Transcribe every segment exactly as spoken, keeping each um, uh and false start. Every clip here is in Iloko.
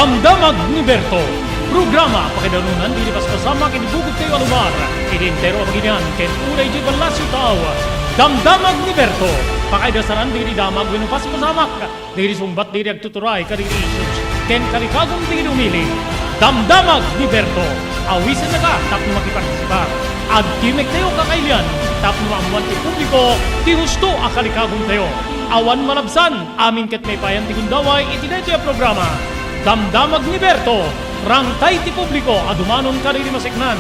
Damdamag ni Berto. Programa pakaidanunan dagiti paspasamak iti bugotyo a lugar, iti entero a baginian ken unay idiay ballasiw tao. Damdamag ni Berto. Pakaidasaran dagiti damag wenno paspasamak dagiti sungbat dagiti agtuturay kadagiti issues ken kalikagum dagiti umili. Damdamag ni Berto. Awisennaka tapno makipartisipar. Agtimektayok a kailian tapno maammoan ti publiko ti husto a kalikagumtayo. Awan malabsan, amin ket maipayan ti gundaway iti daytoy a programa. Damdamag ni Berto. Rangtay ti publiko a dumanon kadagiti maseknan.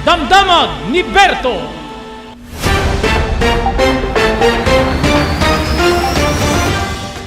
Damdamag ni Berto.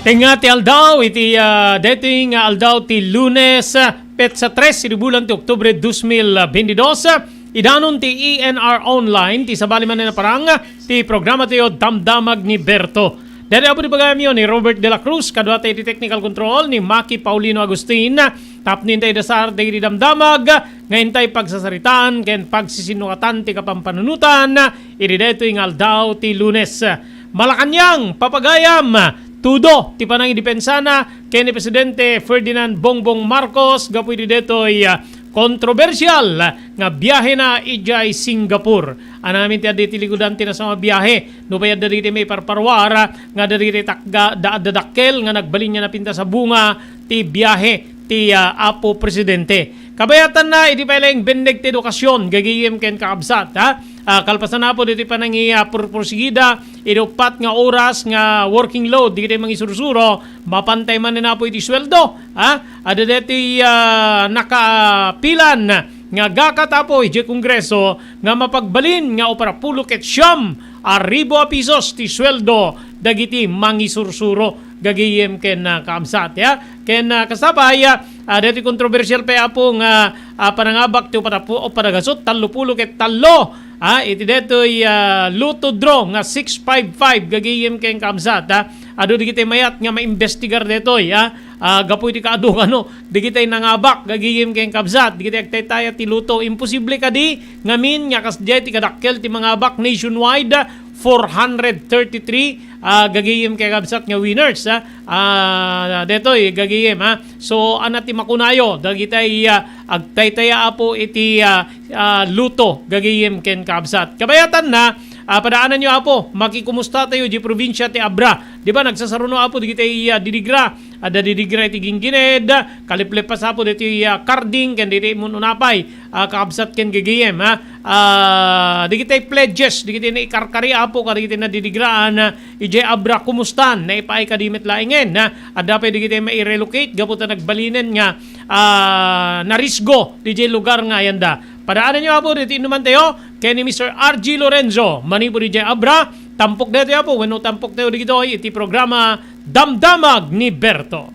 Tengnga ti aldaw iti, ah, daytoy nga aldaw ti Lunes, ah, petsa tres iti bulan ti Oktubre dos mil bentidos, ah, idanon ti E N R Online, ti sabali manen a parang, ah, ti programa tayo Damdamag ni Berto. Daytoy apo ti pagayamyo ni Robert de la Cruz, kaduata iti technical control ni Maki Paulino Agustin. Tapno intay dasar dagiti damdamag nga intay pagsasaritaan ken pagsisinnuatan ti kapampanunotan iti daytoy nga aldaw ti Lunes. Malacañang, papagayam, tudo ti panangidipensana ken ni Presidente Ferdinand Bongbong Marcos gapu iti daytoy, ah, kontrobersial nga biahena idiay Singapore. Ania ngamin ti adda iti likudan ti nasayaat a biahe? Nupay adda dagiti maiparparuar nga adda dagiti takga-, da-, adda dakkel nga nagbalin nga napintas a bunga ti biahe ti, ah, Apo Presidente. Kabayatanna, idi pay laeng benneg ti edukasyon, gagayem ken kakabsat, ha? Ah, kalpasan, Apo, ditoy panangi-, ah, purpursigida, idi uppat nga oras nga working load, dagiti mangisursuro, mapantay manen, Apo, iti sueldo, ha? Adda daytoy, ah, nakapilan nga gakat, Apo, idiay Kongreso nga mapagbalin nga uppat a pulo ket siam a ribu a pisos ti sueldo dagiti mangisursuro, gagayem ken, ah, kakabsat, ya. Ken, ah, kasta pay, ah, ah, daytoy kontrobersial pay, Apo, nga, ah, panangabak ti uppat a pu-, uppat a gasut, tallo pulo ket tallo, ah, iti daytoy, ah, Lotto draw nga six five five, gagayem ken kakabsat, ah. Adu dagiti mayat nga maimbestigar daytoy, ah, ah, gapu iti kaadu kano dagiti nangabak, gagayem ken kakabsat, dagiti agtaytaya ti Lotto. Imposible kadi ngamin nga kasdiay ti kadakkel ti mangabak nationwide, four hundred thirty-three, ah, gagayem ken kakabsat nga winners, ah. Ah, daytoy, gagayem, ha. So, ania ti makunayo dagiti, ah, agtaytaya, Apo, iti, ah, ah, Lotto, gagayem ken kakabsat. Kabayatanna, ah, padaananyo, Apo, makikumusta tayo di probinsia ti Abra. Di ba, nagsasaruno, Apo, dagiti, ah, didigra. Adda didigra iti Gingined, kaliplepas, Apo, ditoy, ah, Carding, ken ditoy Mununapay, ah, kakabsat ken gagayem, ha. Ah, dagiti pledges, dagiti naikarkari, Apo, kadagiti nadidigraan, ah, idiay Abra, kumustan? Naipaay kadi met laengen, ha. Adda pay dagiti mai-relocate gapu ta nagbalinen nga, ah, narisgo didiay lugar nga ayanda. Padaananyo, Apo, ditoy inuman tayo, ken ni Mister R G Lorenzo, manipud idiay Abra, tampok daytoy, Apo, wenno tampok tayo dagitoy iti programa Damdamag ni Berto.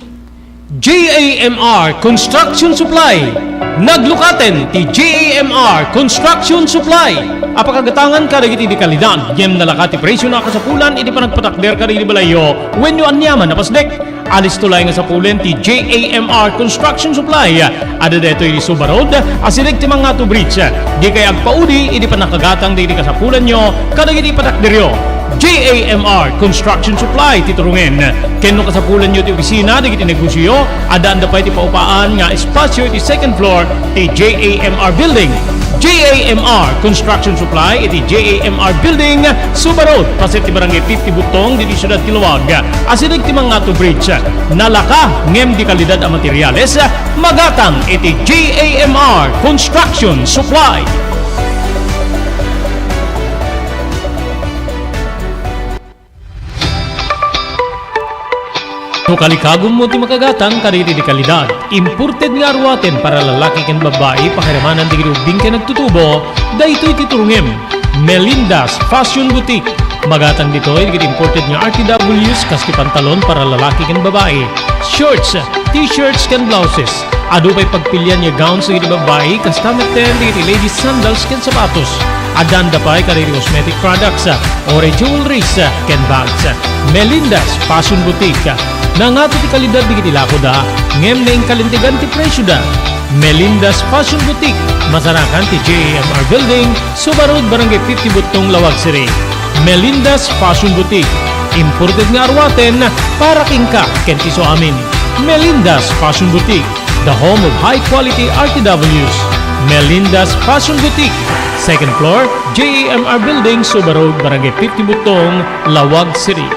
J A M R Construction Supply. Naglukaten ti J A M R Construction Supply. Apakagatangan kadagiti di kalidad, ngem nalaka ti presio na kasapulan iti panagpatakder kadagiti balayyo wenno aniaman a pasdek. Alisto laeng nga sapulen ti J A M R Construction Supply. Adda daytoy iti Suba Road, asideg ti Mangato Bridge. Dikay agpaudi idi pannakagatang dagiti kasapulanyo kadagiti patakderyo. J A M R Construction Supply ti turungen. Ken no kasapulanyo ti opisina dagiti negosioyo, addaanda pay ti paupaan nga espasio iti second floor ti J A M R Building. J A M R Construction Supply iti J A M R Building, Suba Road, paset ti Barangay fifty Butong, ditoy siudad ti Laoag. Asideg ti Mangato Bridge. Nalaka ngem di kalidad a materiales, magatang iti J A M R Construction Supply. No kalikagummo ti makagatang kadagiti di kalidad, imported nga aruaten para lalaki ken babbai, pakiramanan dagiti ubbing ken agtutubo, daytoy ti turungem. Melinda's Fashion Boutique. Magatang ditoy dagiti imported nga R T Ws kas ti pantalon para lalaki ken babbai, shorts, t-shirts ken blouses. Adu pay pagpilian nga gowns dagiti babbai, kasta metten dagiti ladies sandals ken sapatos. Addaanda pay kadagiti cosmetic products, oray jewelries, ken bags. Melinda's Fashion Boutique. Nangato ti kalidad dagiti lakoda, ngem naingkalintegan ti presioda. Melinda's Fashion Boutique, masarakan ti J A M R Building, Suba Road, Barangay fifty Butong, Laoag City. Melinda's Fashion Boutique. Imported nga aruaten para kenka ken ti isuamin. Melinda's Fashion Boutique. The home of high-quality R T Ws, Melinda's Fashion Boutique, second floor, J A M R Building, Suba Road, Barangay fifty Butong, Laoag City.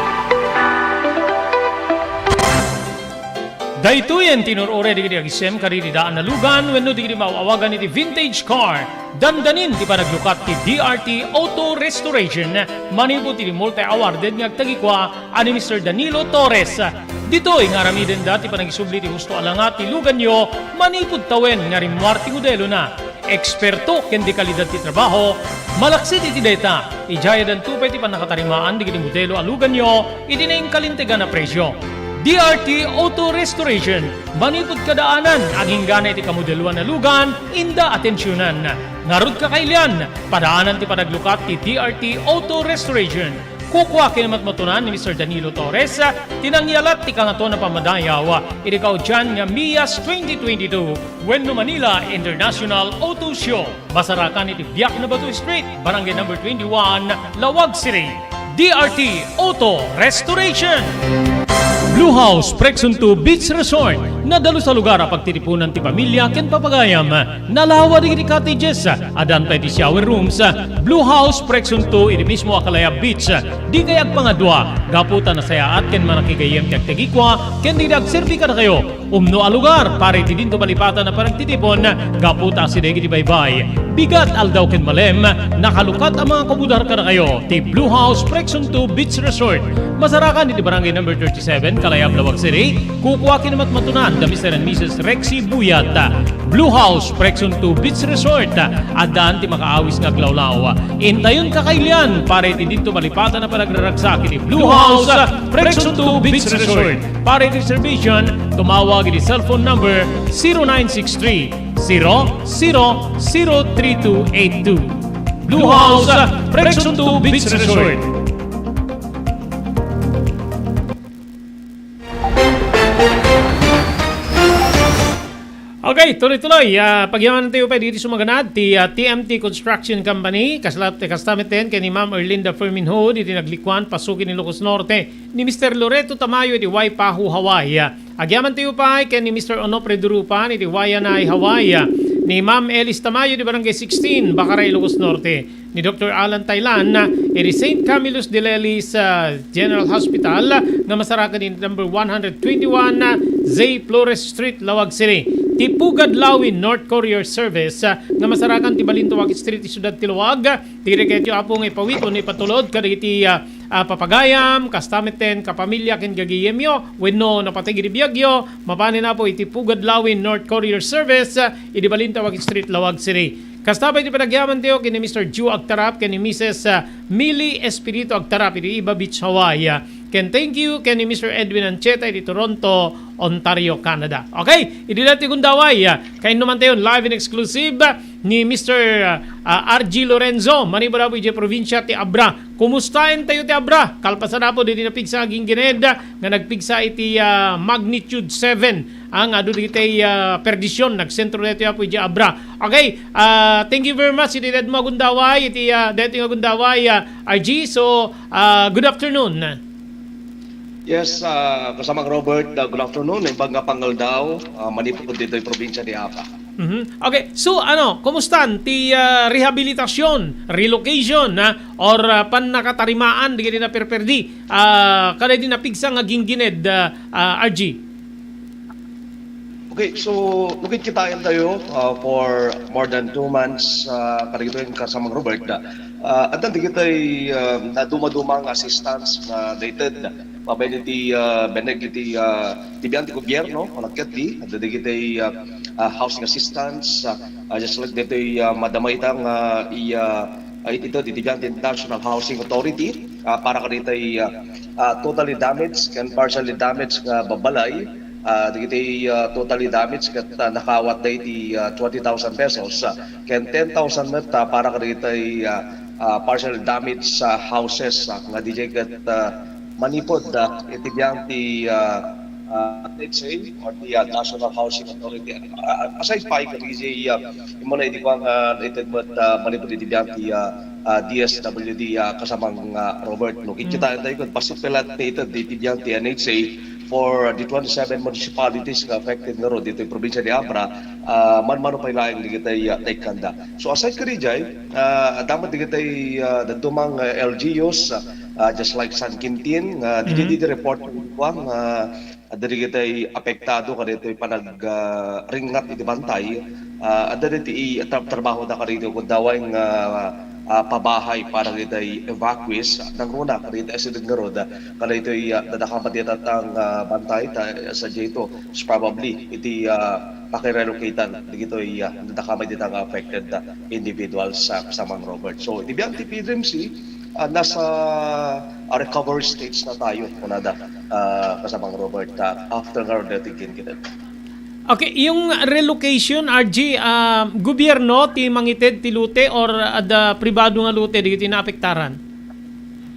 Daytoyen ti inur-uray dagiti agisem kadagiti daan a lugan wenno dagiti maaw-awagan iti vintage car. Dandanin ti panaglukat ti D R T Auto Restoration manipud iti multi-awarded nga agtagikua a ni Mister Danilo Torres. Ditoy nga aramidenda ti panangisubli ti husto a langa ti luganyo manipud tawen nga rimmuar ti modelona. Eksperto ken dekalidad ti trabaho, malaksid iti dayta, idiay addanto pay ti pannakatarimaan dagiti modelo a luganyo iti naingkalintegan a presio. D R T Auto Restoration, manipud kadaanan, agingga iti kamodeloan a lugan, inda atensionan. Ngarud kakailian, padaanan ti panaglukat ti D R T Auto Restoration. Kukua ken matmatunan ni Mister Danilo Torres ti nangyalat ti Kangatoan a Pammadayaw iti kaudian nga MIAS twenty twenty-two wenno Manila International Auto Show. Masarakan iti Biak na Bato Street, Barangay Number twenty-one, Laoag City. D R T Auto Restoration. Blue House Prexon two Beach Resort. Nadalus a lugar a pagtitipunan ti pamilya ken papagayam. Nalawa dagiti cottages. Addan pay ti shower rooms. Blue House Prexon two iti mismo a Kalayab Beach. Dikay agpangadua, gapu ta nasayaat ken manakigayyem ti agtagikua ken dagiti agserbi kadakayo. Umno a lugar para iti dinto malipatan a panagtitipon gapu ta asideg iti baybay, bigat, aldaw ken malem, nakalukat a mga kabudar kadakayo ti Blue House Prexon two Beach Resort. Masarakan iti Barangay Number thirty-seven, Kalayab, Laoag City. Kukua ken matmatunan da Mister and Missus Rexy Buyat. Blue House Prexon two Beach Resort. Addan ti makaawis nga aglawlaw. Intayon kakailian para iti dinto malipatan a panagraragsak iti Blue House Prexon two Beach Resort. Para iti reservation, tumawag iti cellphone number zero nine six three, zero zero zero three two eight two. Blue House, Prexon two Beach Resort. Okay, tuloy-tuloy. Ah, pagyamanantayo pay dagiti sumaganad ti, ah, T M T Construction Company. Kasla-, kasta metten ken ni Ma'am Erlinda Ferminho, diti naglikuan, pasukid ni Ilocos Norte. Ni Mister Loreto Tamayo iti Waipahu, Hawaii. Agyamantayo pay ken ni Mister Onofre Durupan iti Waianae, Hawaii. Ni Ma'am Elis Tamayo iti Barangay sixteen, Bakaray, Ilocos Norte. Ni Doktor Alan Taylan iti Saint Camillus de Lellis, ah, General Hospital nga masarakan iti number one hundred twenty-one, ah, Zay Flores Street, Laoag City. Ti Pugad Lawin North Courier Service, ah, nga masarakan ti Balintawak Street, ti siudad ti Laoag. Ti riketyo, Apo, nga ipawit wenno ipatulod kadagiti, ah, ah, papagayam, kasta metten kapamilya ken gagayemyo, wenno napateg iti biagyo, mapanen, Apo, iti Pugad Lawin North Courier Service, ah, idi Balintawak Street, Laoag City. Kasta pay ti panagyamantayo ken ni Mister Joe Agtarap ken ni Missus, ah, Millie Espiritu Agtarap iti Iba Beach, Hawaii. Ken thank you ken ni Mister Edwin Ancheta iti Toronto, Ontario, Canada. Okay, idi daytoy gundaway, ah, kainnumantayon live and exclusive, ah, ni Mister, ah, ah, R G Lorenzo, manipud, Apo, idiay probinsia ti Abra. Kumustaentayo ti Abra? Kalpasan, Apo, dagiti napigsa nga ginggined nga nagpigsa iti, ah, magnitude seven, ah, nga adu dagiti, ah, perdision, nagsentro daytoy, Apo, idiay Abra. Okay, ah, thank you very much iti daytoy nga gundaway, iti, ah, daytoy nga gundaway, ah, R G. So, ah, good afternoon. Yes, ah, kasamang Robert, ah, good afternoon. Naimbag nga pangaldaw, ah, manipud ditoy probinsia ti Abra. Mhm. Okay, so ano, kumustan ti, ah, rehabilitasyon, relocation, ah, or, ah, pannakatarimaan dagiti naperperdi, ah, kadagiti napigsa nga ginggined, ah, ah, R G? Okay, so, no kitkitaentayo, ah, for more than two months, ah, kadagitoy, kasamang Robert, ah, addan dagitoy, ah, nadumaduma nga assistance nga naited babaen iti, ah, benneg iti, ah, iti biag ti gobyerno, o nagketdi, adda dagitoy, ah, ah, housing assistance, ah, ah, just like ditoy, ah, madama ita nga i-, ah, ah, it-, ito, iti biag ti National Housing Authority, ah, para kaditoy, ah, ah, totally damaged ken partially damaged nga babbalay, ah, dagitoy, ah, totally damaged ket, ah, nakaawatda iti, ah, twenty thousand pesos, ah, ken ten thousand met, ah, para kaditoy, ah, ah, partially damaged, ah, houses, ah, nga didiay ket, ah, manipud, ah, iti biag ti, ah, ah, N H A or ti, ah, National Housing Authority. Ah, aside pay kadagiti, ah, immuna idi kua nga naited met, ah, manipud iti biag ti, ah, ah, D S W D, ah, kasamang, ah, Robert, no? Kitkitaentayo ket bassit pay laeng naited iti biag ti N H A, for the twenty-seven municipalities nga affected ngarud ditoy probinsya ni Abra, ah, manmano pay laeng dagiti, ah, naikkanda. So, aside kadi jay, ah, adda met dagiti, ah, dadduma nga L G Us, ah, just like San Quintin, nga didi, Mhm. didi report nga, ah, adda dagiti apektado kadaytoy panag, ah, ringngat iti bantay, ah, adda dagiti i-, tra-, trabahoda kadaytoy kun daway nga, ah, pabahay para dagiti evacuees, nangruna kadaytoy asideg ngarud, kadaytoy, ah, nadakamat iti tattang, ah, bantay ta, ah, sadiay ito, is probably iti, ah, pakirelocatan dagitoy, ah, nadakamat iti nga affected, ah, individuals, ah, kasamang Robert. So, iti biag ti P D M C, ah, nasa, ah, recovery stage na tayo, kunada, ah, kasamang Robert, ah, after nga daytoy kinkinat. Okay, yung relocation, R G, ah, gobyerno ti mangited ti lote or adda pribado nga lote dagiti naapektaran?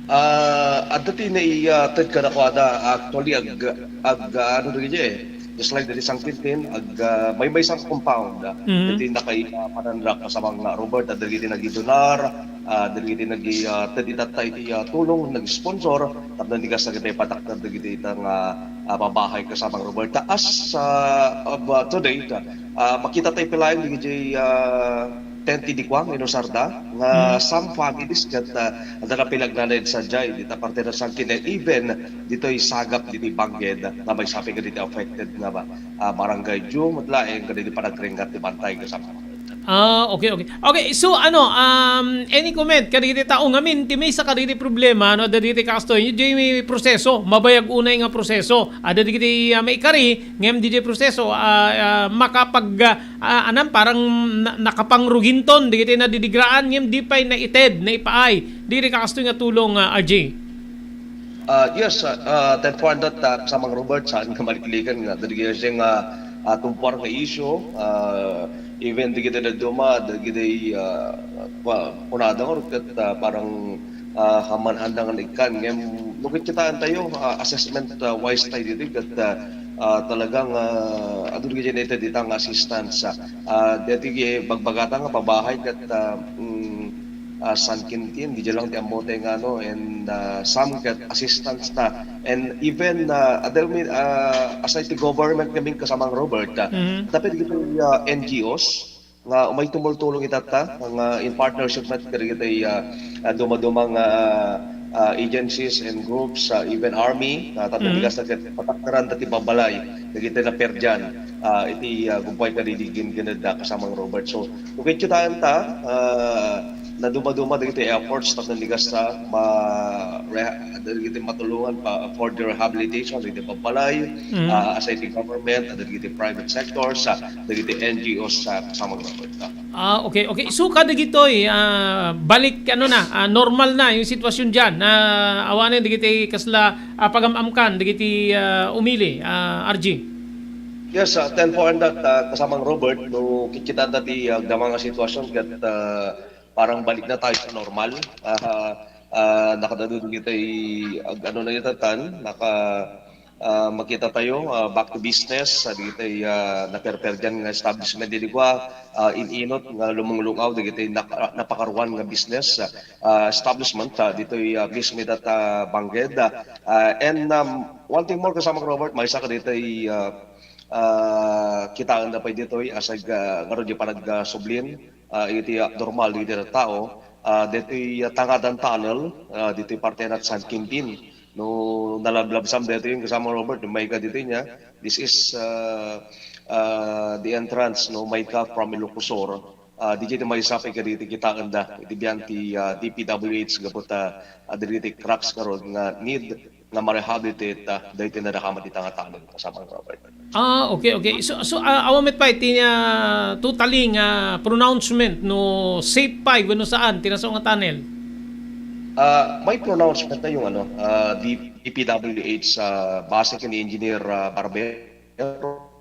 Ah, adda ti naited kadakuada. Actually, ag-, ag-, ano dagiti, eh, just like dagiti San Quintin, ag-, ah, maymaysa nga compound, ah, Mhm. dagiti nakaipananrak kasamang, ah, Robert, adda dagiti nagidonar, ah, dagiti nagi-, ah, ted itatta iti, ah, tulong, nag-sponsor, tapno ni kasta dagiti patakder dagiti ita nga, ah, pabahay kasamang Robert. Ta as, ah, of, ah, to date, ah, makita tayo pay laeng dagiti, ah, tent idi kua nga inusarda, nga Mhm. some families ket, ah, adda napilagnanaed sadiay, dita parte na San Quintin, even ditoy sagap ditoy Bangked, nga maysa pay kadagiti affected nga ba, ah, barangay Diu, met laeng kadagiti panagringngat ti bantay kasamang Robert. Ah, okay, okay. Okay, so ano, um, any comment kadagiti tao ngamin ti maysa kadagiti problema, no, dagiti kastoy, diay proseso, mabayag unay nga proseso. Adda dagiti, ah, maikari, ngem diay proseso, ah, ah, makapag, ah, ah, anam, parang na-, nakapangruginton dagiti nadidigraan, ngem di pay naited, naipaay. Dagiti kastoy nga tulong, ah, R J. Ah, yes, ah, ah, ten four hundred, ah, kasamang Robert, saan nga maliklikan nga, dagiti nga, ah, tumpuar nga issue, ah, even dagiti dadduma, dagiti, ah, pa-, kunada nga ket, ah, parang, ah, kaman-anda nga naikkan. Ngem, no kitkitaentayo, ah, assessment, ah, wise tayo ditoy, ket, ah, ah, talagang, ah, adu dagiti nated ita nga assistance, ah, ah, dagiti bagbagata nga pabahay ket, ah, mm, ah, San Quintin, diay lang ti ammotayo nga ano, and, ah, some ket assistance na. And even, ah, adda mi-, ah, aside ti government ngamin kasamang Robert, ah, Mhm. tapno dagiti, ah, N G Os nga umay tumultulong itatta, nga in partnership met kadagiti, ah, ah, dumaduma nga, ah, agencies and groups, ah, even army, ah, tapno Mhm. di kasta ket patakderanda ti babbalay, dagiti naperdian, ah, iti, ah, gumpuay kadagiti kinkined, ah, kasamang Robert. So, no kitkitaenta, ah, nadumaduma dagiti efforts tapno ni kasta ma-, reha-, dagiti matulongan pa for the rehabilitation dagiti babbalay, Mm. ah, aside ti government, dagiti private sectors, ah, dagiti N G Os, ah, kasamang Robert. Ah, okay, okay. So, kadagitoy, ah, balik, ano na, ah, normal na yung sitwasyon diyan. Na awanen dagiti kasla, ah, pagam-amkan, dagiti, ah, umili, ah, R J. Yes, ah, ten four hundred, ah, kasamang Robert, no kitkitaenta ti agdama nga sitwasyon ket, ah, parang balik na tayo sa normal. Ah, ah, nakadado dagiti ag-, ano na itatan, naka-, ah, makita tayo, ah, back to business, ah, dagiti, ah, naperperdian nga establishment idi kua, ah, in-inut nga lumunglugaw dagiti nak-, napakaruan nga business, ah, establishment, ah, ditoy, ah, mismo ita, ah, Bangked, ah, ah, and, um, one thing more, kasamang Robert, maysa kaditoy, ah, ah, kitaen da pay ditoy, asag, ah, ngarud di panagsublin, ah, iti abnormal dagiti tao, ah, ditoy, ah, Tangadan Tunnel, ah, ditoy parte na San Quintin. No nalablabsam ditoy, kasamang Robert, no maika ditoy niya, this is, ah, ah, the entrance, no maika from Ilocosur. Ah, diay ti maysa pay kaditi kitaen da iti biag ti, ah, D P W H gapu ta, ah, dagiti cracks ngarud nga need nga ma-rehabilitate, ah, daytoy nadakamat ita nga tunnel, kasamang Robert. Ah, okay, okay. So, so, ah, awan met pay ti, ah, totally nga pronouncement no safe pay wenno saan ti nasao nga tunnel? Ah, may pronouncement na yung ano, ah, D-, D P W H, ah, base ken ni Engineer, ah, Barbero.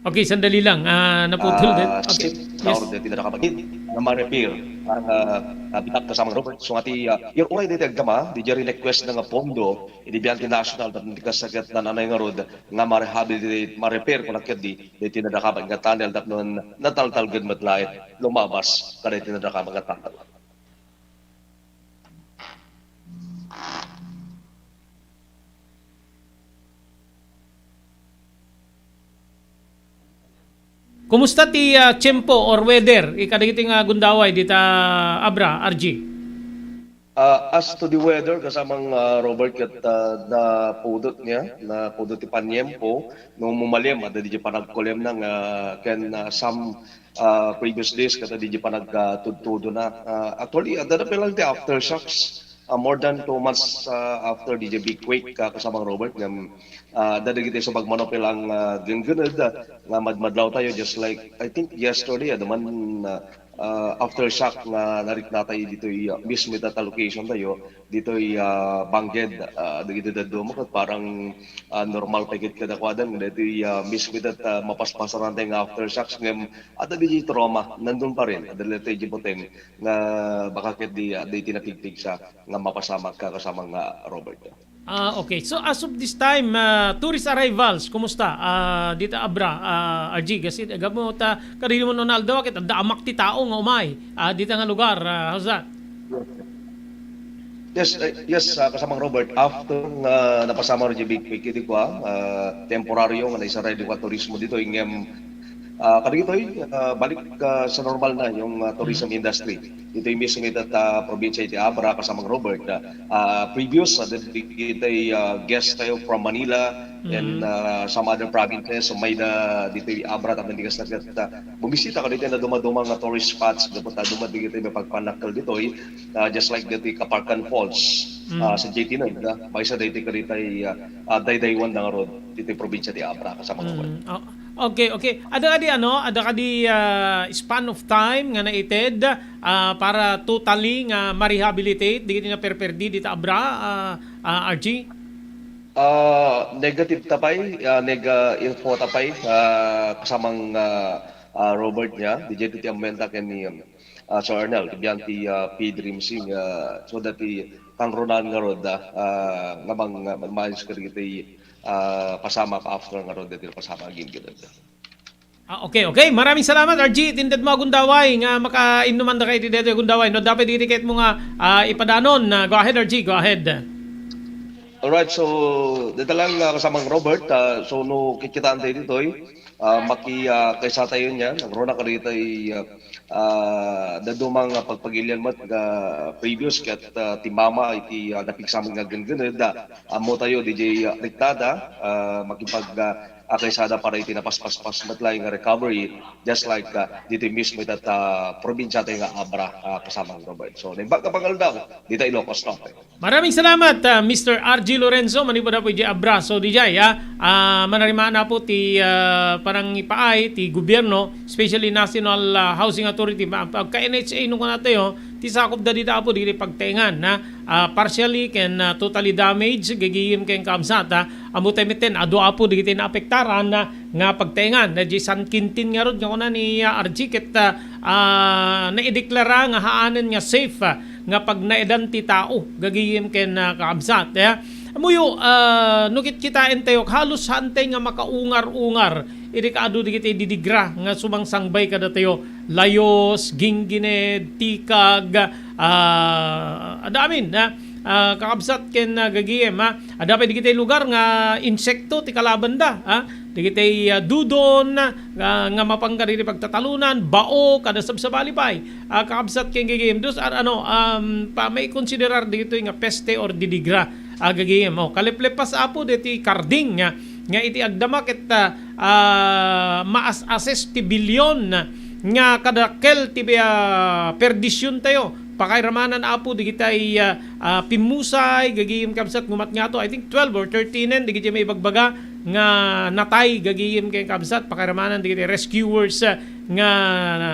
Okay, sandali lang. Ah, naputol din. Ah, Okay. Sip, Yes. Order ti nadakamat nga ma-repair. Ah, ah, bitak, kasamang Robert. So, nga ti, ah, uray daytoy agdama, diay request na nga pondo, iti biag ti national, tapno di kasta ket nananay ngarud, nga ma-rehabilitate, ma-repair, kung naket di, daytoy nadakamat nga tunnel, tapno nataltalged met laeng lumabas, kadaytoy nadakamat nga tunnel. Kumusta ti, ah, tiempo or weather kadagiti nga gundaway dita Abra, R G? Ah, as to the weather, kasamang, ah, Robert, ket, ah, napudot niya, napudot ti paniempo, no, mumalem, adda di panagkulemna nga, ken, ah, some, ah, previous days, ket adda di panag, ah, tudtudona. Ah, actually, adda na pay lang ti aftershocks, ah, more than two months, ah, after di big quake, ka-, kasamang Robert, ngem, ah, adda dagiti subagmano pay lang, ah, genggened, ah, nga madmadlaw tayo, just like, I think yesterday, adda man, ah, ah, aftershock nga nariknatayo ditoy, ah, mismo ita ta location tayo, ditoy, ah, Bangked, ah, dagiti dadduma ket parang, ah, normal pay ket kadakuada nga ditoy, ah, mismo ita ta mapaspasaran tayo nga aftershocks ngem adda di trauma, nandun pa rin, adda ditoy di buteng nga baka ket di, ah, di tinapigpigsa nga mapasamak ka kasama nga Robert. Ah, okay. So, as of this time, ah, tourist arrivals, kumusta? Ah, dita Abra, ah, R G, kasi agamo ta, kadili mo no aldaw, ket adda amak ti tao nga umay. Ah, dita nga lugar, ah, how's that? Yes, eh, yes, ah, kasamang Robert, after nga napasama rin di big quake, di ko, ah, temporaryo nga naisaray di ko turismo dito, ngem, ah, kadagitoy, ah, balik, ah, sa normal na yung, ah, tourism industry. Itoy mismo ita ta probinsya iti Abra, kasamang Robert, ah, ah, previous, ah, dagiti, ah, guest tayo from Manila and, Mm. ah, some other provinces, so may da ditoy Abra, tapno di kasta ket, ah, bumisita kadagiti na dumaduma nga tourist spots, dapat, ah, dumaduma dagiti may pagpanakkel ditoy, ah, just like ditoy Kaparkan Falls, Mm. ah, sa J T nine, ah, maysa dagiti kadagiti, ah, ah, daydaywan da nga road ditoy probinsya ti Abra, kasamang Robert. Mm. Oh, okay, okay. Ada kadi, ano, ada kadi, ah, span of time nga naited, ah, para totally nga ma-rehabilitate dagiti naperperdi dita Abra, ah, ah, R G? Ah, negative ta pay, ah, nega info ta pay, ah, kasamang, ah, ah, Robert niya, di ti ammenta ken ni, um, ah, Sir Arnel, ti biyan ti, ah, P D R M C nga, so that ti kangrunaan nga road, ah, ah, nga mang, nga magmayos kadagiti, ah, pasamak after nga road, dagiti pasamak aginggiran. Ah, okay, okay. Maraming salamat, R G. Tinded mo a gundaway nga makainnuman da kayo ti detoy gundaway. No, dapat diri ket mo nga, ah, ipadanon. Ah, go ahead, R G. Go ahead. Alright, so, dito lang, ah, kasamang Robert. Ah, so, no, kikitaan tayo ditoy. Ah, maki, ah, kaysa tayo niya. Nagruna ka dito ay, ah, ah, dadumang, ah, pagpagilian mo, ah, previous ket, ah, ti mama, iti, ah, napigsaman nga genggened, ah, amo tayo, D J, ah, Rictada, ah, makipag, ah, ah, kaysada para iti napaspaspas met laeng nga recovery, just like, ah, dito mismo ita ta probinsya tayo nga Abra, ah, kasamang Robert. So, naimbag a pangaldaw, dita Ilocos Norte. Maraming salamat, ah, Mister R G Lorenzo, manipud apo iti Abra. So, D J, ah, ah, manarima na po ti, ah, panangipaay ti gobyerno, especially National, ah, Housing Authority, ma-, pagka N H A no kunatayo, ti sakup da dita apo, diri pagtaengan, na, ah, partially ken, ah, totally damaged, gagayem ken kaabsat, ah, Ammo tayo metten, adu apo dagiti naapektaran, ah, nga pagtaengan. Daydi San Quintin ngarud nga kuna ni, ah, R G ket, ah, ah, naideklara nga haanen nga safe, ah, nga pagnaedan ti tao, gagayem ken, ah, kaabsat, eh. Ammoyo, ah, no kitkitaentayo, halos haantay nga makaungar-ungar idi kaadu dagiti didigra nga sumangsangbay kadatayo. Layos, ginggined, tikag, ah, adda amin, ah, ah, kakabsat ken, ah, gagayem, ah. Adda pay dagiti lugar nga insekto ti kalabanda, ah. Dagiti, ah, dudon, ah, nga mapangga dagiti pagtatalonan, bao, kada sabsabali pay, ah, kakabsat ken gagayem. Those are, ano, um, pa, maikonsiderar dagitoy nga peste or didigra, ah, gagayem. Oh, kaleplepas apo dagiti karding, ah, nga iti agdama ket, ah, ah, maas-assess ti bilyon nga kadakkel ti, ah, perdisyontayo. Pakairamanan, Apo, digitay, ah, ah, pimmusay, gagayem kabsat, ngumat ngato, I think twelve or thirteen en, digiti maibagbaga nga natay, gagayem ken kabsat, pakairamanan digiti rescuers, ah, nga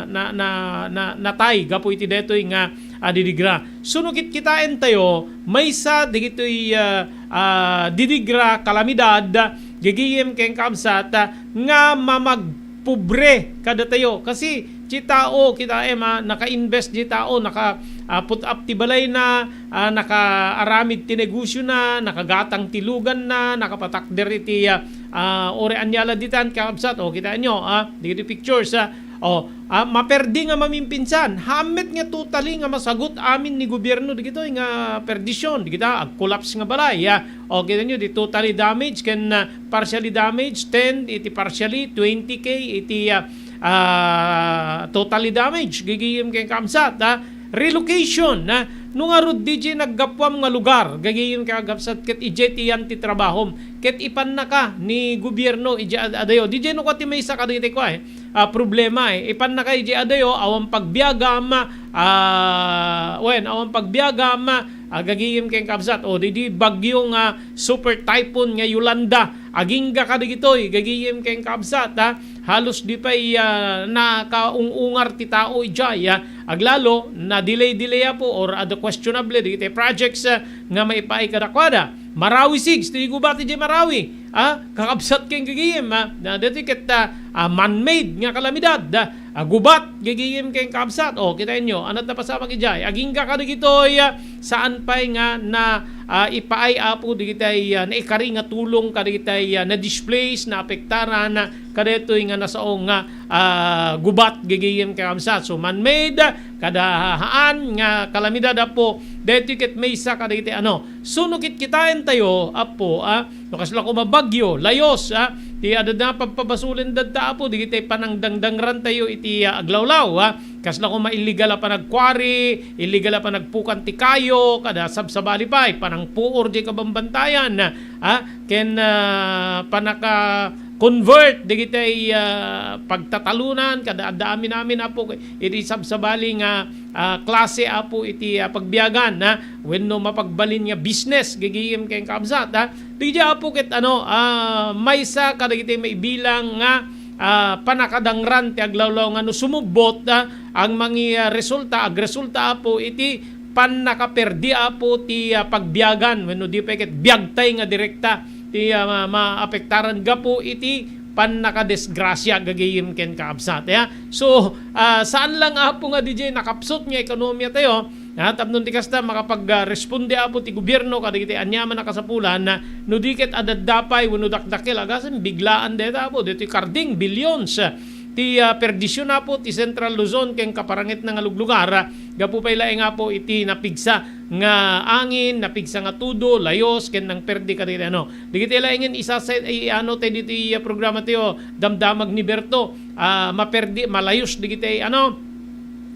na, na, na, natay gapu iti detoy nga, ah, didigra. So, no kitkitaentayo, maysa digitoy, ah, ah, didigra, kalamidad, gagayem ken kabsat, ah, nga mamagpobre kadatayo. Kasi ti tao, kitaem, ah, naka-invest ti tao, naka, ah, put up ti balayna, ah, nakaaramid ti negosiona, nakagatang ti luganna, nakapatakder iti, ah, ah, uri ania la ditan, kakabsat. O, kitaenyo, ah, dagiti pictures, ah. O, ah, maperdi nga mamimpinsan. Haan met nga totally nga masagut amin ni gobierno dagitoy nga perdision. Dagita, ag-collapse nga balay, ah. O, kitaenyo, di totally damaged ken, ah, partially damaged, ten iti partially, twenty K iti, ah, ah, totally damaged, gagayem ken kakabsat, ah. Relocation, ah. No ngarud D J naggapuam nga lugar, gagayem ken kakabsat, ket idiay ti yan ti trabahom, ket ipannaka ni gobierno idiay ad-, adayo. D J no kua ti maysa kadagiti kua, eh, ah, problema, eh. Ipannaka idiay adayo, awan pagbiagam, ah, wen, awan pagbiagam, ah, gagayem ken kakabsat. O, di, di bagyo nga super typhoon nga Yolanda, agingga kadagitoy, gagayem ken kakabsat, ah. Halos di pay, ah, nakaung-ungar ti tao idiay, ah. Aglalo, na-delay-delay apo or adda questionable dagiti projects, ah, nga maipaay kadakuada. Marawi six, ti gubat idiay Marawi, ah, kakabsat ken gagayem, ah. Na, dati ket, ah, ah, man-made nga kalamidad, ah, ah, gubat, gagayem ken kakabsat. O, kitaenyo, ania ti napasamak idiay? Agingga kadagitoy, ah, saan pay nga na, ah, ipaay apo dagitay, ah, naikari nga tulong kadagitay, ah, na-displace, naapektaran, ah, kadaytoy nga nasao nga, ah, gubat, gagayem ken kakabsat. So, man-made, kada haan nga kalamidad, apo, daytoy ket maysa kadagiti ano. So, no kitkitaentayo, apo, ah, no kasla koma bagyo, layos, ah, ti adda pagpabasolen datta, apo, dagiti panangdangdangrantayo iti, ah, aglawlaw, ah. Kasla koma illegal a panagkuari, illegal a panagpukan ti kayo, kada sabsabali pay, panangpuor diay kabambantayan, ah, ken, ah, panaka-convert dagiti, ah, pagtatalonan, kada adda amin-amin, apo, iti sabsabali nga, ah, klase, apo, iti, ah, pagbiagan, ah, wenno mapagbalin nga business, gagayem ken kakabsat, ah. Daydiay, apo, ket ano, ah, maysa kadagiti maibilang nga, ah, pannakadangran ti aglawlaw nga no sumubbot, ah, ang mangi-, ah, resulta, agresulta, apo, iti pannakaperdi, apo, ti, ah, pagbiagan wenno di pay ket biagtay nga direkta ti, ah, ma-, maapektaran gapu iti pannakadisgrasia, gagayem ken kakabsat, ya. So, ah, saan lang, apo, nga D J nakapsut nga ekonomiatayo, ah, tapno ti kasta makapag, ah, responde, apo, ti gobierno kadagiti aniaman a kasapulan, ah, no di ket adda pay wenno dakdakkel a gasen, biglaan dayta, apo, ditoy karding, billions, ah, ti, ah, perdision, apo, ti Central Luzon ken kaparangitna nga luglugar, ah, gapu pay laeng, apo, iti napigsa nga angin, napigsa nga tudo, layos, ken nangperdi kadagiti ano. Dagiti laengen isasa-, i-, ano tayo ditoy, ah, programa tayo, damdamag ni Berto, ah, maperdi, malayos dagiti, ano,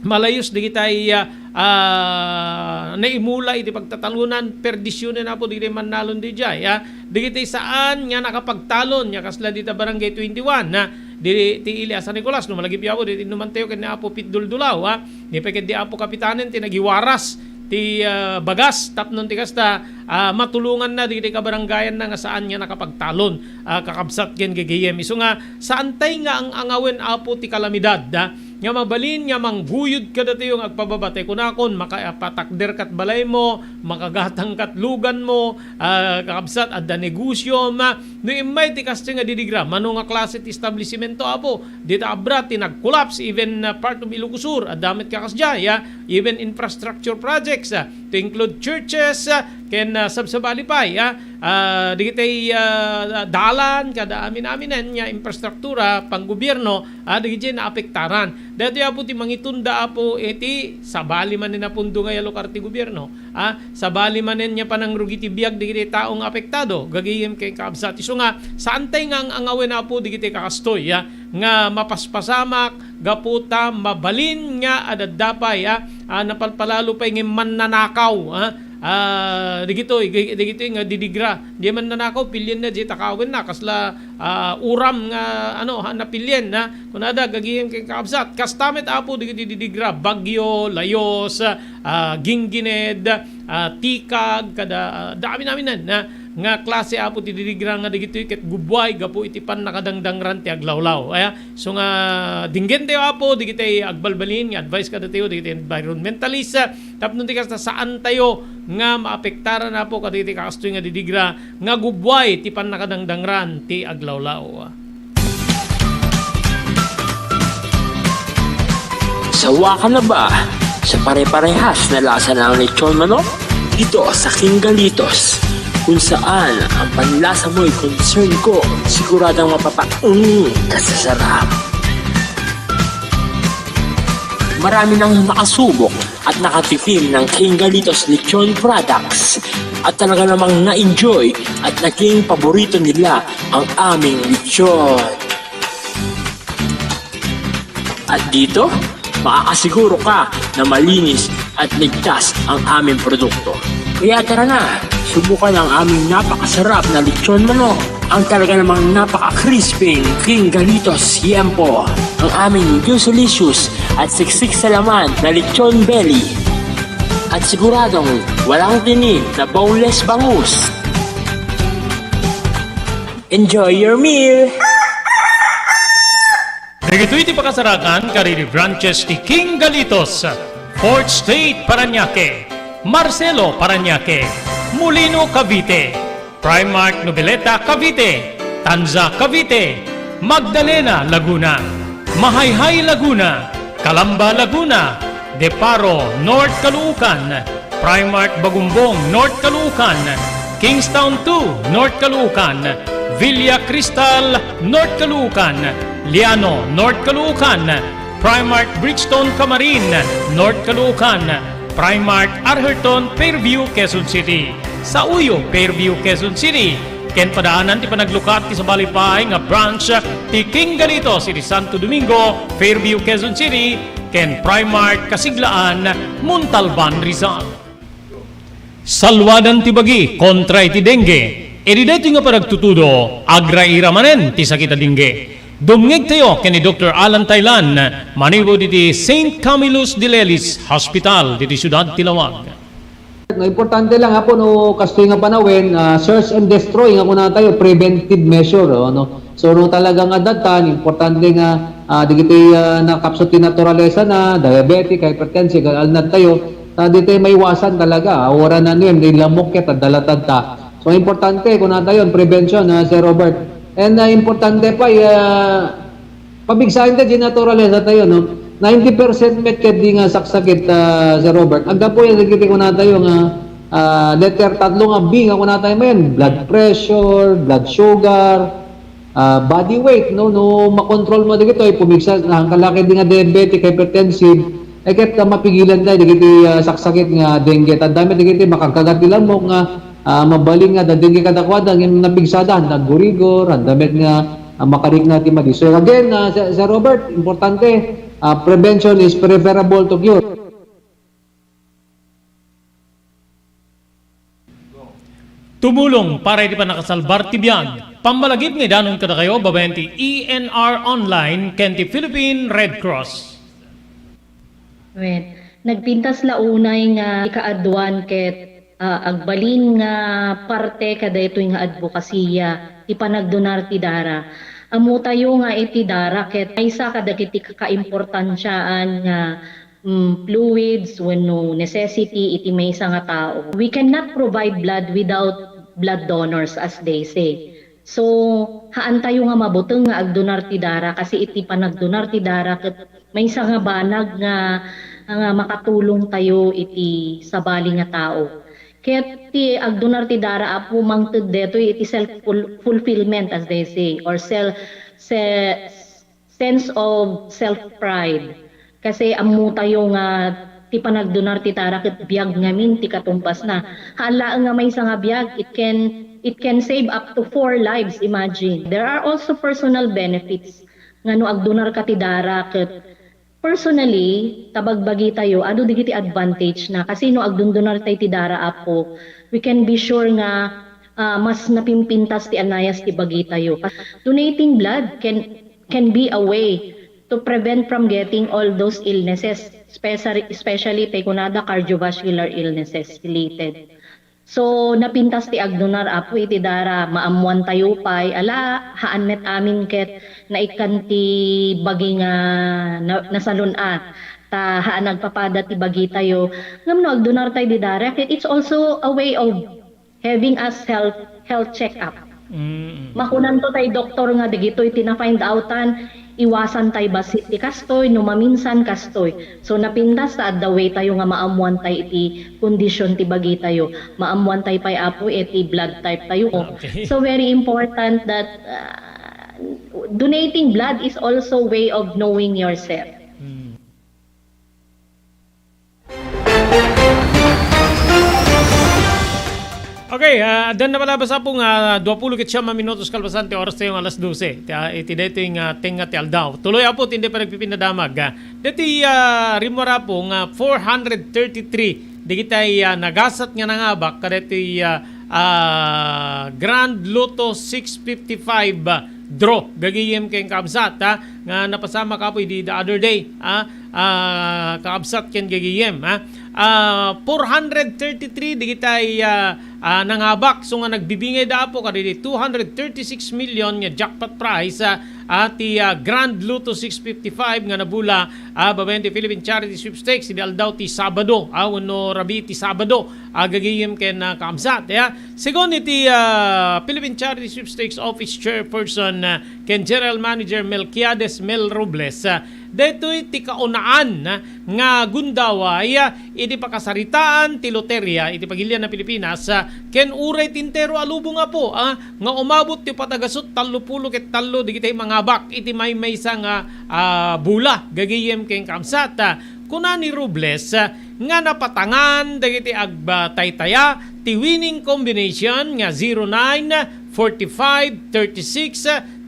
malayos dagiti, ah, ah, naimula iti pagtatalonan, perdisionen, apo, dagiti mannalon diay, ah. Dagiti saan nga nakapagtalon, nga kasla dita Barangay twenty-one, ah, di, ti ili a San Nicolas, no malagipyo, apo, diti inumantayo ken ni Apo Pit Duldulaw, ah. Ni pay ket di Apo Kapitanen ti nagiwaras ti, ah, bagas tapno ti kasta, ah, matulonganna dagiti kabarangayanna nga saan nga nakapagtalon, ah, kakabsat ken gagayem. Isu nga, saantay nga ang-angawen, apo, ti kalamidad, ah, nga mabalin nga mangguyod kadatayo nga agpababa. Tay kunakon, maka-, patakder kat balaymo, makagatang kat luganmo, ah, kakabsat, adda negosyo, ma-, no immay ti kasta nga didigra, mano nga klase ti establisimento, apo, dita Abra ti nag-collapse, even, ah, part of Ilocos Sur, adda met kakasdiay, ah, even infrastructure projects, ah, to include churches, ah, ken, ah, sabsabali pay, ah, ah, dagiti, ah, dalan, kada amin-aminen nga infrastruktura, panggobierno, ah, dagiti naapektaran. Daytoy, apo, ti mangitunda, apo, iti sabali manen a pondo nga ialokar ti gobierno. Ah, sabali manen nga panangrugi ti biag dagiti tao nga apektado, gagayem ken kakabsat. Isu nga, saantay nga ang-angawen, apo, dagiti kakastoy, ah, nga mapaspasamak gapu ta mabalin nga adda pay, ah, ah, napalpalalo pay nga mannanakaw, ah, ah, dagitoy, dagitoy nga didigra. Di mannanakaw, pilienna, di takawenna, kasla, ah, uram nga, ano, ha, napilien, ha? Kunada, gagayem ken kakabsat. Kasta met, apo, dagiti didigra, bagyo, layos, ah, ginggined, ah, tikag, kada, ah, daamin-aminen, ha? Nga klase, apo, ti didigra nga dagitoy ket gubbuay gapu iti pannakadangdangran ti aglawlaw. Aya, so nga, dinggentayo, apo, dagiti agbalbalin nga advice kadatayo, dagiti environmentalist, ah, tapno ti kasta, saantayo nga maapektaran, apo, kadagiti kastoy nga didigra nga gubbuay ti pannakadangdangran ti aglawlaw. Sawa ka na ba sa pare-parehas na lasa ng lechon manok? Dito sa King Galitos, kung saan ang panlasa mo'y concern ko, siguradong mapapaung ka sa sarap. Marami nang nakasubok at nakatikim ng King Galitos Lechon Products at talaga namang na-enjoy at naging paborito nila ang aming lechon. At dito, makakasiguro ka na malinis at ligtas ang aming produkto. Kaya tara na, subukan ang aming napakasarap na lechon manok, ang talaga namang napaka-crispy King Galitos Yempo, ang aming juicelicious at siksik sa laman na lechon belly. At siguradong walang tinik na boneless bangus. Enjoy your meal! Dagitoy ti pakasarakan kadagiti branches ti King Galitos, Fourth Street, Parañaque, Marcelo, Parañaque, Molino, Cavite, Primark, Noveleta, Cavite, Tanza, Cavite, Magdalena, Laguna, Mahayhay, Laguna, Calamba, Laguna, De Paro, North Caloocan, Primark Bagumbong, North Caloocan, Kingstown two, North Caloocan, Villa Cristal, North Caloocan, Liano, North Caloocan, Primark Bridgestone Camarin, North Caloocan, Primark Arherton, Fairview, Quezon City, Sauyo, Fairview, Quezon City, ken padaanan ti panaglukat ti sabali pay nga branch ti King Galitos iti Santo Domingo, Fairview, Quezon City, ken Primark Kasiglaan, Montalban, Rizal. Saluadan ti bagi kontra iti dengue. Iti daytoy nga panagtutudo, agraira manen ti sakit a dengue. Dumngegtayo ken ni Doktor Alan Tailan, manipud iti Saint Camillus de Lelis Hospital, ditoy siudad ti Laoag. No, importante lang, Apo, no, kastoy nga panawen, ah, search and destroy nga kunatayo, preventive measure, oh, no? So, no, talaga nga datan, importante nga, ah, dagiti, ah, nakapsut ti naturalesa na, diabetic, hypertensive, alnad tayo, ta ditoy maiwasan talaga, ah, wara na nuem, di lamok ket, adda latad ta. So, importante, kunatayo, prevention, ah, Sir Robert. And, ah, importante pay, ah, pabigsaen ta di naturalesa tayo, no? Ninety percent met ket di nga saksakit, ah, Sir Robert. Aggapu yan, dagiti kunatayo nga, ah, letter tatlo nga B nga kunatayo manen, blood pressure, blood sugar, ah, body weight, no? No makontrol mo dagitoy, pumigsa, na, kalaki di nga diabetic, hypertensive, eh, ket, ah, mapigilan tayo dagiti, ah, saksakit nga dengue. Tanda met dagiti makagkagat ti lamok nga, ah, mabalin nga adda dengue kadakuada, ngem napigsada, naggurigor, adda met nga, ah, makarikna ti madi. So, again, ah, Sir, Sir Robert, importante, ah, prevention is preferable to cure. Tumulong para iti pannakasalbar ti biag. Pammalagip nga idanon kadakayo babaen ti E N R Online ken ti Philippine Red Cross. Wen, nagpintas la unay nga ikaaduan ket, ah, agbalin nga parte kadaytoy nga adbokasiya ti panagdonar ti dara. Ammotayo nga iti dara ket maysa kadagiti kakaimportansiaan nga, mm, fluids wenno necessity iti maysa nga tao. We cannot provide blood without blood donors, as they say. So, haantayo nga mabuteng nga agdonar ti dara, kasi iti panagdonar ti dara ket maysa nga banag nga, nga makatulongtayo iti sabali nga tao. Ket ti agdonar ti dara, Apo, mangted detoy iti self ful-, fulfillment, as they say, or sel-, se-, sense of self-pride. Kasi ammotayo nga ti panagdonar ti dara ket biag ngamin ti katumbasna. Haan laeng nga maysa nga biag, it can, it can save up to four lives, imagine. There are also personal benefits nga no agdonarka ti dara ket personally, ta bagbagitayo, adu dagiti advantage na. Kasi no agdondonartay ti dara, Apo, we can be sure nga, ah, mas napimpintas ti anayas ti bagitayo. Donating blood can can be a way to prevent from getting all those illnesses, especially, especially tay kunada cardiovascular illnesses related. So, napintas ti agdonar, Apo, iti dara, maammoantayo pay, ala, haan met amin ket naikkan ti bagi nga na-, nasalun-at, ta haan agpapada ti bagitayo. Ngem no agdonartay di dara, ket it's also a way of having a health, health check-up. Mm. Makunanto tay doktor nga dagitoy ti na-find outan, iwasan tay bassit ti kastoy, no maminsan kastoy. So, napintas ta adda way tayo nga maammuan tay iti kondisyon ti bagitayo. Maammuan tay pay, Apo, iti blood type tayo. Okay. So, very important that, uh, donating blood is also way of knowing yourself. Mm. Okay, Ah, addan na palabas, Apo, nga duapulo ket siam a minutos kalpasan ti oras tayo nga alas dose. Ti, ah, iti daytoy nga tengnga ti aldaw. Tuloy, Apo, ti indi pa nagpipinadamag. Ah, daytoy, ah, rimmuar, Apo, nga four hundred thirty-three dagitay, ah, nagasat nga nangabak kadaytoy, ah, ah, Grand Lotto six fifty-five, ah, draw gagayem ken kabsat, ha, nga napasamak, Apo, idi the other day, ha, ah, kaabsat ken gagayem, ha. Ah, four hundred thirty-three dagitay, ah, ah, nangabak. So nga nagbibingay da, Apo, kadaydi two hundred thirty-six million nga jackpot prize, ah, ah, ti, ah, Grand Lotto six fifty-five nga nabula, ah, babaen ti Philippine Charity Sweepstakes idi aldaw ti Sabado, ah, wenno rabii ti Sabado, ah, gagayem ken, ah, kaabsat, ya. Segun iti, ah, Philippine Charity Sweepstakes Office Chairperson, ah, ken General Manager Melquiades Mel Robles, ah, daytoy ti kaunaan, ah, nga gundaway, ah, iti pakasaritaan ti loteria iti pagilian a Pilipinas, ah, ken uray ti entero a lubong, Apo, ah, nga umabot ti upat a gasut tallo pulo ket tallo dagitay mangabak iti maymaysa nga, ah, bula gagayem ken kabsat. Ah, kuna ni Robles, ah, nga napatangan dagiti agtaytaya ti winning combination nga zero nine, forty-five, thirty-six,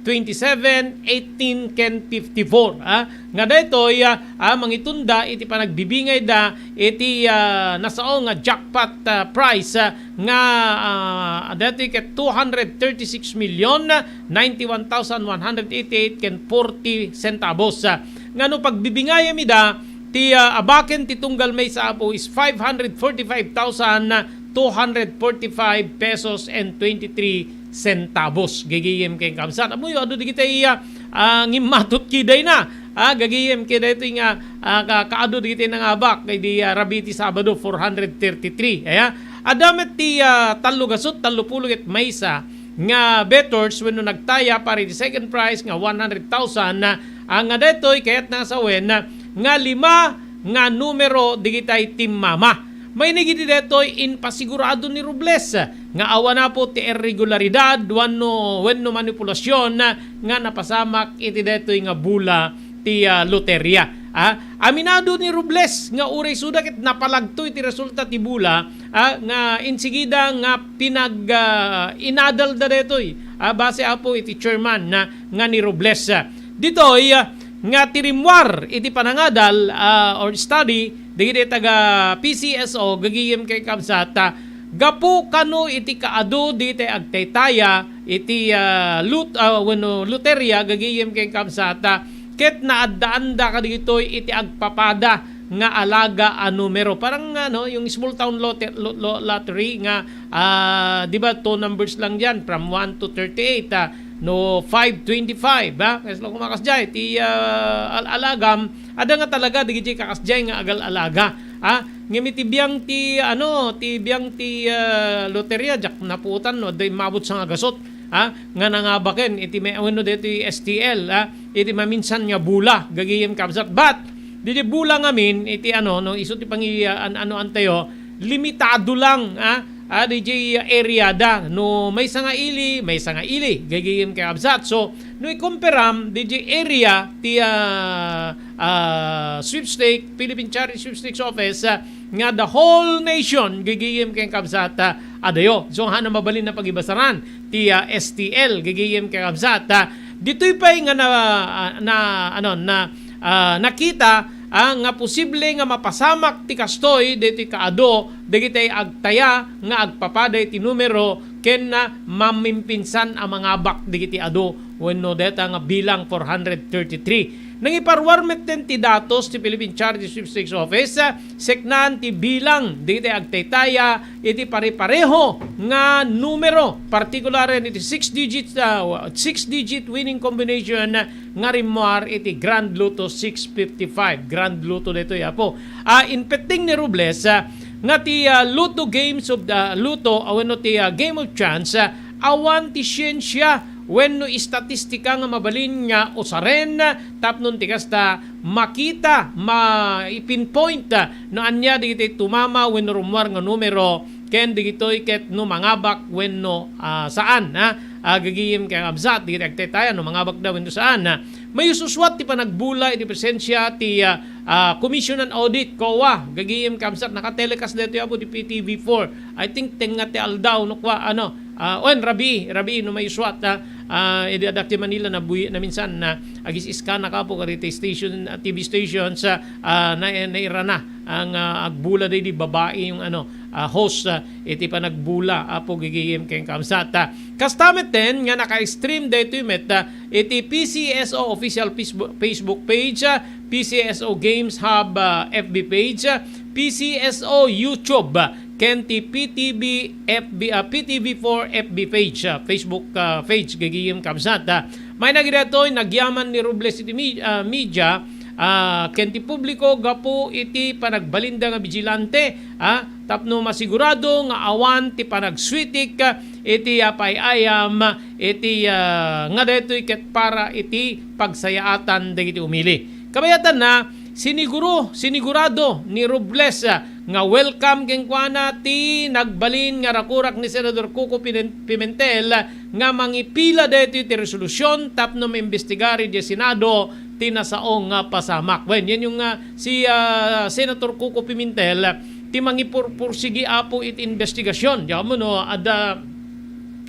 twenty-seven, eighteen, ken fifty-four, ah, nga daytoy, ah, ah, mangitunda iti panagbibingayda iti, ah, nasao nga jackpot, ah, prize, ah, nga, ah, daytoy ket two hundred thirty-six million ninety-one thousand one hundred eighty-eight ken forty centavos, ah, nga no pagbibingayem ida ti, ah, abaken ti tunggal maysa, Apo, is five hundred forty-five thousand two hundred forty-five pesos and twenty-three centavos. Gagayem ken kabsat. Ammoyo, adu dagitay, ah, ah, ngimmatot ket dayna. Ah, gagayem ket daytoy nga, ah, ka-, kaadu dagitay nangabak idi, ah, rabii ti Sabado, four hundred thirty-three. Aya, adda met ti, ah, tallo gasut tallo pulo ket maysa nga bettors wenno nagtaya para iti second prize nga one hundred thousand, ah, nga daytoy kayatna nga sawen, ah, nga lima nga numero dagitay timmama. Mainig iti daytoy, impasigurado ni Robles nga awan, Apo, ti irregularidad wenno, wenno manipulasion nga napasamak iti daytoy nga bula ti, ah, loteria. Ah, aminado ni Robles nga uray isuda ket napalagto iti resulta ti bula, ah, nga insigida nga pinag, ah, inadalda daytoy, ah, base, Apo, iti chairman na nga ni Robles. Ditoy, ah, nga ti rimmuar iti panangadal, ah, or study dagiti taga P C S O gagayem ken kabsat, ah, gapu kano iti kaadu dagiti agtaytaya iti, ah, lut-, ah, wenno loteria gagayem ken kabsat, ah, ket naaddaanda kadagitoy iti agpapada nga alaga a numero. Parang, ano, yung small town lote-, lo-, lo-, lottery nga, ah, di ba, two numbers lang diyan, from one to thirty-eight, ah, no, five twenty-five, ah. Kaya sila kumakas diay, ti, ah, al-, alagam, ada nga talaga, di kakas diay nga agal-alaga. Ah, ngem iti biang ti, ano, ti biang ti, ah, loteria, diak napuotan, no, adda immabot sanga gasut, ah, nga nangabaken, iti may, wenno daytoy S T L, ah, iti maminsan nga bula, gagayem kabsat. But, didi bula ngamin, iti ano, no, isu ti pangi-, an-, ano antayo, limitado lang, ah, ah, didi area da, no, maysa nga ili, maysa nga ili, gagayem kabsat. So, no ikumperam, didi area, ti, ah, ah, sweepstake, Philippine Charity Sweepstakes Office, ah, nga the whole nation, gagayem ken kabsat, ah, adayo. So, hana mabalin na pagibasaran ti, ah, S T L, gagayem ken kabsat, ah, ditoy pay nga na, ah, na, ano, na, ah, nakita, ah, nga posible nga mapasamak ti kastoy ditoy kaadu dagitay agtaya nga agpapada iti numero ken, ah, mamimpinsan a mangabak dagiti adu wenno deta nga bilang four hundred thirty-three. Nangiparuar metten ti datos ti Philippine Charity Sweepstakes Office, ah, seknaan ti bilang dagiti agtaytaya iti pare-pareho nga numero, partikularen iti six digit, ah, six digit winning combination nga rimmuar iti Grand Lotto six fifty-five. Grand Lotto daytoy, Apo. Ah, inpetting ni Robles, ah, nga ti, ah, Lotto Games of the Lotto, ah, wenno ti, ah, Game of Chance, ah, awan ti siensia wenno istatistika nga mabalin nga usaren tapno ti kasta makita, ma-pinpoint, ah, no ania dagiti tumama wenno rummuar nga numero ken dagitoy ket no mangabak wenno, ah, saan, ha? Ah, gagayem ken kakabsat, dagiti agtaytayan no mangabak da wenno saan, ha? Mayususuat ti panagbula iti presensia ti, ah, ah, Commission on Audit, COA, gagayem ken kakabsat, naka-telecast daytoy, Apo, ti P T V four. I think tengnga ti aldaw no kua, ano, ah, wen, rabii, rabii no mayusuat, ha? Ah, idi adda ti Manila, nabuy-, naminsan na agis-iskanak, Apo, kadagiti station, ah, T V stations, ah, ah, na-, nairana ang, ah, agbula daydi babai yung, ano, ah, host, ah, iti panagbula, Apo, gagayem ken kakabsat, ah. Kasta metten nga naka-stream daytoy met, ah, iti P C S O official Facebook, Facebook page, ah, P C S O Games Hub, ah, F B page, ah, P C S O YouTube, ah, ken ti P T V F B, ah, P T V four F B page, ah, Facebook, ah, page, gagayem kakabsat, ah. Maina daytoy, nagyaman ni Robles iti mi-, ah, media, ah, ken ti publiko gapu iti panagbalinda nga bigilante, ah, tapno masigurado nga awan ti panagswitik, ah, iti, ah, pay-ayam, iti, ah, nga daytoy ket para iti pagsayaatan dagiti umili. Kabayatanna, siniguro, sinigurado ni Robles, ah, nga welcome kenkuana ti nagbalin nga rakurak ni Senador Coco Pinen-, Pimentel, ah, nga mangipila daytoy ti resolusyon tapno maimbestigar idiay Senado ti nasao nga pasamak. Wen, yan yung, ah, si, ah, Senator Coco Pimentel, ah, ti mangipurpursigi, Apo, iti investigasyon. Diak ammo no adda,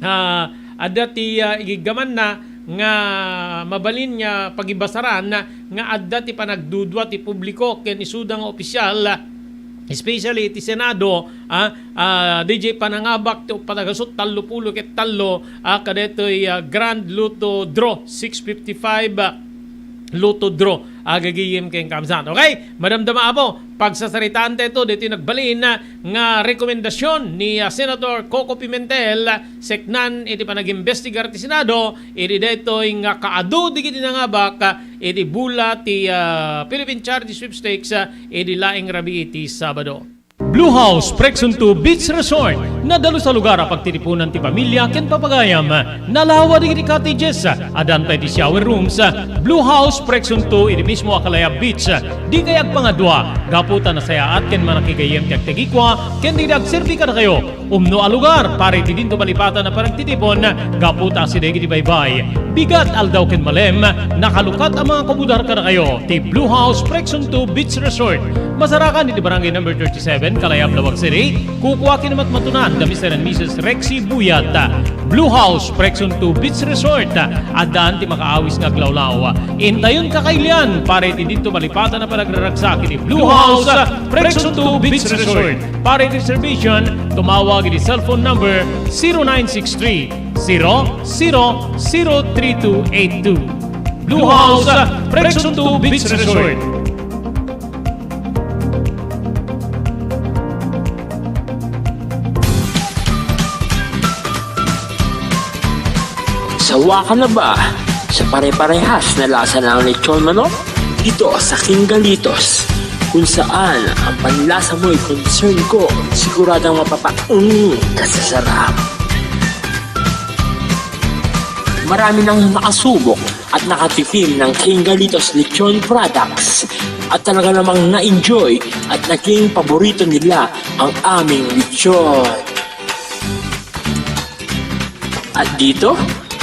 ah, adda ti, ah, igiggamanna nga mabalin nga pagibasaran nga adda ti panagdudua ti publiko ken isuda nga opisyal, especially iti Senado, ah, ah, D J panangabak ti panagasut tallo pulo ket tallo, ah, kadaytoy, ah, Grand Lotto Draw six fifty-five, ah, Lotto Draw, ah, gagayem ken kakabsat. Okay, madamdama, Apo, pagsasaritaan tayo dito nagbalin, ah, nga rekomendasyon ni, ah, Senator Coco Pimentel, ah, seknan iti panagimbestigar ti Senado, iti daytoy nga kaadu digiti nangabak, ah, iti bula ti, ah, Philippine Charity Sweepstakes, ah, iti laeng rabii ti Sabado. Blue House Presunto Beach Resort. Nadalus a lugar a pagtitipunan ti pamilia ken papagayam. Nalawa dagiti cottages, addan pay ti shower rooms. Blue House Presunto iti mismo a Kalayab Beach. Dikay agpangadua, gapu ta nasayaat ken manakigayyem ti agtagikua ken dagiti agserbi kadakayo. Umno a lugar para iti dinto malipatan a panagtitipon, gapu ta asideg iti baybay, bigat, aldaw ken malem, nakalukat a mangakubudar kadakayo ti Blue House Presunto Beach Resort. Masarakan iti Barangay Number thirty-seven, Kalayab, Laoag City. Kukua ken matmatunan da Mister and Missus Rexy Buyat. Blue House Presunto Beach Resort. Addan ti makaawis nga aglawlaw. Intayon kakailian para iti dinto malipatan a panagraragsak iti Blue House Presunto Beach Resort. Para iti reservation, tumawag iti cellphone number zero nine six three, zero zero zero three two eight two. Blue House Presunto Beach Resort. Sawa ka na ba sa pare-parehas na lasa ng lechon manok? Dito sa King Galitos, kung saan ang panlasa mo'y concern ko, siguradong mapapa-, mm, kasasarap. Marami nang nakasubok at nakatikim ng King Galitos Lechon Products at talaga namang na-enjoy at naging paborito nila ang aming lechon. At dito,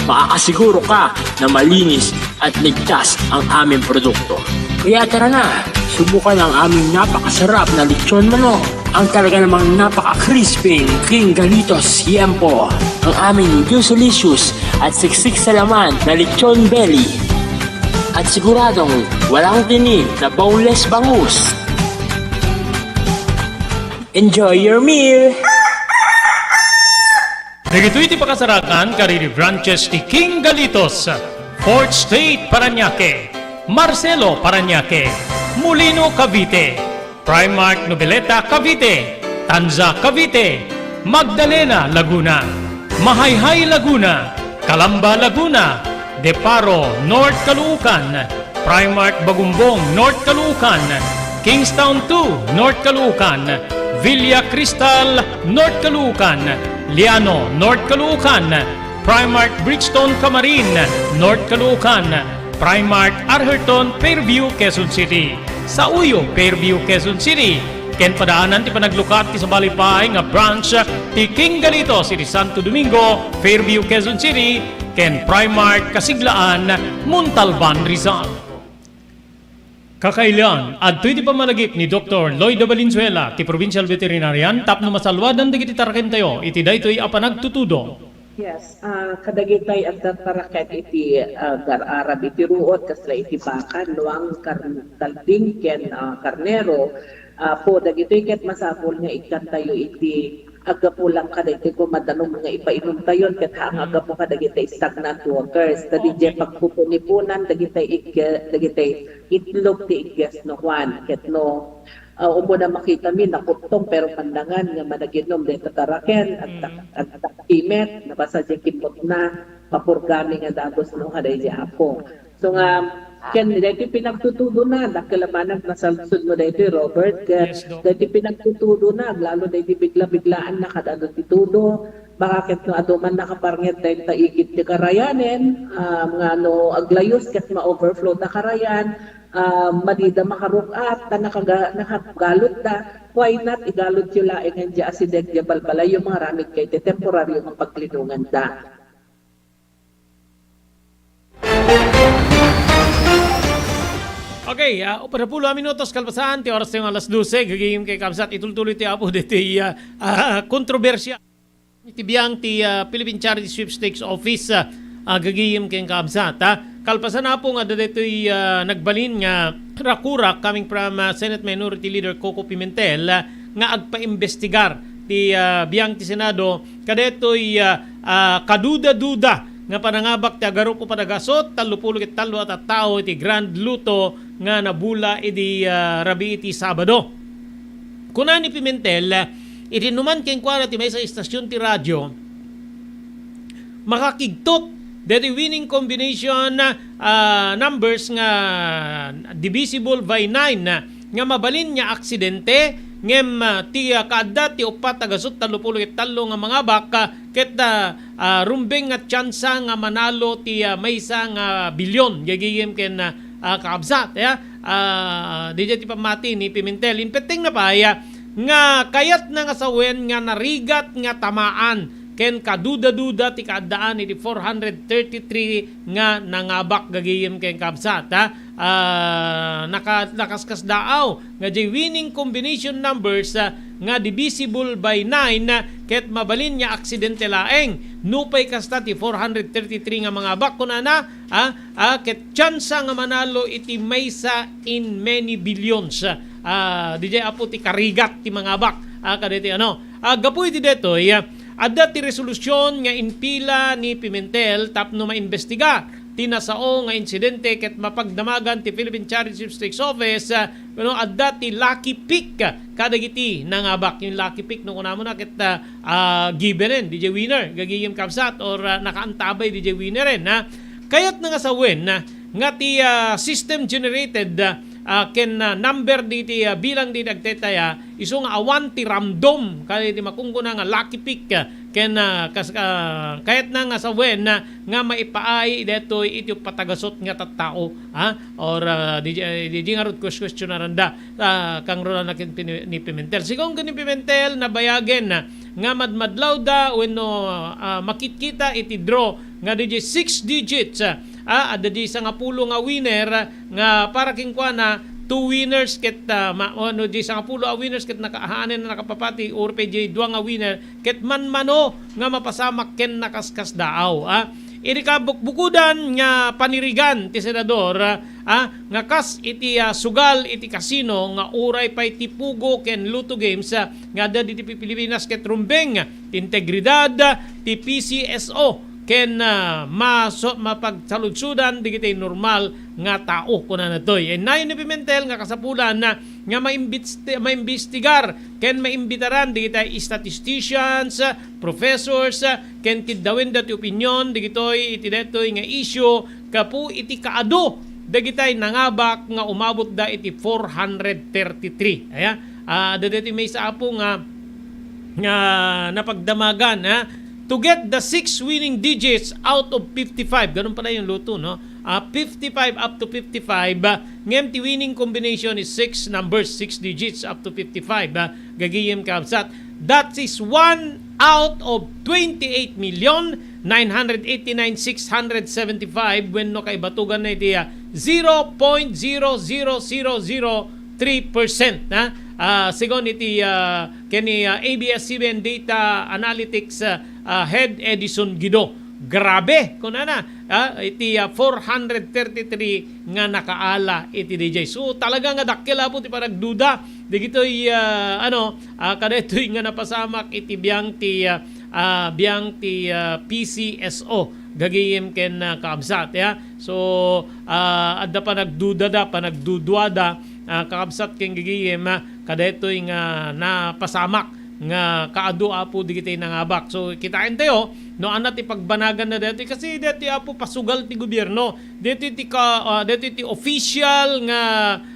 makakasiguro ka na malinis at ligtas ang aming produkto. Kaya tara na, subukan ang aming napakasarap na lechon manok. Ang talaga namang napaka-crispy King Galitos Yempo. Ang aming juicy-licious at siksik sa laman na lechon belly. At siguradong walang tinik na boneless bangus. Enjoy your meal! Dagitoy ti pakasarakan kadagiti branches ti King Galitos, Fourth Street, Parañaque, Marcelo, Parañaque, Molino, Cavite, Primark Noveleta, Cavite, Tanza, Cavite, Magdalena, Laguna, Mahayhay, Laguna, Calamba, Laguna, Deparo, North Caloocan, Primark Bagumbong, North Caloocan, Kingstown two, North Caloocan, Villa Cristal, North Caloocan, Liano, North Caloocan, Primark Brixton, Camarin, North Caloocan, Primark Arherton, Fairview, Quezon City, Sauyo, Fairview, Quezon City, Ken padaanan ti panaglukat ti sabali pay nga branch ti King Galitos iti Santo Domingo, Fairview, Quezon City, ken Primark Kasiglaan, Montalban, Rizal. Kakailian, adtoy ti pammalagip ni Doktor Lloyda Valenzuela ti Provincial Veterinarian tapno masalwadan dagiti tarakentayo iti daytoy a panagtutudo. Yes, ah, kadagitay adda taraken iti, ah, gar-arab iti ruot, kasla iti baka, luang, kar-, kalding, ken, ah, karnero. Ah, po, dagitoy ket masapul nga ikkantayo iti aggapu lang kadagiti kumadanum nga ipainumtayon ket haan nga aggapu kadagiti stagnant waters. Ta didiay pagpupunipunan dagiti igge-, dagiti itlog ti igges no Juan. Ket no, ah, umuna makitami, nakuttong, pero pandangan nga managinom dayta taraken, agtak-, agtaktimet, nabasa diay kimmutna, papurgami nga dagus no kadaydi Apo. So nga, ken daytoy pinagtutudona, dakkel a banag nasalsod mo daytoy, Robert, ket Yes, Doc. Daytoy pinagtutudona, aglalo daytoy bigla-biglaan na kad-adu ti tudo, baka ket no adu man nakaparnget dayta igid ti karayanen, ah, nga no aglayus ket ma-overflow da karayan, ah, madida makarug-at, ta nakaga-, nakagalutda, why not igalutyo laeng diay asideg diay balbalayyo, mangaramid kay ti temporario nga paglinonganda. Okay, ah, upat a pulo a minutos kalpasan ti oras tayo nga alas dose, gagayem ken kabsat, itultuloy ti Apo ditoy, ah, ah, kontrobersia iti biang ti, ah, Philippine Charity Sweepstakes Office, ah, ah, gagayem ken kabsat, ah. Kalpasan, Apo, nga adda ditoy, ah, nagbalin nga rakurak coming from, ah, Senate Minority Leader Coco Pimentel, ah, nga agpaimbestigar ti, ah, biang ti Senado kadaytoy, ah, ah, kaduda-duda nga panangabak ti agarup upat a gasut tallo pulo ket tallo a tattao iti Grand Lotto nga nabula idi, ah, rabii ti Sabado. Kuna ni Pimentel, iti innuman kenkuana ti maysa a istasyon ti radio, makakigtot daytoy winning combination, ah, numbers nga divisible by nine, ah, nga mabalin nga aksidente, ngem, ah, ti, ah, kaadda ti uppat a gasut tallo pulo ket tallo nga mangabak, ah, ket, ah, ah, rumbeng nga tsansa nga manalo ti, ah, maysa nga bilyon, gagayem ken, ah, ah, kakabsat, ya. Ah, didiay ti pammati ni Pimentel. Impetteng na pay, ah, nga kayatna nga sawen nga narigat nga tamaan ken kaduda-duda ti kaaddaan iti four hundred thirty-three nga nangabak, gagayem ken kabsat, ha? Ah, naka-, nakaskasdaaw nga diay winning combination numbers, ah, nga divisible by nine, ah, ket mabalin nga aksidente laeng. Nupay kasta ti four hundred thirty-three nga mangabak, kunana, ah, ah, ket tsansa nga manalo iti maysa in many billions. Ah, didiay, Apo, ti karigat ti mangabak, ah, kadaytoy, ano. Ah, gapu iti daytoy, ah, adda ti resolusyon nga impila ni Pimentel tapno maimbestiga ti nasao nga insidente ket mapagdamagan ti Philippine Charity Sweepstakes Office, ah, no adda ti lucky pick kadagiti nangabak. Yung lucky pick, no, kunamona ket, ah, ah, givenen, didiay winner, gagayem kabsat, or, ah, nakaantabay didiay winneren, ha? Kayatna nga sawen, ah, nga ti, ah, system generated, ah, ah, ken, ah, number diti, ah, bilang diti agtetaya, isu nga awan ti random, kadagiti makunkuna nga lucky pick, ah, ken, ah, kas-, ah, kayatna nga sawen, ah, nga maipaay daytoy iti uppat a gasut nga tattao, ha? Or, ah, di, di, di ngarud kueskuestionaranda, ah, kangrunan na ken pini-, ni Pimentel. Sigun ken ni Pimentel, nabayagen, ah, nga madmadlawda wenno, ah, makitkita iti draw nga didiay six digits, ah, ah, adda diay sangapulo nga winner, ah, nga para kenkuana, two winners ket, ah, ma-, ano, diay sangapulo a winners ket naka-, haanen a nakapapati, uray pay diay dua nga winner ket manmano nga mapasamak ken nakaskasdaaw, ah. Idi kabukbukodan nga panirigan ti senador, ah, nga kas iti, ah, sugal iti kasino nga uray pay ti Pugo ken Lotto Games, ah, nga adda diti Pilipinas ket rumbeng ti integridad ti P C S O ken, ah, maso-, mapagsaludsodan dagiti normal nga tao, kunana daytoy. Innayon ni Pimentel nga kasapulan, ah, nga maimbis-, maimbestigar ken maimbitaran dagiti statisticians, professors, ken kiddawenda ti opinion dagitoy iti daytoy nga issue gapu iti kaadu dagiti nangabak nga umabotda iti four hundred thirty-three. Aya, ah, adda daytoy maysa, Apo, nga, nga napagdamagan, ha? To get the six winning digits out of fifty-five. Ganun pala yung Lotto, no? ah, fifty-five up to fifty-five, ah, ngem ti winning combination is six numbers, six digits up to fifty-five, ah, gagayem kabsat. That is one out of twenty-eight million nine hundred eighty-nine six hundred seventy-five wenno kaibatugan na iti, ah, zero point zero zero zero zero three percent, ha? Ah, segun iti, ah, kani, ah, A B S C B N Data Analytics, ah, ah, Head Edison Guido. Grabe, kunana, ah, iti, ah, four hundred thirty-three nga nakaala iti D J. So, talaga nga dakkel, Apo, ti panagduda. Dagitoy, ah, ano, ah, kadaytoy nga napasamak iti biang ti, ah, ah, biang ti, ah, P C S O. Gagayem ken, ah, kaabsat, ya. So, ah, adda panagdudada, panagduduada, ah, kaabsat ken gagayem, ah, kadaytoy nga napasamak nga kaadu, Apo, digiti nangabak. So, kitaentayo, no, ania ti pagbanagan na daytoy. Kasi daytoy, Apo, pasugal ti gobierno. Daytoy ti ka-, ah, daytoy ti official nga,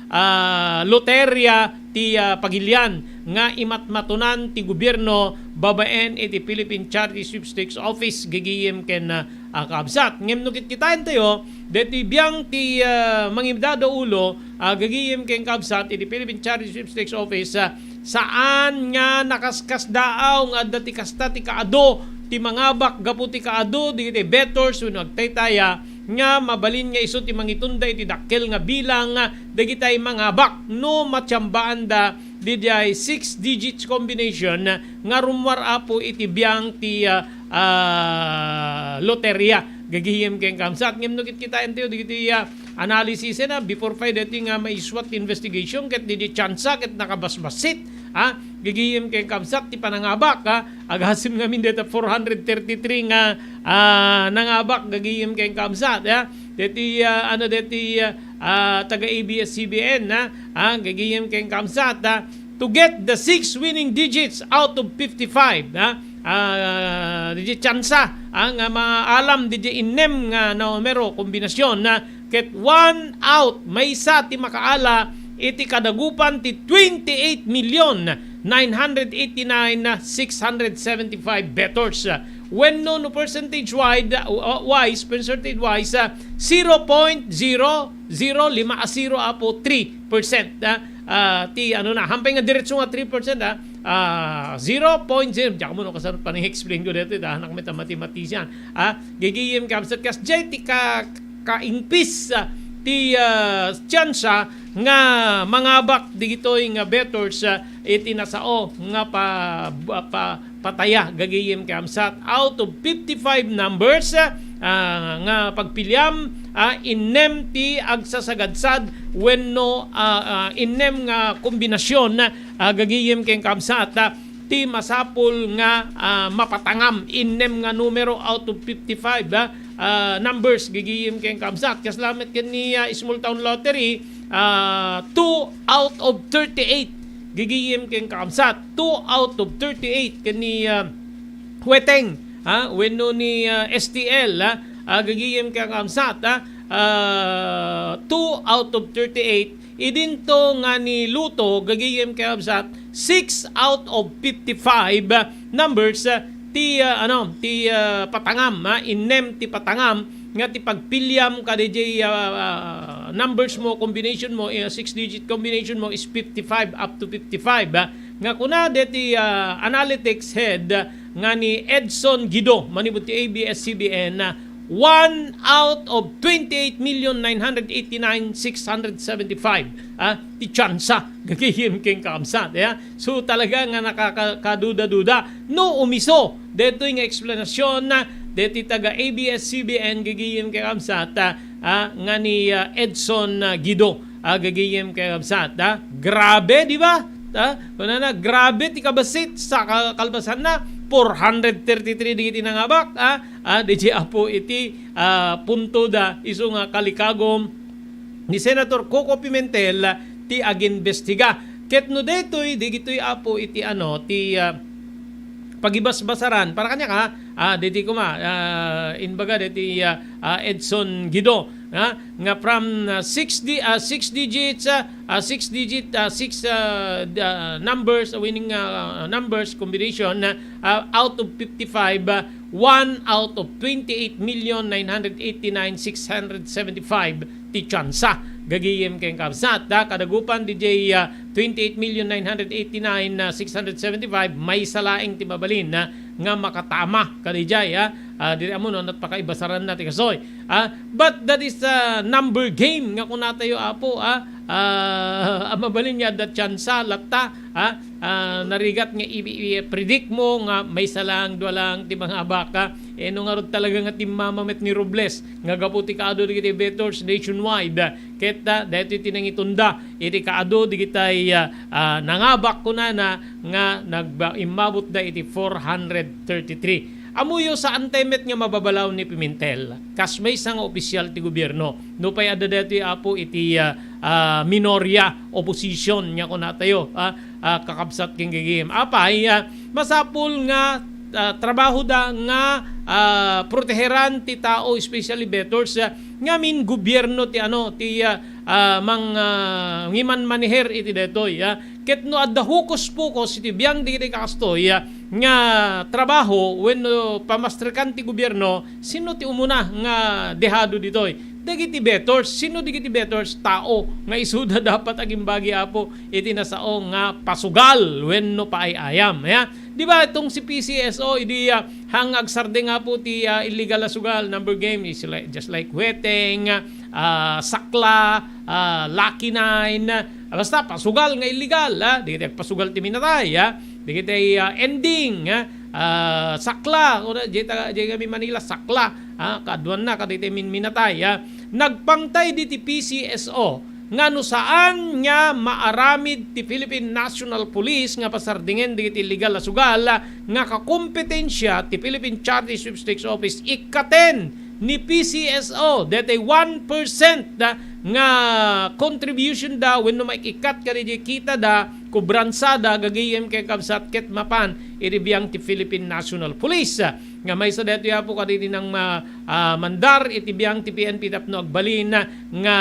ah, loterya ti, ah, pagilian nga imatmatunan ti gobierno babaen iti Philippine Charity Sweepstakes Office, gagayem ken, ah, ah, kaabsat. Ngem no kitkitaentayo, daytoy biang ti, ah, mangidada ulo, ah, gagayem ken kaabsat iti Philippine Charity Sweepstakes Office, ah, saan nga nakaskasdaaw nga adda ti kasta ti kaadu ti mangabak gapu ti kaadu dagiti bettors wenno agtaytaya nga mabalin nga isu ti mangitunda iti dakkel nga bilang dagitay mangabak no matiambaanda didiay six digits combination nga rummuar, Apo, iti biang ti, ah, ah, loterya. Gagayem ken kaabsat. Ngem no kitkitaentayo dagiti, ah, analysis na before pa daytoy nga maisuat ti investigation ket didi tsansa ket nakabasbassit, ha? Gagayem ken kaabsat ti panangabak, ha? Agasem ngamin dayta four hundred thirty-three nga, ah, nangabak gagayem ken kaabsat, ha? Daytoy, ah, ano, daytoy, ah, ah, taga A B S C B N, ha? Ah, gagayem ken kaabsat, ha? To get the six winning digits out of fifty-five, ha? Ah, didi tsansa, ha, nga maalam didi innem nga numero, kombinasyon, ha? Ket one out, maysa ti makaala iti kadagupan ti twenty-eight million nine hundred eighty-nine six hundred seventy-five bettors. Wenno no percentage wide, uh, wise, percentage wise, uh, zero point zero zero lima a zero, Apo, three percent, ah, ah, ti ano na, hampay nga diretso nga three percent, ah, ah, zero point zero, diak mo no kasano panang-explain ko dito, ah, anak met a mathematician, ah, gagayem kabsat, kasdiay ti ka, kaingpis, ah, ti, ah, tsansa nga mangabak digitoy nga bettors, ah, iti nasao nga pa, pa, pataya gagayem ken kaabsat. Out of fifty-five numbers, ah, nga pagpiliam, ah, innem ti agsasagadsad wenno, ah, ah, innem nga kombinasyon, ah, gagayem ken kaabsat, ah, ti masapul nga, ah, mapatangam. Innem nga numero out of fifty-five, ah, ah, numbers gagayem ken kaabsat. Kasla met ken ni, ah, Small Town Lottery, ah, two out of thirty-eight gagayem ken kaabsat. Two out of thirty-eight ken ni, ah, Hueteng, ha, wenno ni, ah, S T L, ha, ah, gagayem ken kaabsat, ha, ah, two out of thirty-eight. Idinto nga ni Lotto gagayem ken kaabsat, six out of fifty-five, ah, numbers, ah, ti, ah, ano, ti, ah, patangam, ha, innem ti patangam nga ti pagpiliam kadiay, ah, ah, numbers mo, combination mo, eh, six digit combination mo is fifty-five, up to fifty-five, ah. Nga kuna deti, ah, analytics head, ah, nga ni Edson Guido, manipud ti A B S C B N, ah, one out of twenty-eight million nine hundred eighty-nine six hundred seventy-five, ah, ti tsansa gagayem ken kaabsat, ya. So, talaga nga nakaka-, kaduda-duda. No, umiso detoy nga eksplanasyon, ah, deti taga A B S C B N gagayem ken kaabsat, ah, ah, nga ni, ah, Edson, ah, Guido, ah, gagayem ken kaabsat, ah. Grabe, di ba? Ah, kunana, grabe ti kabassit sa ka-, kalpasanna, four hundred thirty-three dagiti nangabak, ah, ah, di Apo iti, ah, punto da, isu nga kalikagom ni Senator Coco Pimentel ti agimbestiga. Ket no daytoy, digitoy, Apo, iti ano, ti, ah, pagibasbasaran, para kaniak, ha, ah, deti koma, ah, imbaga deti, ah, ah, Edson Guido, ha, nga from, ah, six di-, ah, six digits, ah, ah, six digit, ah, six, ah, d-, ah, numbers, winning, ah, numbers combination, ah, ah, out of fifty-five, ah, one out of twenty-eight million nine hundred eighty-nine six hundred seventy-five ti tsansa. Gagayem ken kabsat, da, kadagupan didiay, ah, twenty-eight million nine hundred eighty-nine six hundred seventy-five, maysa laeng ti mabalin, ah, nga makatama kadidiay, ah. Ah, diri ammo no, anat pakaibasaranna ti kastoy. Ah, but that is a number game nga kunatayo, Apo, ah. Ah, a mabalin nga adda tsansa latta, ah, ah, narigat nga i-, i-, i-predict mo nga maysa lang, dua lang ti mangabak, ah. Eh, no ngarud talaga nga timmama met ni Robles nga gapu ti kaadu dagiti bettors nationwide, ah, ket, ah, daytoy ti nangitunda iti kaadu dagitay, ah, ah, nangabak kunana nga nagba-, immabutda iti four hundred thirty-three. Ammoyo, saantay met nga mababalaw ni Pimentel kas maysa nga opisyal ti gobierno. Nupay adda daytoy, Apo, iti, ah, ah, minoria, opposition nga kunatayo, ah, ah, kakabsat ken gagayem. Apay, ah, masapul nga, ah, trabahoda nga, ah, proteheran ti tao, especially bettors, ah, ngamin gobierno ti ano, ti, ah, ah, mang, ah, ngimanmaneher iti daytoy, ah. Ket no adda hokus-pokus iti biang dagiti kastoy, ah, nga trabaho wenno pamastrekan ti gobierno, sino ti umuna nga dehado ditoy? Dagiti bettors. Sino dagiti bettors? Tao nga isuda dapat agimbagi, Apo, iti nasao nga pasugal wenno paay-ayam. Ya? Di ba itong si P C S O, idi, ah, hang agsardeng, Apo, ti, ah, illegal a sugal, number game, is like, just like weteng, ah, sakla, ah, lucky nine, ah, basta pasugal nga illegal, ah, dagiti agpasugal ti minatay, ah, dagiti, ah, ending, ah, ah, sakla, o na, di ta-, di kami Manila, sakla, ah, kaaduanna, kadagiti min-, minatay, ah. Nagpangtay diti P C S O nga no saan nga maaramid ti Philippine National Police nga pasardingen dagiti illegal a sugal nga kakompetensia ti Philippine Charity Sweepstakes Office, ikkaten ni P C S O, daytoy one percent da nga contribution da wenno maikkat kadagiti kita da, kubransada, gagayem ken kabsat, ket mapan iti biang ti Philippine National Police. Nga maysa daytoy, Apo, kadagiti nang ma-, ah, mandar iti biang ti P N P tapno agbalin nga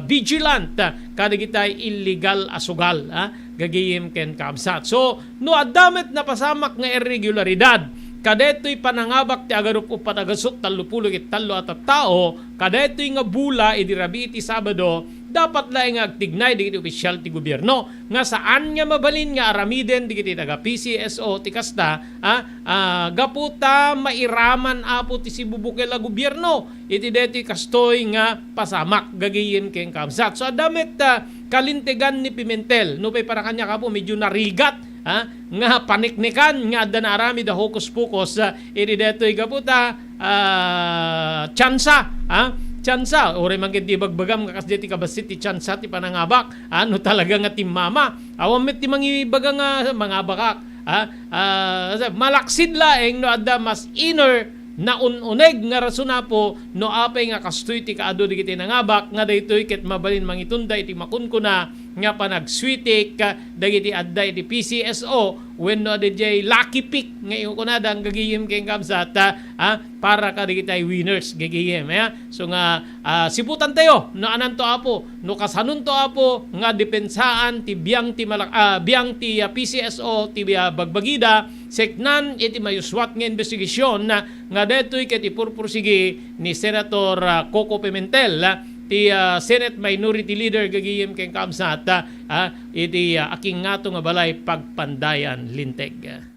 vigilant kadagitay illegal a sugal, ah, gagayem ken kabsat. So, no adda met napasamak nga irregularidad kadaytoy panangabak ti agarup-upat a gasut tallo pulo ket tallo a tattao, kadaytoy nga bula idi rabii ti Sabado, dapat laeng nga agtignay dagiti opisyal ti gobierno nga saan nga mabalin nga aramiden dagiti taga P C S O ti kasta, ah, ah, gapu ta mairaman, Apo, ti sibubukel a gobierno iti daytoy kastoy nga pasamak, gagayem ken kabsat. So, adda met, ah, kalintegan ni Pimentel. Nupay para kaniak, Apo, medyo narigat, ah, nga paniknikan nga adda naaramid a hokus-pokus, ah, iti daytoy gapu ta, ah, tsansa, ah, tsansa. Uray man ket di bagbagam nga kasdiay ti kabassit ti tsansa ti panangabak, ah, no talaga nga timmama. Awan met ti mangibaga nga mangabakak, ah, ah, malaksid laeng no adda mas inner naun-uneg nga rason, Apo, no apay nga kastoy ti kaadu dagiti nangabak nga daytoy ket mabalin mangitunda iti makunkuna nga panagswitik, ah, dagiti adda iti P C S O wenno adda diay lucky pick nga ikunada, gagayem ken kabsat, ah, ah, para kadagiti winners, gagayem, ya. So nga, ah, siputantayo no ananto, Apo, no kasanonto, Apo, nga depensaan ti biang ti malak-, ah, biang ti, ah, P C S O ti, ah, bagbagida, seknan iti mayuswat nga investigasyon, ah, nga daytoy ket ipurpursigi ni Senator, ah, Coco Pimentel, ah, ti, ah, Senate Minority Leader, gagayem ken kabsat, ah, ah, iti, ah, akingngato nga balay pagpandayan linteg.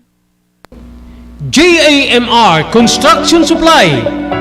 J A M R Construction Supply.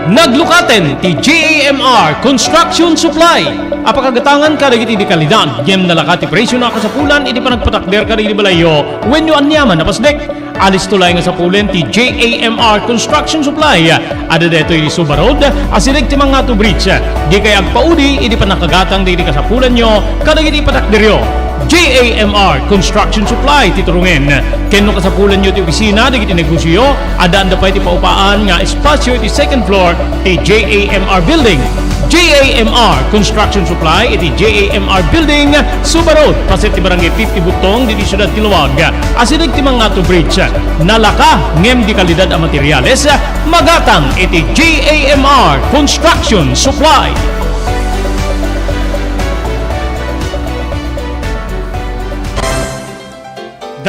Naglukaten ti J A M R Construction Supply a pakagatangan kadagiti di kalidad ngem nalaka ti presio a kasapulan iti panagpatakder kadagiti balayyo wenno aniaman a pasdek. Alisto laeng nga sapulen ti J A M R Construction Supply. Adda daytoy iti Suba Road, asideg ti Mangato Bridge. Dikay agpaudi iti pannakagatang dagiti kasapulanyo kadagiti patakderyo. J A M R Construction Supply ti turongen. Ken no kasapulanyo ti opisina dagiti negosioyo, addaan da pay ti paupaan nga espasio iti second floor ti J A M R Building. J A M R Construction Supply iti J A M R Building, Suba Road, paset ti Barangay fifty Butong, ditoy siudad ti Laoag. Asideg ti Mangato Bridge. Nalaka ngem di kalidad a materiales, magatang iti J A M R Construction Supply.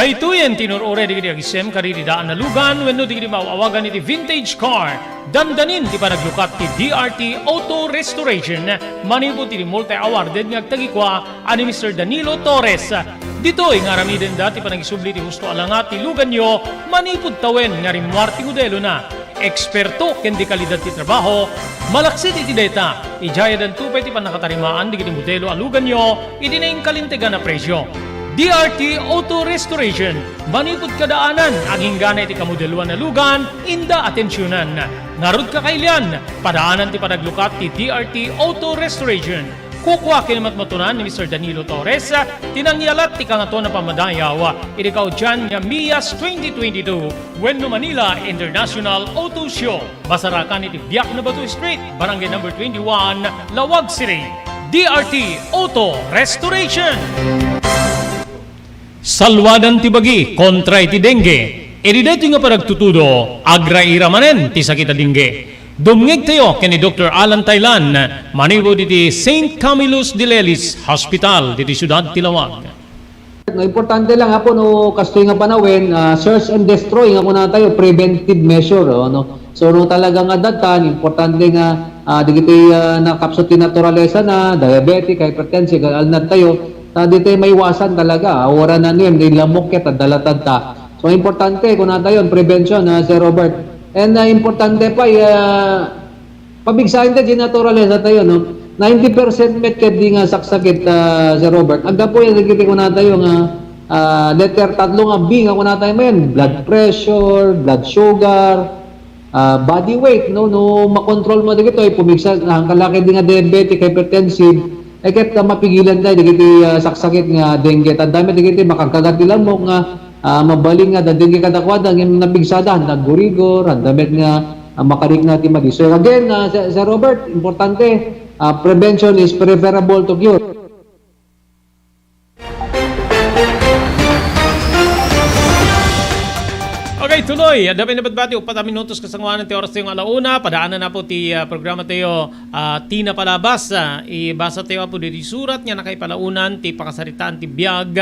Daytoyen ti inur-uray dagiti agisem kadagiti daan a lugan wenno dagiti maaw-awagan iti vintage car. Dandanin ti panaglukat ti D R T Auto Restoration manipud iti multi-awarded nga agtagikua a ni Mister Danilo Torres. Ditoy nga aramidenda ti panangisubli ti husto a langat ti luganyo manipud tawen nga rimmuar ti modelona. Eksperto ken dekalidad ti trabaho, malaksid iti dayta, idiay addanto pay ti pannakatarimaan dagiti modelo a luganyo iti nainkalintegan a presio. D R T Auto Restoration, manipud kadaanan, aginggana iti kamodeloan a lugan, inda atensionan. Ngarud, kakailian, padaanan ti panaglukat ti D R T Auto Restoration. Kukua ken matmatunan ni Mister Danilo Torres ti nangyalat ti Kangatoan a Pammadayaw iti kaudian nga MIAS twenty twenty-two wenno Manila International Auto Show. Masarakan iti Biak na Batu Street, Barangay Number twenty-one, Laoag City. D R T Auto Restoration. Salwadan ti bagi kontra iti dengue. Iti daytoy nga panagtutudo, agraira manen ti sakit a dengue. Dumngegtayo ken ni Doktor Alan Taylan, manipud iti Saint Camillus de Lelis Hospital, diti siudad ti Laoag. No, importante lang, Apo, no, kastoy nga panawen, ah, search and destroy nga kunatayo, preventive measure, oh, no? So, no, talaga nga datan, importante nga, ah, dagiti, ah, nakapsut ti naturalesa na, diabetic, hypertensive, alnad tayo, ta di tayo maiwasan talaga, ah, wala na niyan, di lamok ket, ah, dalatad ta. So, importante, kunatayo, prevention, ah, Sir Robert. And, ah, importante pa, ah, pabigsaen ta, di naturalesa tayo, no? Ninety percent met ket di nga saksakit, ah, Sir Robert. Aggapu yan, dagiti kunatayo nga, ah, letter tatlo nga B nga kunatayo manen, blood pressure, blood sugar, ah, body weight, no? No makontrol mo dagitoy, pumigsa, ang kalaki di nga diabetic, hypertensive, eh, ket, ah, mapigilan tayo dagiti, ah, saksakit nga dengue. Tanda met dagiti makagkagat ti lamok nga, ah, mabalin nga da dengue kadakuada, ngem napigsada, nagurigor, handa met nga, ah, makarikna ti madi. So again, ah, Sir, Sir Robert, importante, ah, prevention is preferable to cure. Okay, tuloy. Adda pay nabatbati, upat a minutos kasangoanan ti oras tayo nga alauna. Padaanan na po ti, ah, programa tayo, ah, Tina Palabas. Ah, ibasa tayo, Apo, diti surat nga nakaipalaonan ti pakasaritaan ti biag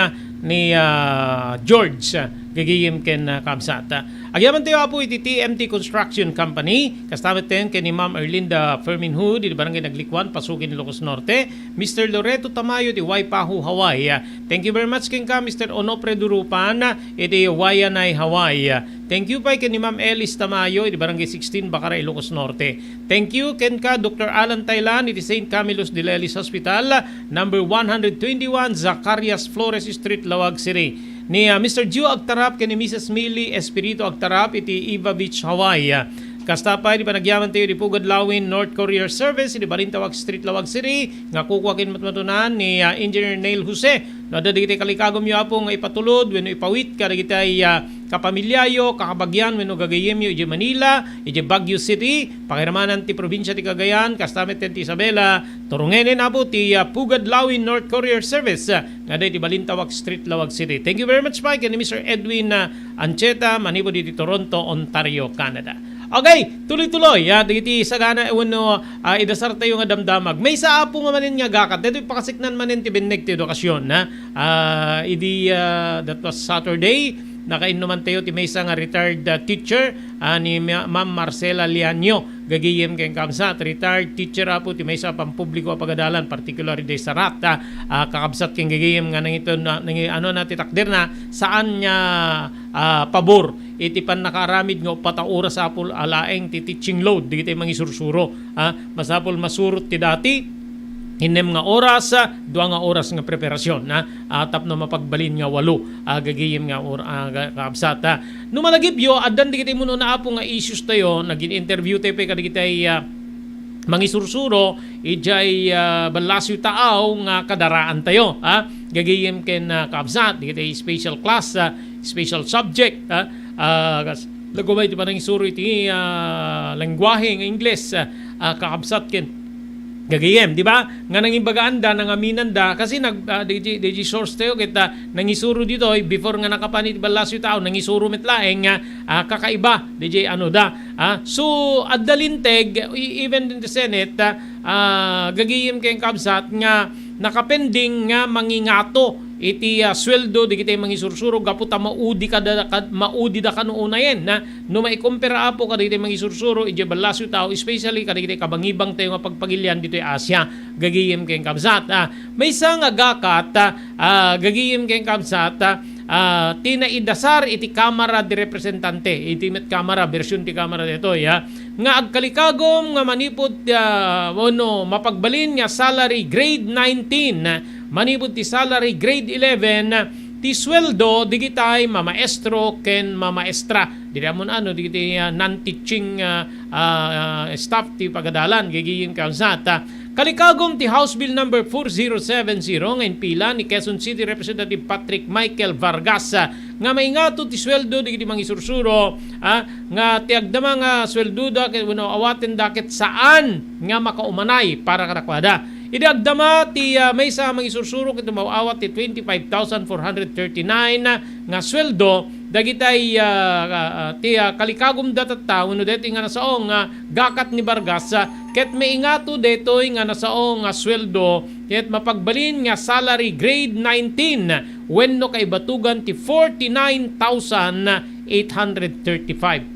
ni, ah, George, ah, gagayem ken, ah, kabsat. Ah, agyaman tayo, Apo, iti T M T Construction Company. Kasta met ken ni Ma'am Erlinda Fermin Hood, iti Barangay Naglikuan, Pasukin, Ilocos Norte. Mister Loreto Tamayo, iti Waipahu, Hawaii. Thank you very much kenka, Mister Onofre Durupan, iti Waianae, Hawaii. Thank you pay ken ni Ma'am Elis Tamayo, iti Barangay sixteen, Bacara, Ilocos Norte. Thank you kenka, Doktor Alan Taylan, iti Saint Camillus de Lelis Hospital, number one hundred twenty-one, Zacarias Flores Street, Laoag City. Ni, ah, Mister Gio Agtarap ken ni Missus Millie Espiritu Agtarap iti Iva Beach, Hawaii. Kasta pay di panagyaman tayo di Pugad Lawin North Courier Service, di Balintawak Street, Laoag City, nga kukua ken matmatunan ni, ah, Engineer Neil Jose. No, adda dagiti kalikagumyo, Apo, nga ipatulod wenno ipawit kadagiti, ah, kapamilyayo, kakabagian wenno gagayemyo idiay Manila, idiay Baguio City, pakiramanan ti probinsia ti Cagayan, kasta met ti Isabela, turungenen, Apo, ti, ah, Pugad Lawin North Courier Service, ah, nga adda iti Balintawak Street, Laoag City. Thank you very much pay ken ni Mister Edwin, ah, Ancheta, manipud iti Toronto, Ontario, Canada. Okay, tuloy-tuloy, ah, dagiti sagana wenno, ah, idasartayo nga damdamag. Maysa, Apo, nga manen nga aggakat. Daytoy pakasiknan manen ti binneg ti edukasyon, ha? Ah, idi, ah, that was Saturday, nakainnuman tayo ti maysa nga retired, ah, teacher, ah, ni Ma-, Ma'am Marcela Lianio. Gagayem ken kabsat, retired teacher, Apo, ti maysa a pampubliko a pagadalan, particular idiay Sarat, ah, ah, kakabsat ken gagayem nga nangiton, ah, nangi-, ano na ti takderna, saan nga, ah, pabor iti pannakaaramid nga uppat a oras, Apo, a laeng ti teaching load dagiti mangisursuro, ah, masapul masurot ti dati, innem nga oras, ah, dua nga oras nga preparasyon, ah, ah, tapno mapagbalin nga walo, ah, gagayem nga or-, ah, ga-, kaabsat, ah. No malagipyo, addan dagiti immun-una, Apo, nga issues tayo, nagin-interview tayo pay kadagiti, ah, mangisursuro, idiay, ah, Ballasio Taaw nga kadaraan tayo, ah, gagayem ken, ah, kaabsat, dagiti special class, ah, special subject, ah, ah, kas-, lagumay ti panangisuro iti, ah, lengguahe nga Ingles, ah, ah, kakabsat ken gagayem, di ba? Nga nangibagaanda, nangaminanda, kasi nag-, ah, D J, D J source tayo, ket, ah, nangisuro ditoy, before nga nakapan iti Ballasio Taaw, nangisuro met laeng nga, ah, kakaiba, D J ano da, ah. So, adda linteg, e-, even in the Senate, ah, ah, gagayem ken kabsat nga nakapending nga mangingato iti, ah, sueldo dagiti mangisursuro gapu ta maudi kada, kad-, maudi da kano unayen, na no maikumpara, Apo, kadagiti mangisursuro idiay ballasiw tao, especially kadagiti kabangibang tayo nga pagpagilian ditoy Asia, gagayem ken kabsat. Ah, maysa nga gakat, ah, gagayem ken kabsat, ah, ah, ti naidasar iti Kamara de Representante, iti met Kamara, bersyon ti Kamara ditoy, ah, nga agkalikagum nga manipud, ah, wenno mapagbalin nga salary grade nineteen, manipud ti salary grade eleven, ti sueldo digitay mamaestro ken mamaestra. Diri amon ano, digiti, ah, non-teaching, ah, ah, staff ti pagadalan, gagayem kabsat. Ah, kalikagum ti House Bill number four zero seven zero nga impila ni Quezon City Representative Patrick Michael Vargas, ah, nga maingato ti sueldo digiti mangisursuro, ah, nga ti agdama nga sueldoda ket wenno awatenda ket saan nga makaumanay para kadakuada. Idi agdama ti, ah, maysa a mangisursuro ket umaw-awat ti twenty-five thousand four hundred thirty-nine nga sueldo dagitay, ah, ah, ah, ti, ah, kalikagumda tatta wenno daytoy nga nasao nga gakat ni Vargas, ah, ket maingato daytoy nga nasao nga sueldo ket mapagbalin nga salary grade nineteen wenno kaibatugan ti forty-nine thousand eight hundred thirty-five.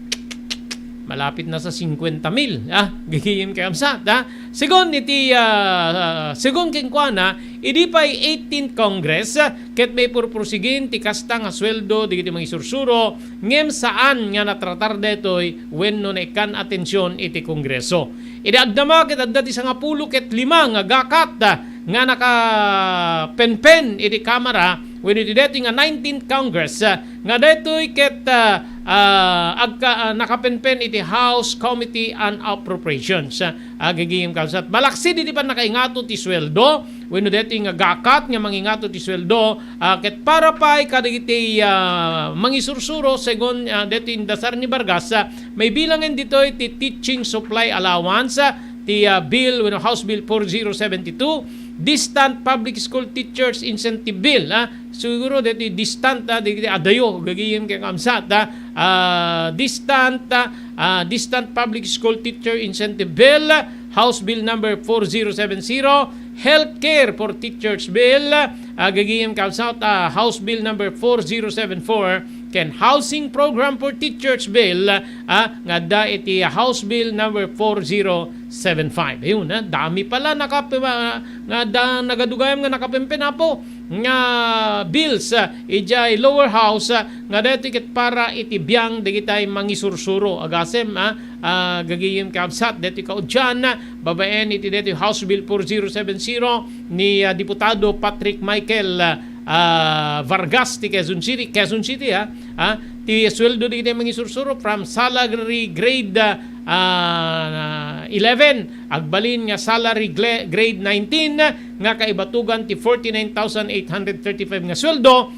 Malapit na sa singkwenta mil, ah, gagayem ken kabsat, ah. Segun iti, ah, ah, segun kenkuana, idi pay eighteenth Congress, ah, ket maipurpursigin ti kasta nga sueldo dagiti mangisursuro, ngem saan nga natratar daytoy wenno naikkan atension iti Kongreso. Idi agdama ket adda ti sangapulo ket lima nga gakat, ah, nga nakapenpen iti Kamara wenno iti daytoy nga nineteenth Congress, ah, nga daytoy ket, ah, ah, agka-, ah, nakapenpen iti House Committee on Appropriations. Ah, gagayem kabsat, malaksid iti pannakaingato ti sueldo wenno daytoy nga gakat nga mangingato ti sueldo, ah, ket para pay kadagiti, ah, mangisursuro segun, ah, daytoy indasar ni Vargas, ah, maibilangen ditoy ti teaching supply allowance, ah, ti, ah, bill wenno House Bill four zero seven two, Distant Public School Teachers Incentive Bill, ah. Siguro daytoy distant, ah, dagiti adayo, gagayem ken kabsat, ah. Ah, distant, ah, ah, Distant Public School Teacher Incentive Bill, House Bill number four zero seven zero, Healthcare for Teachers Bill, ah, gagayem kabsat, ah, House Bill number four zero seven four, ken Housing Program for Teachers Bill, ah, nga adda iti House Bill number four zero seven five. Ayun, ah, dami pala nakap-, ah, nga adda nagadugayam nga nakapempen, Apo, nga bills, ah, idiay lower house, ah, nga daytoy ket para iti biang dagitay mangisursuro. Agasem, ah, ah, gagayem kabsat, daytoy kaudian, ah, babaen iti daytoy House Bill four zero seven zero ni, ah, Diputado Patrick Michael, ah, ah, Vargas ti Quezon City, Quezon City, ah, ah, ti sueldo dagitay mangisursuro from salary grade, ah, ah, eleven agbalin nga salary gle-, grade nineteen nga kaibatugan ti forty-nine thousand eight hundred thirty-five nga sueldo,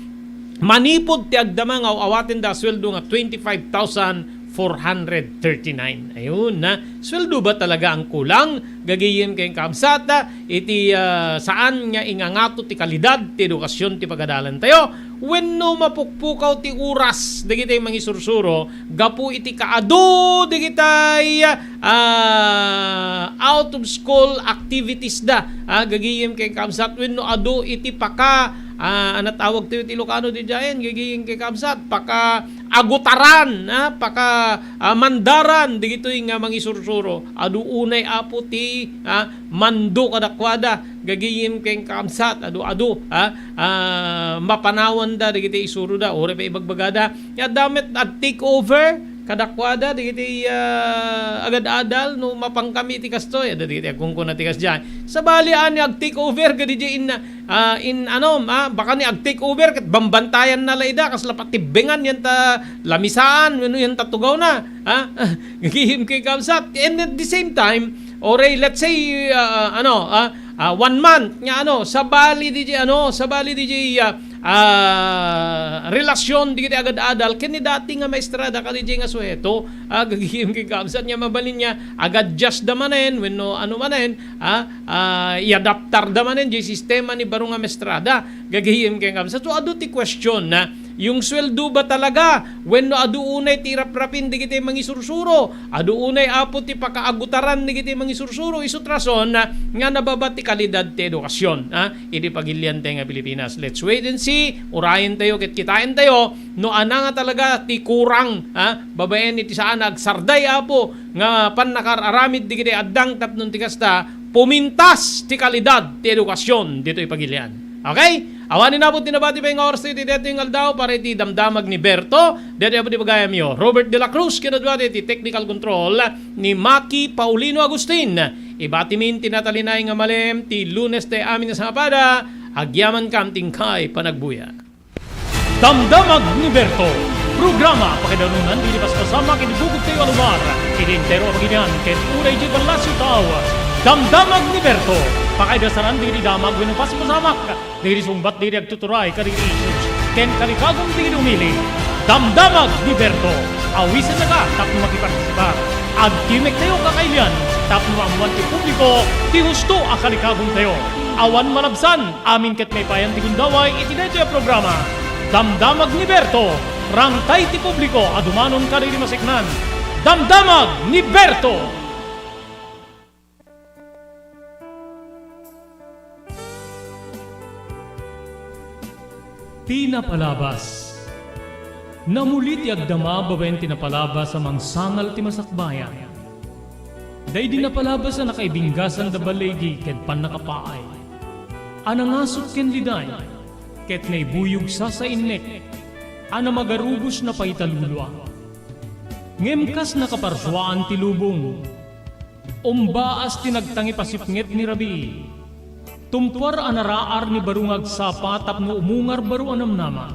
manipud ti agdama nga aw-awatenda a sueldo nga twenty-five thousand four hundred thirty-nine. Ayun, na. Sueldo ba talaga ang kulang? Gagayem ken kabsat, iti, ah, saan nga ingangato ti kalidad ti edukasyon ti pagadalantayo? Wenno mapukpukaw ti oras dagiti mangisursuro gapu iti kaadu dagitay, ah, out of school activities da, ah, gagayem ken kabsat, wenno adu iti paka, ah, anat awag tayo ti Ilocano didiayen, gagayem ken kabsat, paka agutaran, ah, paka, ah, mandaran dagitoy nga mangisursuro. Adu unay, Apo, ti, ah, mando kadakuada, gagayem ken kabsat, adu-adu, ah, ah, mapanawanda dagiti isuroda, uray pay ibagbagada. Nya, adda met ag-take over kadakuada dagiti, ah, agad-adal no mapankami iti kastoy. Adda dagiti agkunkuna ti kasdiay. Sabali, ani ag-take over kadi diay inna, ah, in, ano, ah, baka ni ag-take over ket bambantayanna la ida, kasla patibbengan yanta lamisaan wenno yanta tugawna, ah, gagayem ken kabsat. And at the same time, uray, let's say, ah, ano, ah, ah, one month nga, ano, sabali diay, ano, sabali diay, ah, ah, relasyon dagiti agad-adal ken ni dati nga maestrada kadi diay nga suheto, ah, gagayem ken kabsat, nga mabalin nga ag-adjust da manen wenno ano manen, ah, ah, iadaptar da manen diay sistema ni baro nga maestrada, gagayem ken kabsat. So, adu ti question na Yung sweldo ba talaga wenno adu unay ti raprapin dagiti mangisursuro? Adu unay, Apo, ti pakaagutaran dagiti mangisursuro? Isu ti rason nga nababa ti kalidad ti edukasyon, ha, idi pagiliantayo nga Pilipinas. Let's wait and see. Urayentayo ket kitaentayo no ania nga talaga ti kurang, ha, babaen iti saan a agsarday, Apo, nga pannakar-aramid dagiti addang tapno ti kasta, pumintas ti kalidad ti edukasyon ditoy pagilian. Okay? Awanen, Apo, ti nabati pay nga oras iti daytoy nga aldaw para iti damdamag ni Berto. Daytoy, Apo, ti bagayamyo, Robert de la Cruz, ken adu iti technical control ni Maki Paulino Agustin. Ibatimin ti natalinay nga malem ti Lunes ti amin a sangapada. Agyamankam ti inkay panagbuya. Damdamag ni Berto, programa pakaidarunan dagiti paspasamak iti bukod tayo a lugar, iti entero a pagilian, ken uray idiay Palacio Tao. Damdamag ni Berto, pakaidasaran dagiti damag wenno paspasamak dagiti sungbat dagiti agtuturay kadagiti issues ken kalikagum dagiti umili. Damdamag ni Berto, awisennaka tapno makipartisipar. Agtimek tayo kakailian tapno maammuan ti publiko ti husto a kalikagum tayo. Awan malabsan, amin ket maipayan ti gundaway iti daytoy a programa. Damdamag ni Berto, rangtay ti publiko a dumanon kadagiti maseknan. Damdamag ni Berto! Ti napalabas. Namuli ti agdama babaen ti napalabas a mangsangal ti masakbayan. Daydi napalabas a nakaibinggasan da baligi ken pannakapaay, a nangasut ken liday, ket naibuyog sasainnek, a namagarubos napaitalulua. Ngem kas nakaparsuaan ti lubong, umbaas ti nagtangipasipnget ni rabii. Tumpuar a naraar ni baro nga agsapa tapno umungar baro a namnama.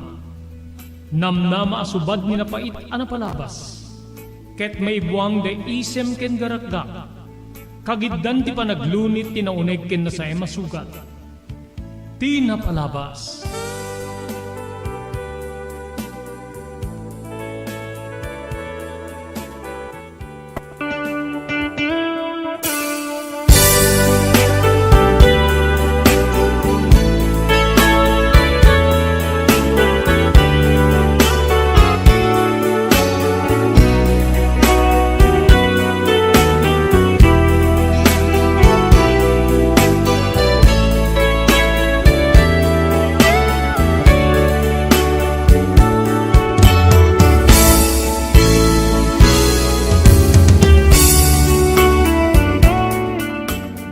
Namnama a subad ni napait a napalabas. Ket maibuang da isem ken garakgak. Kagiddan ti panaglunit ti nauneg ken nasaem a sugat. Ti napalabas.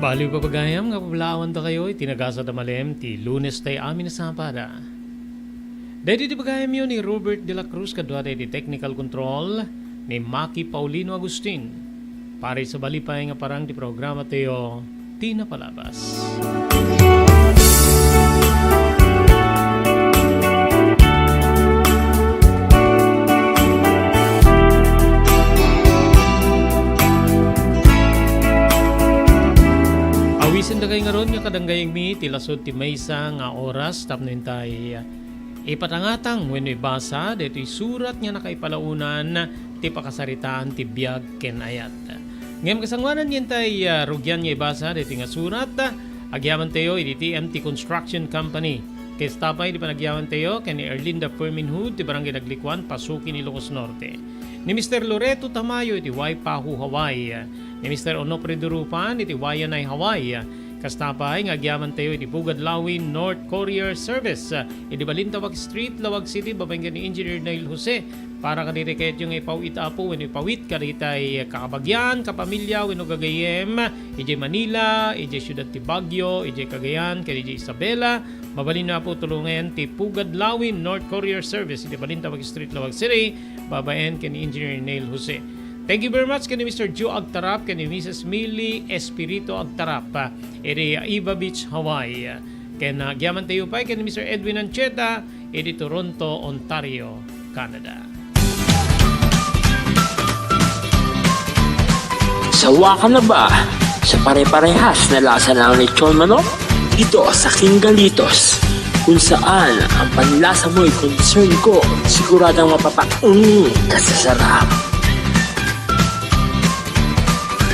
Baliw, pagayam, nga pablaawanta kayo iti nagasat a malem ti Lunes tay amin a sapada. Daydi ti pagayamyo ni Robert de la Cruz, kadua ti technical control ni Maki Paulino Agustin. Pari sa balipay nga parang ti programa tayo, ti napalabas. Awisin dakay ngarud nga kadanggayengmi ti lasud ti maysa nga oras tapno intay ipatangatang wenno ibasa daytoy surat nga nakaipalaonan ti pakasaritaan ti biag ken ayat. Ngem kasangoanan, intay, ah, rugian nga ibasa daytoy nga surat, ah, agyamantayo iti T M T Construction Company. Kasta pay iti panagyamantayo ken ni Erlinda Ferminhud ti Barangay Daglikuan, Pasuki, Ilocos Norte. Ni Mister Loreto Tamayo iti Waipahu, Hawaii. Ni Mister Onofre Durupan iti Waianae, Hawaii. Kasta pay nga agyamantayo iti Pugad Lawin North Courier Service, ah, iti Balintawak Street, Laoag City, babaen ken ni Engineer Neil Jose. Para kadagiti kayatyo nga ipaw-it, Apo, wenno ipawit kadagitay kakabagian, kapamilya, wenno gagayyem, idiay Manila, idiay siudad ti Baguio, idiay Cagayan, ken idiay Isabela, mabalin, Apo, tulongen ti Pugad Lawin North Courier Service iti Balintawak Street, Laoag City, babaen ken ni Engineer Neil Jose. Thank you very much ken ni Mister Joe Agtarap ken ni Missus Millie Espirito Agtarap, ah, iti Iva Beach, Hawaii. Ken, ah, agyamantayo pay ken ni Mister Edwin Ancheta iti Toronto, Ontario, Canada. Sawa ka na ba sa pare-parehas na lasa ng lechon manok? Dito sa King Galitos, kung saan ang panlasa mo'y concern ko, siguradong mapapaung ka sa sarap.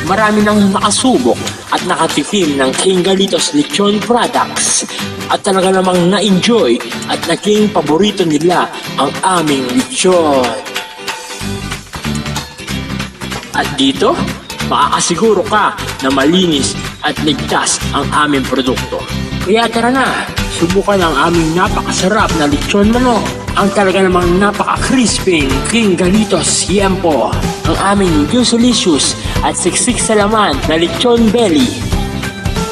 Marami nang nakasubok at nakatikim ng King Galitos Lechon Products at talaga namang na-enjoy at naging paborito nila ang aming lechon. At dito, makakasiguro ka na malinis at ligtas ang aming produkto. Kaya tara na, subukan ang aming napakasarap na lechon manok, ang talaga namang napaka-crispy King Galitos Siempo, ang aming juicy-licious at siksik sa laman na lechon belly.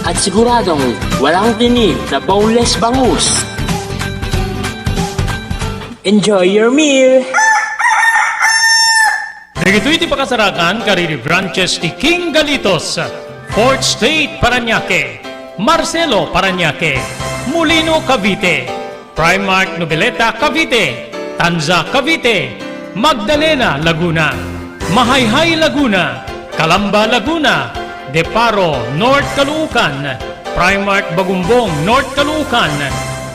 At siguradong walang tinik na boneless bangus. Enjoy your meal! Dagitoy ti pakasarakan kadagiti branches ti King Galitos, Fourth Street, Parañaque, Marcelo, Parañaque, Molino, Cavite, Primark Noveleta, Cavite, Tanza, Cavite, Magdalena, Laguna, Mahayhay, Laguna, Calamba, Laguna, De Paro, North Caloocan, Primark Bagumbong, North Caloocan,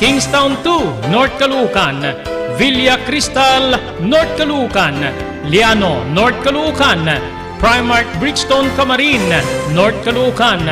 Kingstown two, North Caloocan, Villa Cristal, North Caloocan, Liano, North Caloocan, Primark Bridgestone, Camarin, North Caloocan,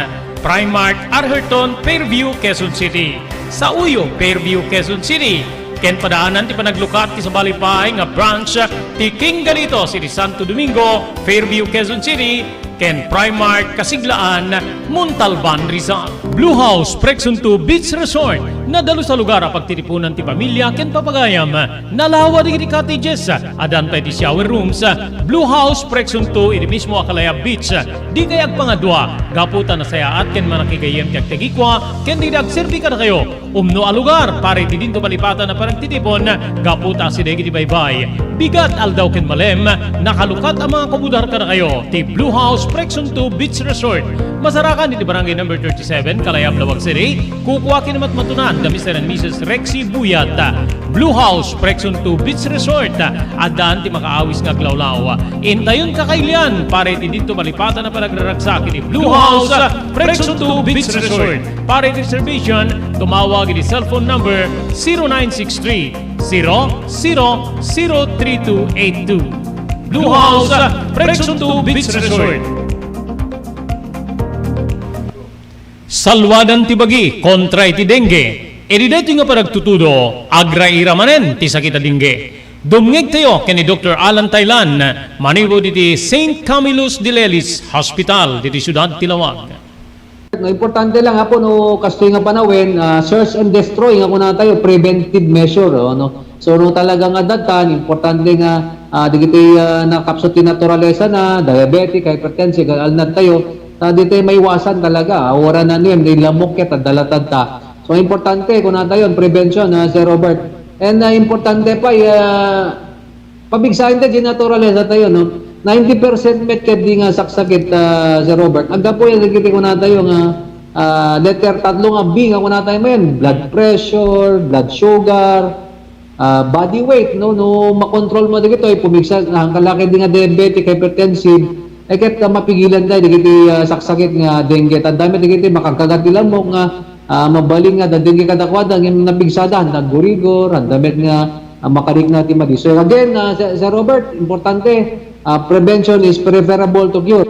Primark Arherton, Fairview, Quezon City, Sauyo, Fairview, Quezon City, ken padaanan ti panaglukat ti sabali pay nga branch ti King Galitos iti Santo Domingo, Fairview, Quezon City, ken Primark Kasiglaan, Montalban, Rizal. Blue House Prexon two Beach Resort, nadalus a lugar a pagtitipunan ti pamilya ken papagayam. Nalawa dagiti cottages, addan pay ti shower rooms. Blue House Prexon two iti mismo a Kalayab Beach. Dikay agpangadua, gapu ta nasayaat ken manakigayyem ti agtagikua ken dagiti agserbi kadakayo. Umno a lugar para iti dinto malipatan a panagtitipon gapu ta asideg iti baybay, bigat, aldaw ken malem, nakalukat a mga kumudar kadakayo ti Blue House Prexon two Beach Resort. Masarakan iti Barangay Number thirty-seven, Kalayab, Laoag City. Kukua ken matmatunan da Mister and Missus Rexy Buyat. Blue House Prexon two Beach Resort. Addaan ti makaawis nga aglawlaw. Intayon kakailian para iti dinto malipatan a panagraragsak iti Blue House Prexon two Beach Resort. Para iti reservation, tumawag iti cellphone number zero nine six three, zero zero zero three two eight two. Blue House, Prexon two Beach Resort. Saluadan ti bagi kontra iti dengue. Iti daytoy nga panagtutudo, agraira manen ti sakit a dengue. Dumngegtayo ken ni Doktor Alan Taylan, manipud iti Saint Camillus de Lelis Hospital, ditoy siudad ti Laoag. No, importante lang, Apo, no, kastoy nga panawen, ah, search and destroy nga kunatayo, preventive measure, oh, no? So, no, talaga nga datan, importante nga, ah, dagiti, ah, nakapsut ti naturalesa na, diabetic, hypertensive, alnad tayo, ta di tayo maiwasan talaga, ah, wara na niyan, di lamok ket, adda latad ta. So, importante, kunatayo, prevention, ah, Sir Robert. And, ah, importante pa, ah, Pabigsaen ta di naturalesa tayo, no? Ninety percent met ket di nga saksakit, ah, Sir Robert. Aggapu yan, dagiti kunatayo nga, ah, letter tatlo nga B nga kunatayo manen, blood pressure, blood sugar, ah, body weight, no? No, makontrol mo dagitoy, pumigsa, ang kalaki di nga diabetic, hypertensive, ay ket, ah, mapigilan tayo, dagiti, ah, saksakit nga dengue. Tanda met dagiti makagkagat ti lamok nga, ah, mabalin nga adda dengue kadakuada, ngem napigsada, handa aggurigor, handa met nga, ah, makarikna ti madi. So again, ah, Sir, Sir Robert, importante, ah, prevention is preferable to cure.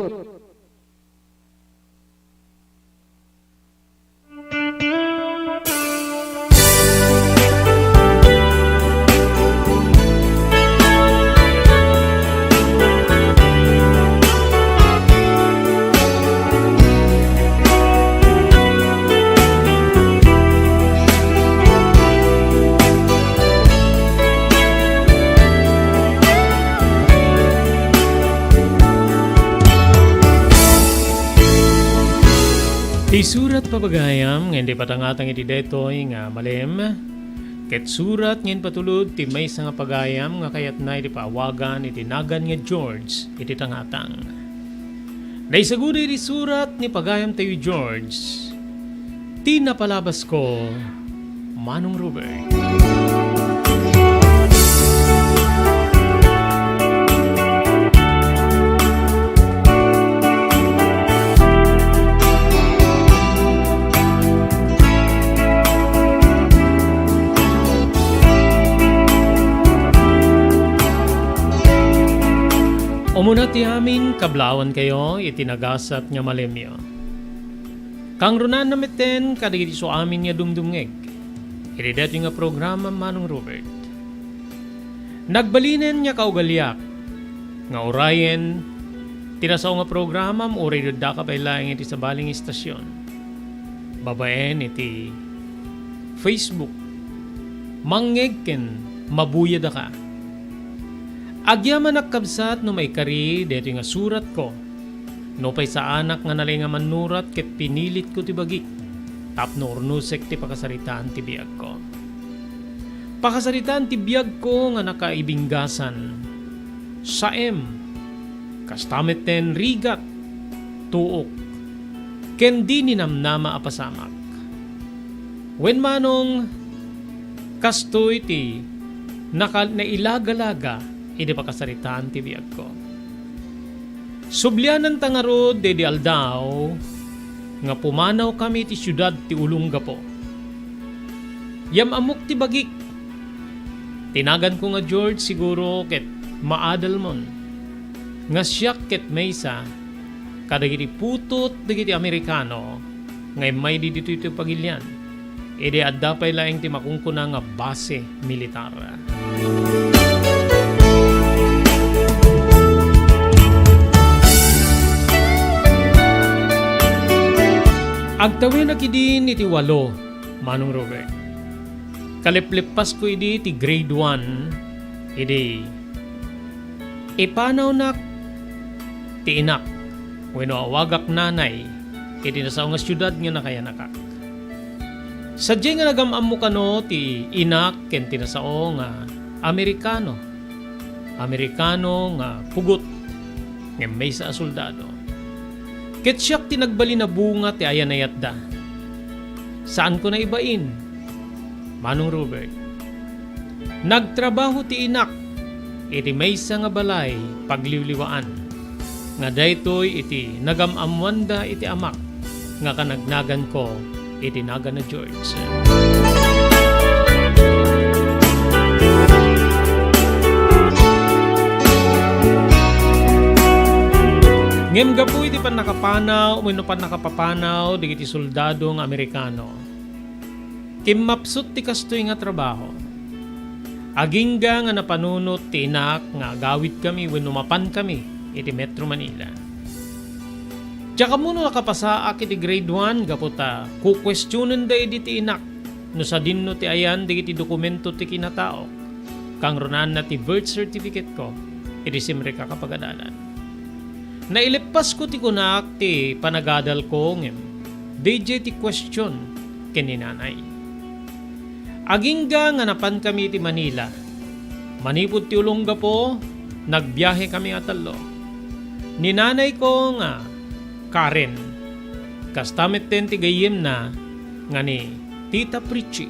Ti surat, papagayam, nga indi patangatang iti daytoy nga malem, ket surat nga impatulod ti maysa nga pagayam nga kayatna iti paawagan iti nagan nga George iti tangatang. Naisagudi iti surat ni pagayamtayo George, ti napalabasko, Manong Robert. Umuna ti amin, kablawankayo iti nagasat nga malemyo. Kangrunaan na metten kadagiti isu amin nga dumdumngeg iti daytoy nga programa, Manong Robert. Nagbalinen nga kaugaliak nga urayen ti nasao nga programam uray daddaka pay laeng iti sabali nga istasyon babaen iti Facebook. Mangngeg ken mabuyadaka. Agyamanak, kabsat, no maikari daytoy nga suratko. Nupay saanak nga nalaing a mannurat ket pinilitko ti bagik tapno urnosek ti pakasaritaan ti biagko. Pakasaritaan ti biagko nga nakaibinggasan, saem, kasta metten rigat, tuok, ken di ninamnama a pasamak. Wen, Manong, kastoy ti naka-, nailagalaga iti pakasaritaan ti biagko. Subliananta ngarud daydi aldaw nga pumanawkami iti siudad ti Olongapo. Yam-ammok ti bagik. Ti naganko nga George, siguro ket maadalmon nga siak ket maysa kadagiti putot dagiti Amerikano nga immay ditoy ti pagilian, idi adda pay laeng ti makunkuna nga base militar. Agtawenak idin iti walo, Manong Robert. Kalepleppasko idi ti grade one, idi ipanawnak ti inak wenno awagak nanay iti nasao nga siudad nga nakayanakak. Sadiay nga nagam-ammo kano ti inak ken ti nasao nga Amerikano, Amerikano nga pugot ngem maysa a soldado. Ket siak ti nagbalin a bunga ti ayanayatda. Saanko naibain, Manong Robert. Nagtrabaho ti inak iti maysa nga balay pagliwliwaan, nga daytoy iti nagam-ammoanda iti amak nga kanagnaganko iti nagana George. Ngem gapu iti pannakapanaw wenno pannakapapanaw dagiti soldado nga Amerikano, kimmapsut ti kastoy nga trabaho. Agingga nga napanunot ti inak nga agawidkami wenno mapankami iti Metro Manila. Diak ammo no nakapasaak iti grade one gapu ta kukuestionenda idi ti inak no sadinno ti ayan dagiti dokumento ti kinataok, kangrunaanna ti birth certificate-ko iti simrek a kapagadalan. Naileppasko ti kunak ti panagadalko ngem daydiay ti kuestion ken ni nanay. Agingga nga napankami iti Manila, manipud ti Olongapo, nagbiahekami a tallo. Ni nanayko nga Karen, kasta metten ti gayyemna nga ni Tita Pritchie.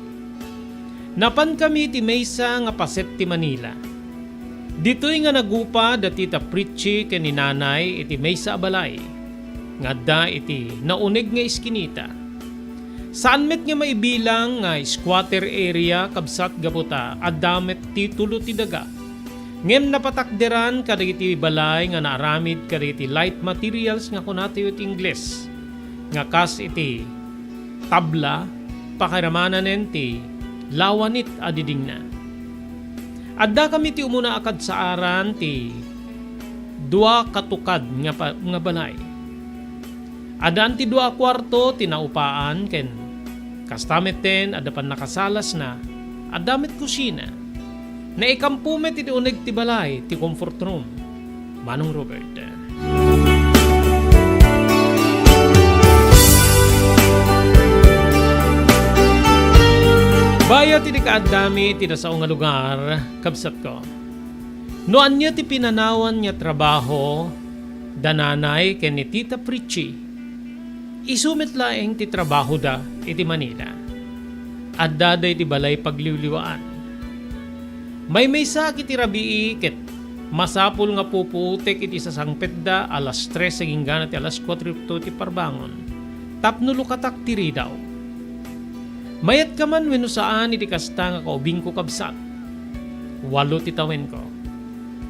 Napankami iti maysa nga paset ti Manila. Ditoy nga nagupa da Tita Pritchie ken ni nanay iti maysa a balay nga adda iti nauneg nga iskinita. Saan met nga maibilang nga squatter area, kabsat, gapu ta adda met titulo ti daga. Ngem napatakderan kadagiti balay nga naaramid kadagiti light materials nga kunatayo iti Ingles, nga kas iti tabla, pakaramananen ti lawanit a didingna. Addakami ti umuna a kadsaaran ti dua katukad nga pa-, nga balay. Addaan ti dua a kuarto ti naupaan ken kasta metten adda pannakasalasna, adda met kusina. Naikampo met iti uneg ti balay ti comfort room, Manong Robert. Bayat idi kaaddami iti nasao nga lugar, kabsatko, no ania ti pinanawan nga trabaho da nanay ken ni Tita Pritchie, isu met laeng ti trabahoda iti Manila. Addada iti balay pagliwliwaan. Maymaysaak iti rabii ket masapul nga pupuotek iti sasangpetda alas tres agingga ti alas kuatro ti parbangon tapno lukatak ti ridaw. Mayat ka man wenno saan iti kasta nga kaubingko, kabsat, walo ti tawenko.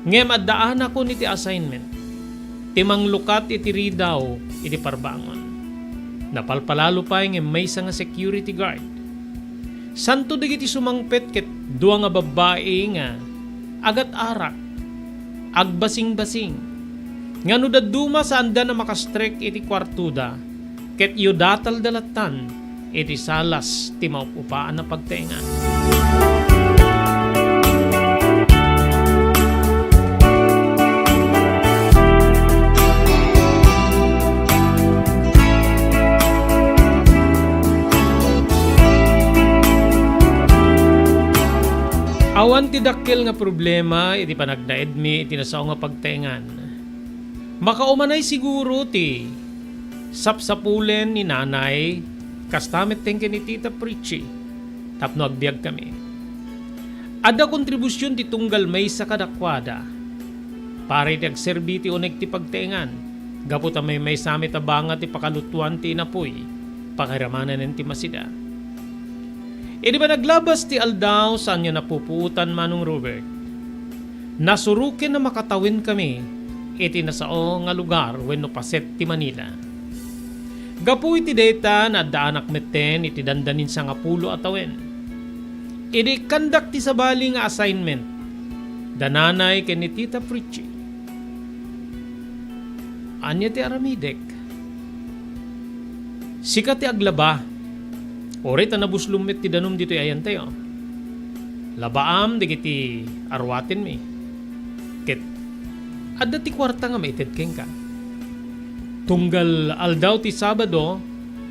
Ngem addaanakon iti assignment ti manglukat iti ridaw iti parbangon. Napalpalalo pay nga maysa nga security guard. Santo dagiti sumangpet ket dua nga babbai nga agat-arak, agbasingbasing, nga no dadduma saanda a makastrek iti kuartoda, ket yudatalda lattan iti salas ti maup-upaan a pagtaengan. Awan ti dakkel nga problema iti panagnaedmi iti nasao nga pagtaengan. Makaumanay siguro ti sapsapulen ni Nanay, kasta met ken ni Tita Pritchie, tapno agbiagkami. Adda kontribusion ti tunggal maysa kadakuada. Para iti agserbi ti uneg ti pagtaengan, gapu ta maymaysa met a banga ti pakalutoan ti inapuy, pakairamanen ti masida. Idi panaglabas ti aldaw, saan nga napupuotan, Manong Robert. Nasuroken a makatawenkami iti nasao nga lugar wenno paset ti Manila. Gapu iti dayta, naaddaanak metten iti dandanin sangapulo a tawen. Idi ikkandak ti sabali nga assignment, da Nanay ken ni Tita Pritchie. Ania ti aramidek? Sika ti aglaba. Uray ta nabuslom met ti danum ditoy ayantayo. Labaam dagiti aruatenmi. Ket adda ti kuarta nga maited kenka. Tunggal aldaw ti Sabado,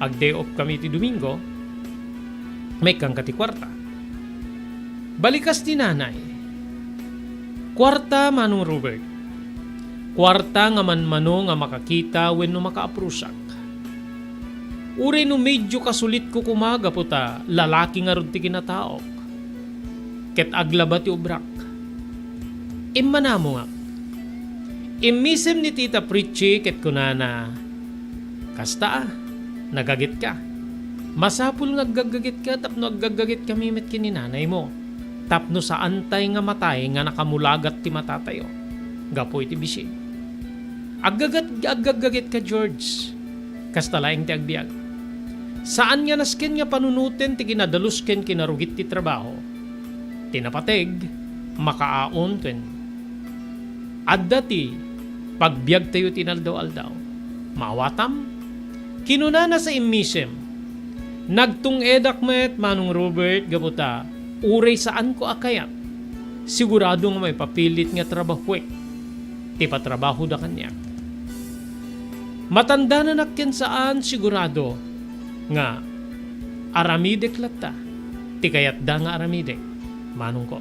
ag-day off kami ti Domingo, maikkanka ti kuarta. Balikas ni Nanay. Kuarta, Manong Robert. Kuarta nga manmano nga makakita wenno makaaprusak. Uray no medio kasulitko koma gapu ta lalaki ngarud ti kinataok. Ket aglaba ti obrak. Immanamongak. Immisem ni Tita Pritchie ket kunana, "Kasta a, nagagetka. Masapul nga aggaggagetka tapno aggaggagetkami met ken ni nanaymo, tapno saantay nga matay nga nakamulagat ti matatayo gapu iti bisi. Aggagat-, aggaggagetka, George. Kasta laeng ti agbiag. Saan nga nasken nga panunoten ti kinadalus ken kinarugit ti trabaho. Ti napateg, makaaon ken adda ti pagbiagtayo ti inaldaw-aldaw. Maawatam?" Kinunana sa immisem, "Nagtung-edak met, Manong Robert, gapu ta uray saanko a kayat, sigurado nga maipapilit nga trabahuek ti patrabahoda kaniak. Matandananak ken saan, sigurado nga aramidek latta ti kayatda nga aramidek, manongko."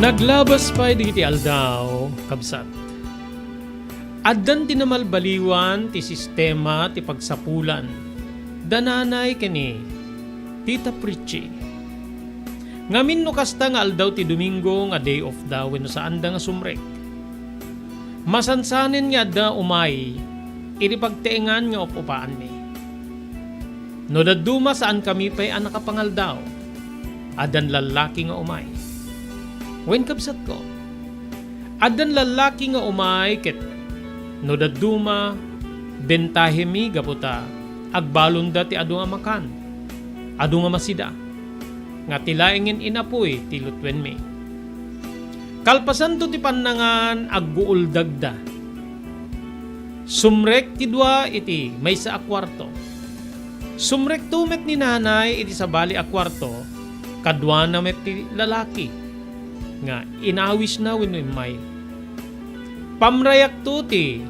Naglabas pay dagiti aldaw, kabsat. Addan ti namalbaliwan ti sistema ti pagsapulan da nanay ken ni Tita Pritchie. Ngamin no kasta nga aldaw ti Domingo nga day off da wenno saanda nga sumrek. Masansanen nga adda umay iti pagtaengan nga up-upaanmi. No dadduma, saankami pay a nakapangaldaw. Addan lallaki nga umay. Wen, kabsatko, addan lallaki nga umay ket no dadduma, bentahemmi gapu ta agbalonda ti adu nga makan, adu nga masida, nga ti laengen inapuy ti lutuenmi. Kalpasanto ti pannangan, agguuldagda. Sumrek ti dua iti maysa a kuarto. Sumrekto met ni nanay iti sabali a kuarto, kaduana met ti lalaki nga inawisna wenno immay. Pamrayakto ti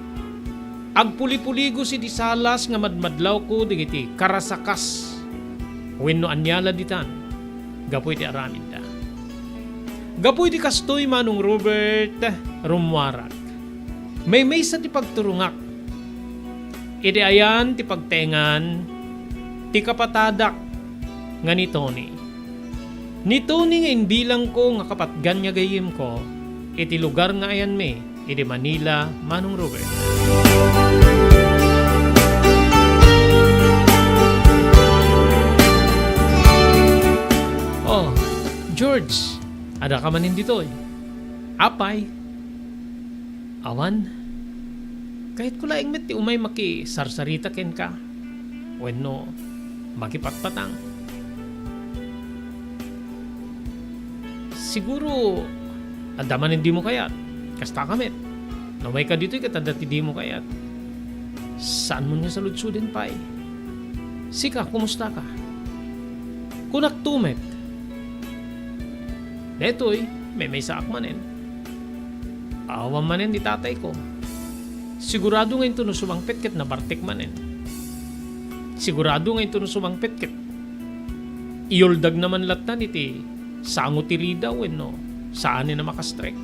agpulipuligos iti salas nga madmadlawko dagiti karasakas wenno ania la ditan gapu iti aramidda. Gapu iti kastoy, Manong Robert, rummuarak. Maymaysa ti pagturongak. Iti ayan ti pagtaengan ti kapatadak nga ni Tony. Ni Tony nga imbilangko nga kapatgan nga gayyemko iti lugar nga ayanmi idi Manila, Manong Robert. "George, adda ka manen ditoy?" "Apay?" "Awan. Kayatko laeng met ti umay makisarsarita kenka wenno makipatpatang. Siguro, adda manen dimo kayat. Kasta ka met. No umayka ditoy ket adda ti dimo kayat. Saanmon nga saludsoden pay. Sika, kumusta ka?" Kunakto met, "Daytoy, maymaysaak manen. Awan manen ni tatayko. Sigurado nga inton no sumangpet ket nabartek manen. Sigurado nga inton no sumangpet ket iyuldagna man latta iti sango ti ridaw wenno saanen a makastrek.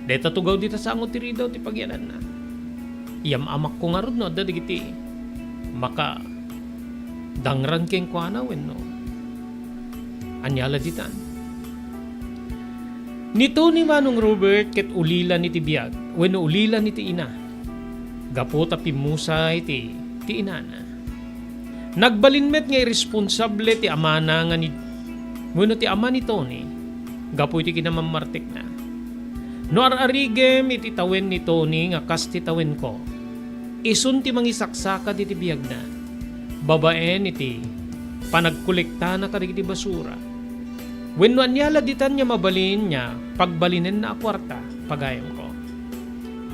Dayta tugaw dita sango ti ridaw ti pagyalanna. Yam-amakko ngarud no adda dagiti makadangran kenkuana wenno ania la ditan." Ni Tony, Manong Robert, ket ulilan iti biag wenno ulilan iti ina gapu ta pimmusay ti, ti inana. Nagbalin met nga iresponsable ti amana nga ni, wenno ti ama ni Tony gapu iti kinamammartekna. No ar-arigem iti tawen ni Tony nga kas ti tawenko, isun ti mangisaksakad iti biagna, babaen iti panagkolektana kadagiti basura. Wenno ania la ditan nga mabalin nga pagbalinenna a kuarta, pagayamko.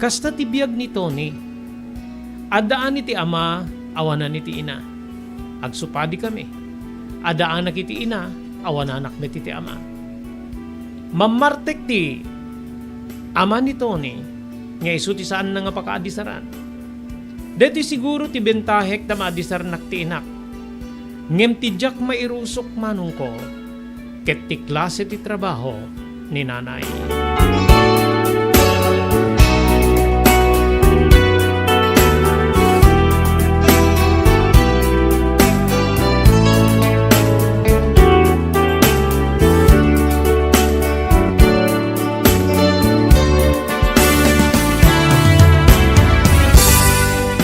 Kasta ti biag ni Tony. Addaan iti ama, awanan iti ina. Agsupadikami. Addaanak iti ina, awananak met iti ama. Mammartek ti ama ni Tony nga isu ti saanna nga pakaadisaran. Daytoy siguro ti bentahek ta maadisarnak ti inak. Ngem ti diak mairusok, manongko, ket ti klase ti trabaho ni nanay.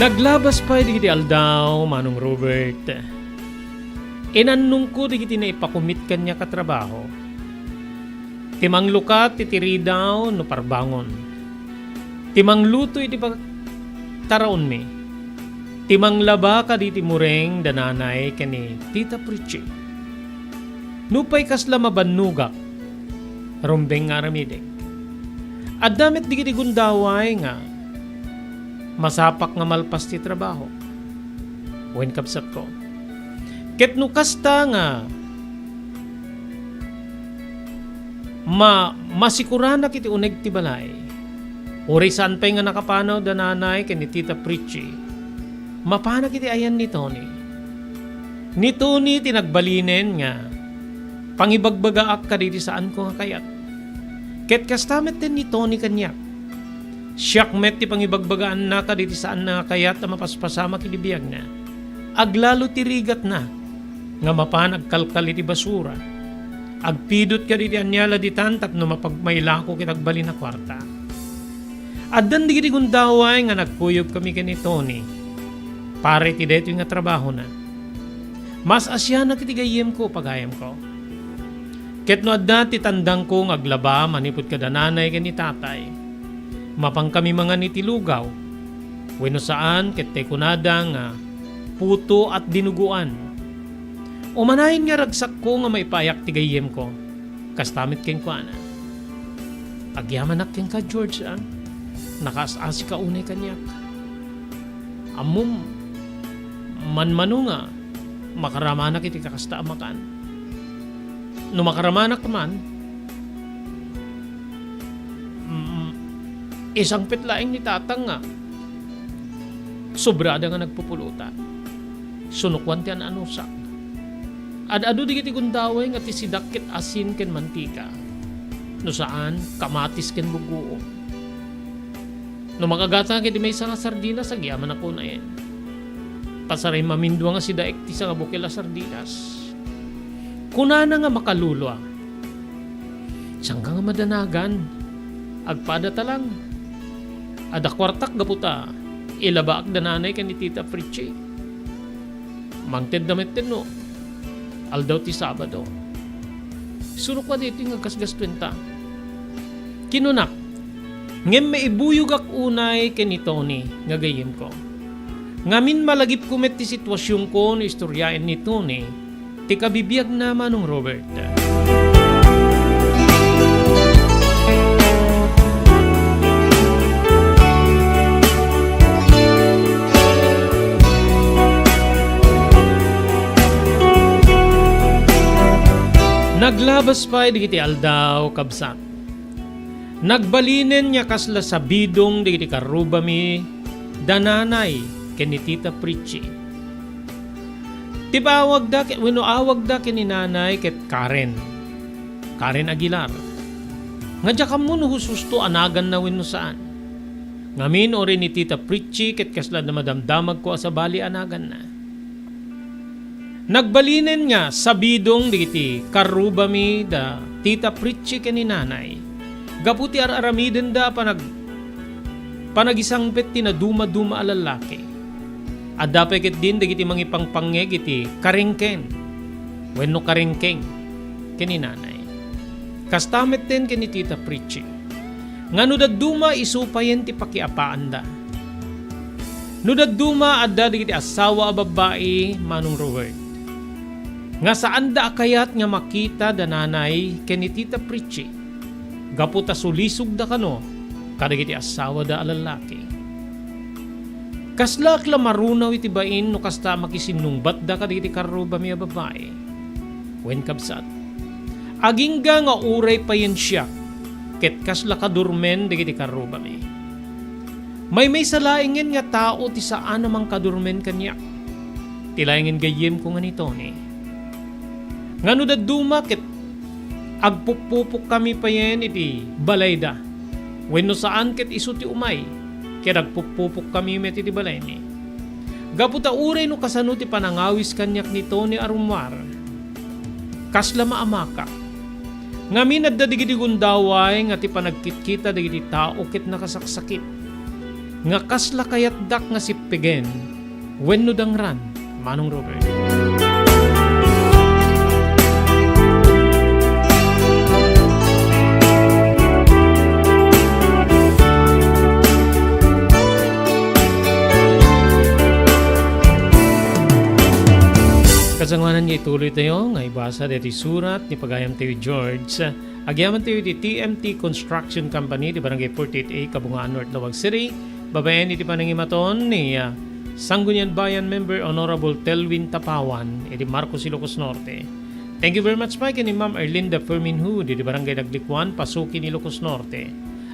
Naglabas pay dagiti aldaw, Manong Robert. Inannongko dagiti naipakumit kaniak a trabaho. Ti manglukat iti ridaw no parbangon. Ti mangluto iti pagtaraonmi. Ti manglaba kadagiti mureng da nanay ken ni Tita Pritchie. Nupay kasla mabannogak, rumbeng nga aramidek. Adda met dagiti gundaway nga masapak nga malpas ti trabaho. Wen, kabsatko. Ket no kasta nga ma-, masikuranak iti uneg ti balay, uray saan pay nga nakapanaw da nanay ken ni Tita Pritchie, mapanak iti ayan ni Tony. Ni Tony ti nagbalinen nga pangibagbagaak kadagiti saanko nga kayat. Ket kasta met ni Tony kaniak. Siak met ti pangibagbagaanna kadagiti saanna nga kayat a mapaspasamak iti biagna. Aglalo ti rigatna nga mapan agkalkal iti basura. Agpidut kadagiti ania la ditan tapno mapagmailako ket agbalin a kuarta. Addan dagiti gundaway nga nagkuyogkami ken ni Tony para iti daytoy nga trabahona. Mas asianak iti gayyemko, pagayamko. Ket no adda ti tandangko nga aglaba manipud kada nanay ken ni tatay, mapankami mangan iti lugaw, wenno saan, ket tay kunada nga puto at dinuguan. Umanayen nga ragsakko nga maipaayak ti gayyemko. Kasta met kenkuana, "Agyamanak kenka, George, a. Nakaas-asika unay kaniak. Ammom, manmano nga makaramanak iti kakasta a makan. No makaramanak man, mm, isangpet laeng ni Tatang nga sobrada nga nagpupulutan. Sunokuan ti an-anusak. Ad-adu dagiti gundaway nga ti sidak ket asin ken mantika. No saan, kamatis ken bugoong. No makagata ket maysa nga sardinas, agyamanak unayen. Pasaray mamindua nga sidaek ti sanga bukel a sardinas." Kunana nga makalulua, "Saanka nga madanagan? Agpadata lang. Adda kuartak gapu ta ilabaak da nanay ken ni Tita Fritchie. Mangtedda metten no aldaw ti Sabado. Surok a daytoy nga gasgastuenta. Kinunak, ngem maibuyogak unay ken ni Tony nga gayyemko. Ngamin malagipko met ti situasionko no istoriaen ni Tony ti kabibiagna, Manong Robert. Naglabas pay dagiti aldaw, kabsat. Nagbalinen nga kasla sabidong dagiti karrubami da nanay ken ni Tita Pritchie. Ti awagda ket, wenno awagda ken ni nanay ket Karen. Karen Aguilar. Nga diak ammo no husto a naganna wenno saan. Ngamin uray ni Tita Pritchie ket kasla madamdamagko a sabali a naganna. Nagbalinen nga sabidong dagiti karrubami da Tita Pritchie ken ni Nanay gapu ti ar-aramidenda a panag-, panagisangpet ti nadumaduma a lallaki. Adda pay ketdin dagiti mangipangpangngeg iti karengken wenno karengkeng ken ni Nanay. Kasta metten ken ni Tita Pritchie. Nga no dadduma, isu payen ti pakiapaanda. No dadduma, adda dagiti asawa a babbai, Manong Robert, nga saanda a kayat nga makita da Nanay ken ni Tita Pritchie, gapu ta sulisogda kano kadagiti asawada a lallaki. Kaslaak la marunaw iti bain no kasta a makisinnungbatda kadagiti karrubami a babbai. Wen, kabsat, agingga nga uray payen siak ket kasla kadurmen dagiti karrubami. Maymaysa laengen nga tao ti saan a mangkadurmen kaniak. Ti laengen gayyemko nga ni Tony. Nga no dadduma ket agpuppupokkami payen iti balayda, wenno saan ket isu ti umay ket agpuppupokkami met iti balaymi. Gapu ta uray no kasano ti panangawis kaniak ni Tony a rummuar, kasla maamakak. Ngamin adda dagiti gundaway nga ti panagkitkita dagiti tao ket nakasaksakit, nga kasla kayatdak nga sippegen wenno dangran, Manong Robert. Kasangoanan nga ituloy tayo nga ibasa deti surat ni pagayam tayo George. Agyaman tayo iti T M T Construction Company, di Barangay forty-eight A, Kabungaan North, Laoag City, babaen iti panangimaton ni, ah, Sangguniang Bayan member Honorable Telvin Tapawan, iti Marcos, Ilocos Norte. Thank you very much pay ken ni Ma'am Erlinda Fermin Hu, iti Barangay Daglikuan, Pasukin, Ilocos Norte.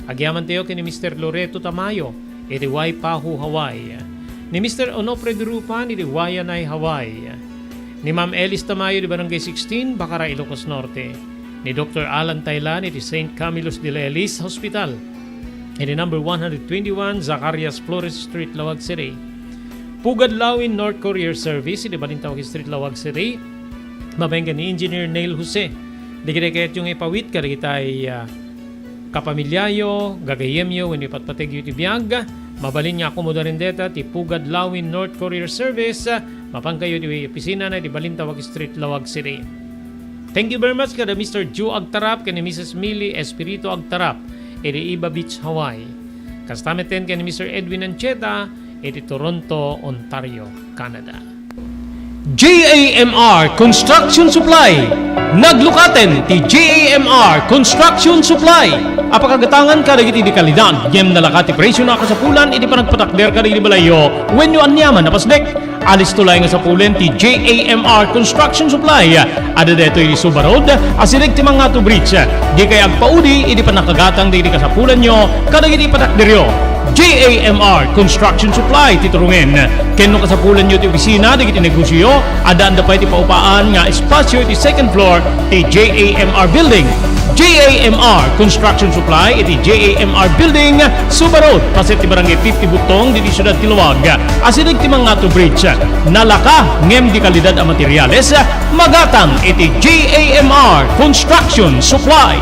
Agyaman tayo ken ni Mister Loreto Tamayo, iti Waipahu, Hawaii. Ni Mister Onofre Durupan, iti Waianae, Hawaii. Ni Ma'am Elis Tamayo, iti Barangay sixteen, Bacara, Ilocos Norte. Ni Doktor Alan Taylan iti Saint Camillus de Lelis Hospital, iti number one hundred twenty-one Zacarias Flores Street, Laoag City. Pugad Lawin North Courier Service iti Balintawak Street, Laoag City. Mabain ken ni Engineer Neil Jose. Dagiti kayatyo nga ipawit kadagiti, ah, kapamilyayo, gagayyemyo, wenno ipatpategyo iti biag, mabalin nga akomodaen dayta ti Pugad Lawin North Courier Service, mapankayo iti opisinana iti Balintawak Street, Laoag City. Thank you very much kada Mister Joe Agtarap ken ni Missus Millie Espiritu Agtarap iti Iba Beach, Hawaii. Kasta metten ken ni Mister Edwin Ancheta iti Toronto, Ontario, Canada. J A M R Construction Supply. Naglukaten ti J A M R Construction Supply a pakagatangan kadagiti di kalidad ngem nalaka ti presio a kasapulan iti panagpatakder kadagiti balayyo wenno aniaman a pasdek. Alisto laeng a sapulen ti J A M R Construction Supply. Adda daytoy iti Suba Road, asideg ti Mangatu Bridge. Dikay agpaudi iti pannakagatang dagiti kasapulanyo kadagiti patakderyo. J A M R Construction Supply ti turungen. Ken no kasapulanyo ti opisina dagiti negosioyo, addaanda pay ti paupaan nga espasio iti second floor ti J A M R Building. J A M R Construction Supply iti J A M R Building, Suba Road, paset ti Barangay fifty Butong, diti siudad ti Laoag. Asideg ti Mangatu Bridge. Nalaka ngem di kalidad a materials, magatang iti J A M R Construction Supply.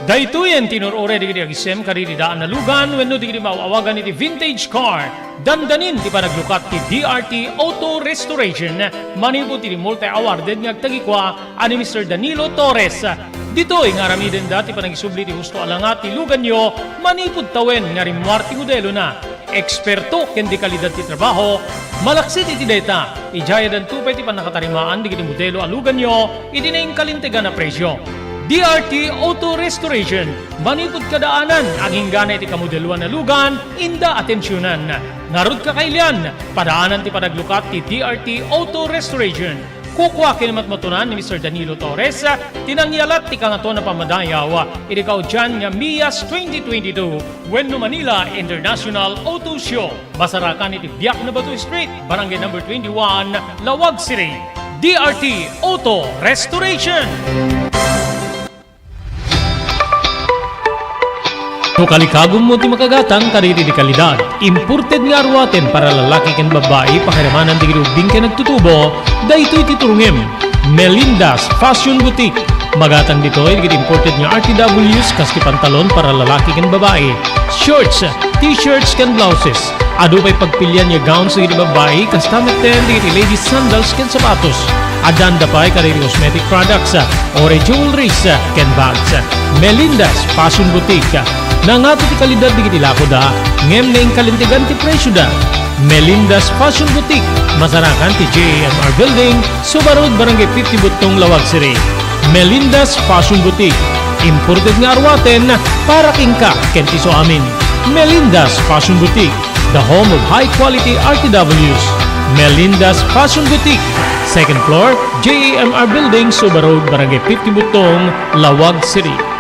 Daytoyen ti inur-uray dagiti agisem kadagiti daan a lugan wenno dagiti maaw-awagan iti vintage car. Dandanin ti panaglukat ti D R T Auto Restoration manipud iti multi-awarded nga agtagikua a ni Mister Danilo Torres. Ditoy nga aramidenda ti panagisubli ti husto a langat ti luganyo manipud tawen nga rimmuar ti modelona. Eksperto ken dekalidad ti trabaho, malaksid iti dayta, idiay addanto pay ti pannakatarimaan dagiti modelo a luganyo iti nainkalintegan a presio. D R T Auto Restoration, manipud kadaanan, agingga iti kamodeloan a lugan, inda atensionan. Ngarud, kakailian, padaanan ti panaglukat ti D R T Auto Restoration. Kukua ken matmatunan ni Mister Danilo Torres ti nangyalat ti Kangatoan a Pammadayaw iti kaudian nga MIAS twenty twenty-two wenno Manila International Auto Show. Masarakan iti Biak na Bato Street, Barangay Number twenty-one, Laoag City. D R T Auto Restoration. No kalikagummo ti makagatang kadagiti dekalidad, imported nga aruaten para lalaki ken babbai, pakiramanan dagiti ubbing ken agtutubo, daytoy ti turongem. Melinda's Fashion Boutique. Magatang ditoy dagiti imported nga R T Ws kas ti pantalon para lalaki ken babbai, shorts, t-shirts ken blouses. Adu pay pagpilian nga gowns dagiti babbai, kasta metten dagiti ladies sandals ken sapatos. Addaanda pay kadagiti cosmetic products, uray jewelries, ken bags. Melinda's Fashion Boutique. Nangato ti kalidad dagiti lakoda, ngem nainkalintegan ti presioda. Melinda's Fashion Boutique, masarakan ti J A M R Building, Suba Road, Barangay fifty Buttong, Laoag City. Melinda's Fashion Boutique, imported nga aruaten para kenka ken ti isuamin. Melinda's Fashion Boutique, the home of high quality R T Ws. Melinda's Fashion Boutique, second floor, J A M R Building, Suba Road, Barangay fifty Buttong, Laoag City.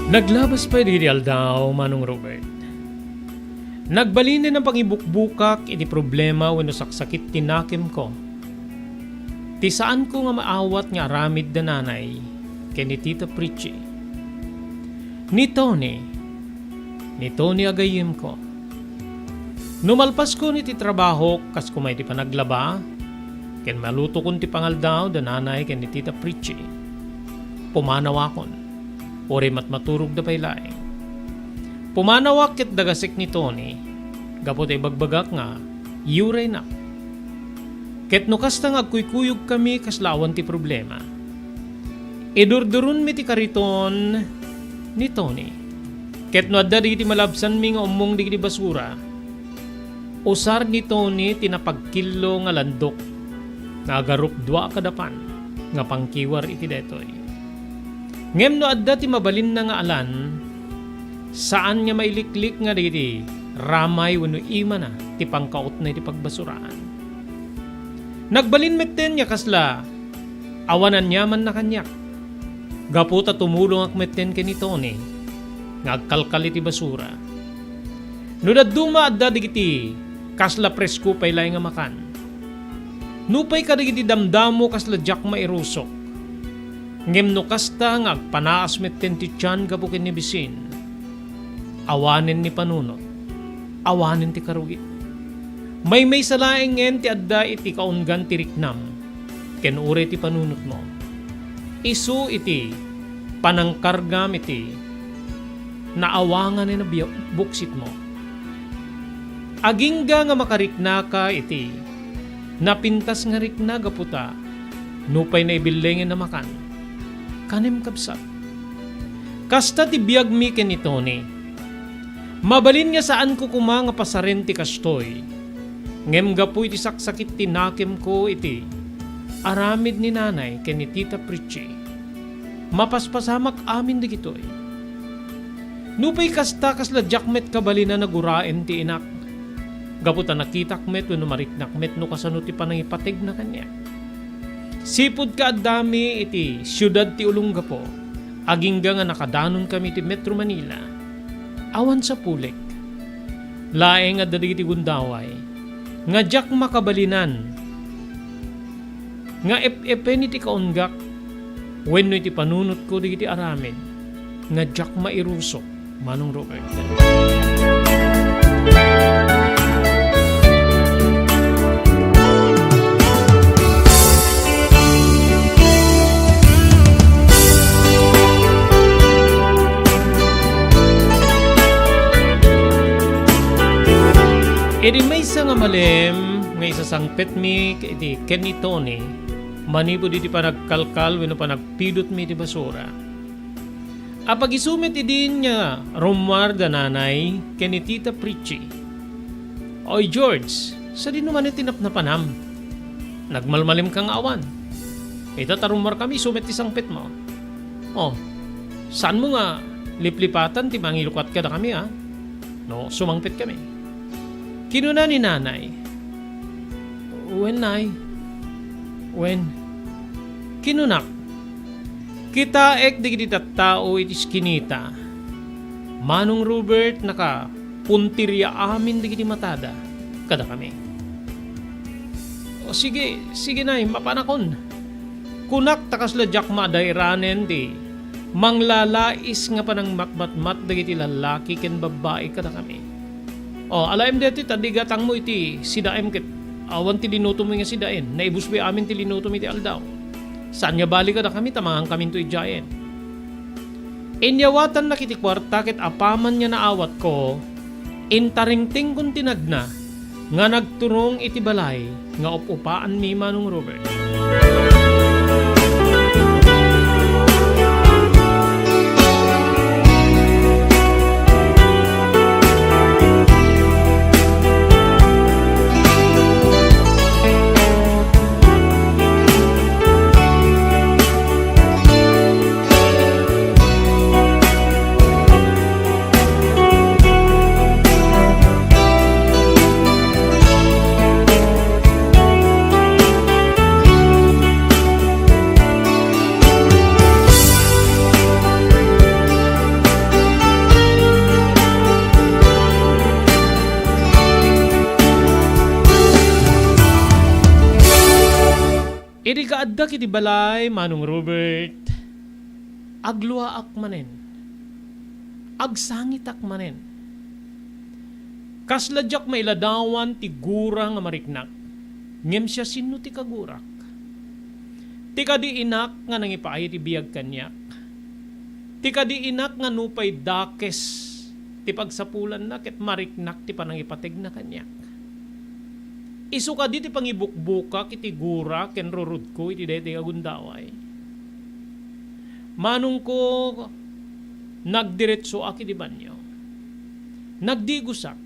Naglabas pay dagiti aldaw, Manong Robert. Nagbalinen a pangibukbukak iti problema wenno saksakit ti nakemko. Ti saanko nga maawat nga aramid da Nanay ken ni Tita Pritchie. Ni Tony, ni Tony a gayyemko. No malpaskon iti trabahok, kas koma iti panaglaba, ken malutokon ti pangaldaw da Nanay ken ni Tita Pritchie, pumanawakon. Uray matmaturogda pay laeng. Pumanawak ket dagasek ni Tony, gapu ta ibagbagak nga iuraynak. Ket no kasta nga agkuykuyogkami, kasla awan ti problema. Idurduronmi ti kariton ni Tony. Ket no adda dagiti malabsanmi nga ummong dagiti basura, usar ni Tony ti napagkillo nga landok nga agarupdua a kadapan nga pangkiwar iti daytoy. Ngem no adda ti mabalinna nga alan, saan nga mailiklik nga dagiti ramay wenno imana ti pangkautna iti pagbasuraan. Nagbalin metten nga kasla awan aniamanna kaniak, gapu ta tumulongak metten ken ni Tony nga agkalkal iti basura. No dadduma, adda dagiti kasla presko pay laeng a makan. Nupay kadagiti damdamo, kasla diak mairusok. Ngem no kasta nga agpanaas metten ti tian gapu ken ni bisin, awanen ni panunot, awanen ti karugit. Maymaysa laengen ti adda iti kaunggan ti riknam ken uray ti panunotmo. Isu iti panangkargam iti naawangan a nabiya-, buksitmo. Agingga nga makariknaka iti napintas nga rikna gapu ta nupay naibillengen a makan. Kanem, kabsat. Kasta ti biagmi ken ni Tony. Mabalin nga saanko koma nga pasaren ti kastoy. Ngem gapu iti saksakit ti nakemko iti aramid ni Nanay ken ni Tita Pritchie, mapaspasamak amin dagitoy. Nupay kasta, kasla diak met kabalin a naguraem ti inak, gapu ta nakitak met wenno mariknak met no kasano ti panangipategna kaniak. Sipud kaaddami iti siudad ti Olongapo, agingga nga nakadanonkami iti Metro Manila, awan sapulik. Laeng adda dagiti gundaway nga diak makabalinan nga ep-epen iti kaunggak wenno iti panunotko dagiti aramid nga diak mairusok. Manong Robert. Idi maysa nga malem nga isasangpetmi iti ken ni Tony, manipud iti panagkalkal wenno panagpidutmi iti basura, apagisu met idin nga rummuar da Nanay ken ni Tita Pritchie. Oy, George, sadino manen ti napnapanam? Nagmalmalimka nga awan. Ita ta rummuarkami, isu met ti sangpetmo. Oh, saanmo nga liplipatan ti mangilukat kadakami, a? No sumangpetkami. Kinuna ni Nanay, "Wen, Nay. Wen." Kinunak, "Kitaek dagiti tattao iti iskinita. Manong Robert, nakapuntiria amin dagiti matada kadakami." "O, sige, sige, Nay, mapanakon," kunak ta kasla diak madairanen ti manglalais nga panangmatmatmat dagiti lallaki ken babbai kadakami. "O, alaem daytoy ta digatangmo iti sidaem ket awan ti linutom nga sidaen. Naibusmi amin ti linutom iti aldaw. Saan nga bali kadakami ta mangankaminto idiayen." Inyawatannak iti kuarta ket apaman nga naawatko, intaringtingkon ti nagna nga nagturong iti balay nga up-upaanmi, Manong Robert. Idi kaaddak iti balay, Manong Robert, agluaak manen. Agsangitak manen. Kasla diak mailadawan ti gura nga mariknak. Ngem siasino ti kagurak? Ti kadi inak nga nangipaay ti biag kaniak. Ti kadi inak nga nupay dakes ti pagsapulanna ket mariknak ti panangipategna kaniak. Isu kadi ti pangibukbokak iti gura ken rurudko iti daytoy a gundaway. Manongko, nagdiretsoak iti banio. Nagdigosak.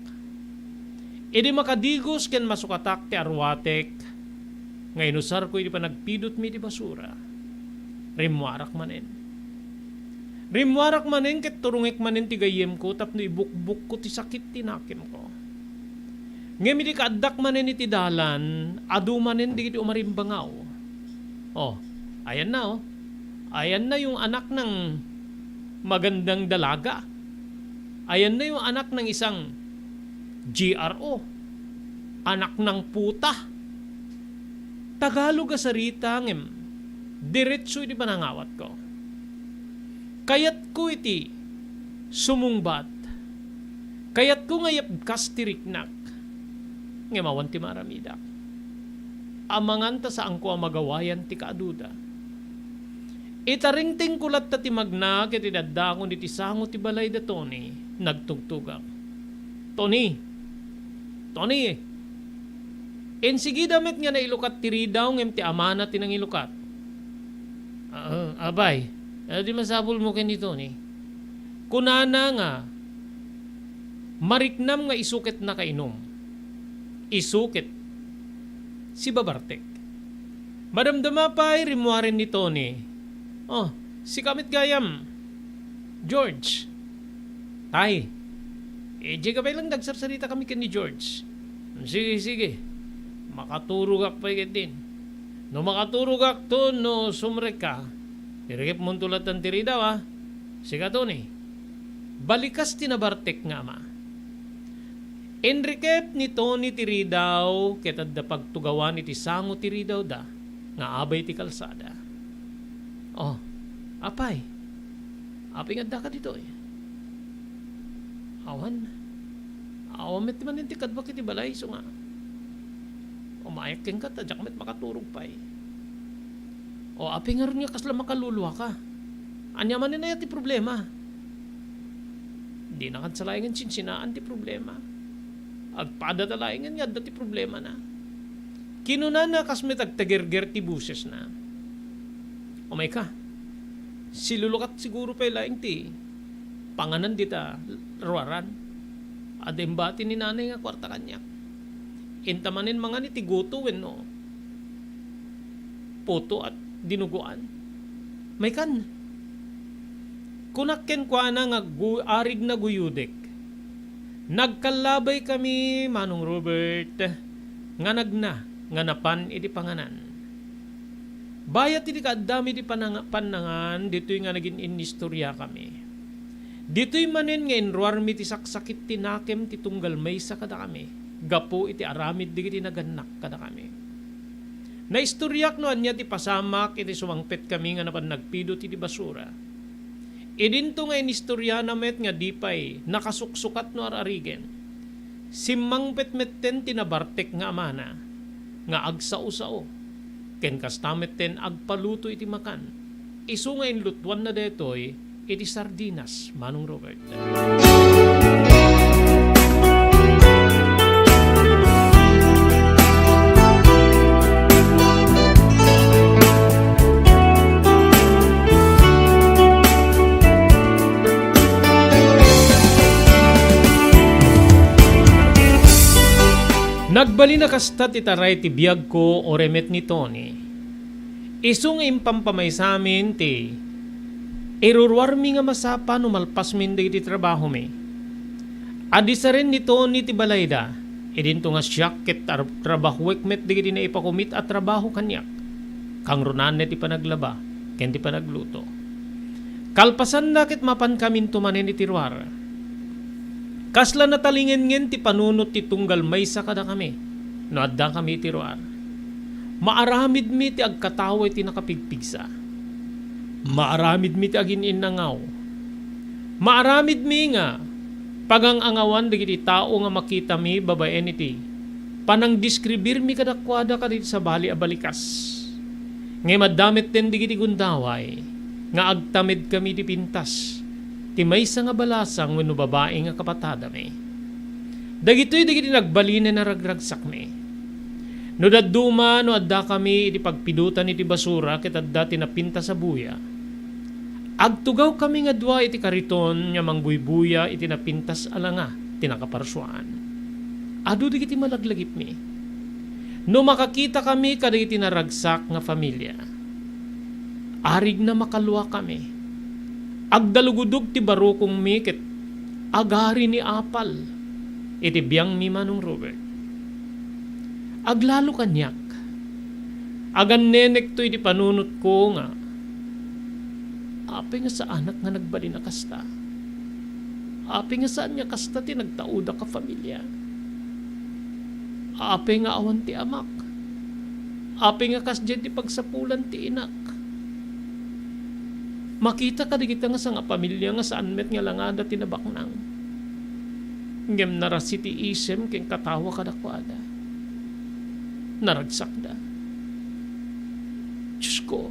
Idi makadigos ken masukatak ti aruatek nga inusarko iti panagpidutmi iti basura, rimmuarak manen. Rimmuarak manen ket turongek manen ti gayyemko tapno ibukbokko ti sakit ti nakemko. Ngem idi kaaddak manen iti dalan, adu manen dagiti umarimbangaw. Oh, ayanna, oh. Ayanna yung anak ng magandang dalaga. Ayanna yung anak ng isang G R O. Anak ng puta. Tagalog a sarita ngem diretso iti panangawatko. Kayatko iti sumungbat. Kayatko nga iyapkas ti riknak. Ngem awan ti maaramidak. Amangan ta saanko a magawayan ti kaaduda. Itaringtingko latta ti magna ket idaddaakon iti sango ti balay da Tony, nagtugtugak. "Tony! Tony!" Insigida met nga nailukat ti ridaw ngem ti amana ti nangilukat. "Ah, apay, ano ti masapulmo ken ni Tony?" Kunana nga, "Mariknam nga isu ket nakainom. Isu ket sibabartek." Madamdama pay rimmuaren ni Tony. "Oh, sika met gayam, George." "Tay, eh, diay ka pay lang nagsarsarita kami ken ni George." "Sige, sige. Makaturogak pay ketdin." No makaturogakto no sumrekka, irikipmonto latta ti ridaw, a. Sika, Tony, balikas ti nabartek nga ama. Inrikip ni Tony ti ridaw ket adda pagtugawan iti sango ti ridawda nga abay ti kalsada. Oh, apay, apay nga addaka ditoy? Awan. Awan met manen ti kaduak iti balay, isu nga umayak kenka ta diak met makaturog pay. O, apay ngarud nga kasla makaluluaka? Ania manen aya ti problema? Dina kadi laengen sinsinaan ti problema. Agpadada laengen nga adda ti problemana. Kinunana kas met agtagerger ti bosesna. Umayka. Silulukat siguro pay laeng ti panganan dita ruaran. Adda imbati ni nanay nga kuarta kaniak. Inta manen mangan iti guto wenno puto a dinugoan. Maykan. Kunak kenkuana nga gu-, arig naguyodek. Nagkallabaykami, Manong Robert, nga nagna nga napan iti panganan. Bayat iti kaaddami iti pananga-, pannangan, ditoy nga nagin-inistoriakami. Ditoy manen nga inruarmi ti saksakit ti nakem ti tunggal maysa kadakami, gapu iti aramid dagiti nagannak kadakami. Naistoriak no ania ti pasamak iti sumangpetkami nga napan nagpidut iti basura. Idinto nga inistoriana met nga di pay nakasuksukat no ar-arigen. Simmangpet metten ti nabartek nga amana nga agsao-sao, ken kasta metten agpaluto iti makan. Isu nga inlutuanna daytoy iti sardinas, Manong Robert. Nagbalin a kasta ti taray ti biagko, uray met ni Tony. Isu nga impampamaysamin ti iruruarmi nga masapa no malpasmin dagiti trabahomi. Adisaren ni Tony ti balayda, idinto nga siak ket tar-, trabahuek met dagiti naipakumit a trabaho kaniak. Kangrunaan ti panaglaba ken ti panagluto. Kalpasanna ket mapankaminto manen iti ruar. Kasla natalingengen ti panunot ti tunggal maysa kadakami no addakami iti ruar. Maaramidmi ti agkatawa iti nakapigpigsa. Maaramidmi ti agin-innangaw. Maaramidmi nga pagang-angawan dagiti tao nga makitami babaen iti panangdeskribirmi kadakuada kadagiti sabali a balikas. Ngem adda metten dagiti gundaway nga agtamedkami iti pintas ti maysa nga balasang wenno babai nga kapatadami. Dagitoy dagiti nagbalinen a ragragsakmi. No dadduma no addakami iti pagpidutan iti basura ket adda ti napintas a buya, agtugawkami nga dua iti kariton nga mangbuybuya iti napintas a langa ti nakaparsuaan. Adu dagiti malaglagipmi. No makakitakami kadagiti naragsak nga familia, arigna makaluakami. Agdalugudog ti barukongmi ket agari ni apal iti biangmi, Manong Robert. Aglalo kaniak. Agannenekto iti panunotko nga, apay nga saanak nga nagbalin a kasta? Apay nga saan nga kasta ti nagtaudak a familia? Apay nga awan ti amak? Apay nga kasdiay ti pagsapulan ti inak? Makita kadagita nga sangapamilia nga saan met nga langada ti nabaknang. Ngem narasi ti isem ken katawa kadakuada. Naragsakda. Diosko,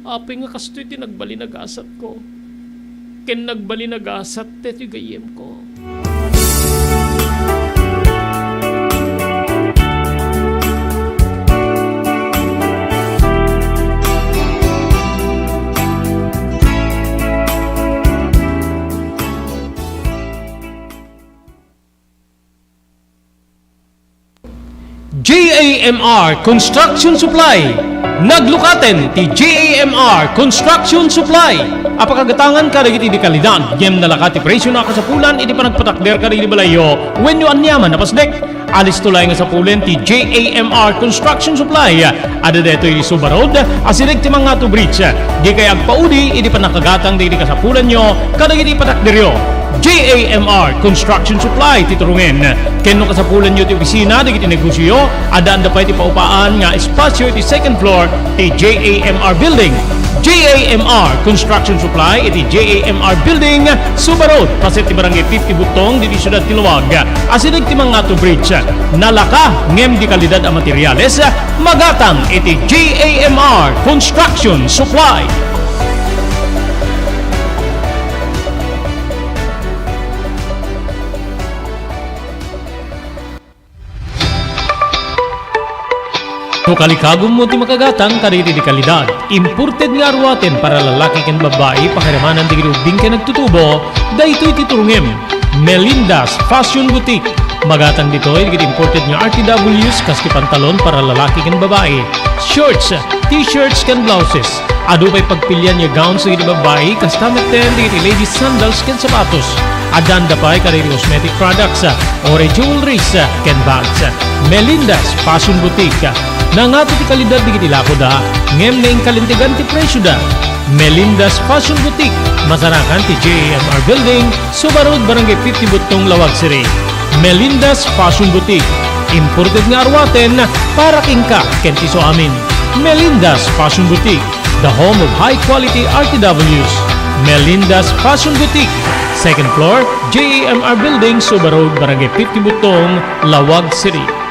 apay nga kastoy ti nagbalin a gasatko ken nagbalin a gasat daytoy gayyemko? J A M R Construction Supply. Naglukaten ti J A M R Construction Supply a pakagatangan kadagiti di kalidad ngem nalaka ti presio a kasapulan iti panagpatakder kadagiti balayyo wenno aniaman a pasdek. Alisto laeng nga sapulen ti J A M R Construction Supply. Adda daytoy iti Suba Road, asideg ti Mangato Bridge. Dikay agpaudi idi pannakagatang dagiti kasapulanyo kadagiti patakderyo. J A M R Construction Supply ti turungen. Ken no kasapulanyo ti opisina dagiti negosioyo, addaan da pay ti paupaan nga espasio iti second floor ti J A M R Building. J A M R Construction Supply iti J A M R Building, Suba Road, paset ti Barangay fifty Butong, diti siudad ti Laoag, asideg ti Mangato Bridge. Nalaka ngem de kalidad a materiales, magatang iti J A M R Construction Supply. No kalikagummo ti makagatang kadagiti de kalidad, imported nga aruaten para lalaki ken babbai, pakiramanan dagiti ubbing ken agtutubo, daytoy ti turungem. Melinda's Fashion Boutique. Magatang ditoy dagiti imported nga R T Ws, kas ti pantalon para lalaki ken babbai, shorts, t-shirts ken blouses. Adu pay pagpilian nga gowns dagiti babbai, kasta metten dagiti ladies sandals ken sapatos. Addaan da pay kadagiti cosmetic products, uray jewelries, ken bags. Melinda's Fashion Boutique. Nangato ti kalidad dagiti lakoda, ngem naingkalintegan ti presioda. Melinda's Fashion Boutique, masarakan ti J A M R Building, Suba Road, Barangay fifty Butong, Laoag City. Melinda's Fashion Boutique, imported nga aruaten para kenka ken ti isuamin. Melinda's Fashion Boutique, the home of high quality R T Ws. Melinda's Fashion Boutique, second floor, J A M R Building, Suba Road, Barangay fifty Butong, Laoag City.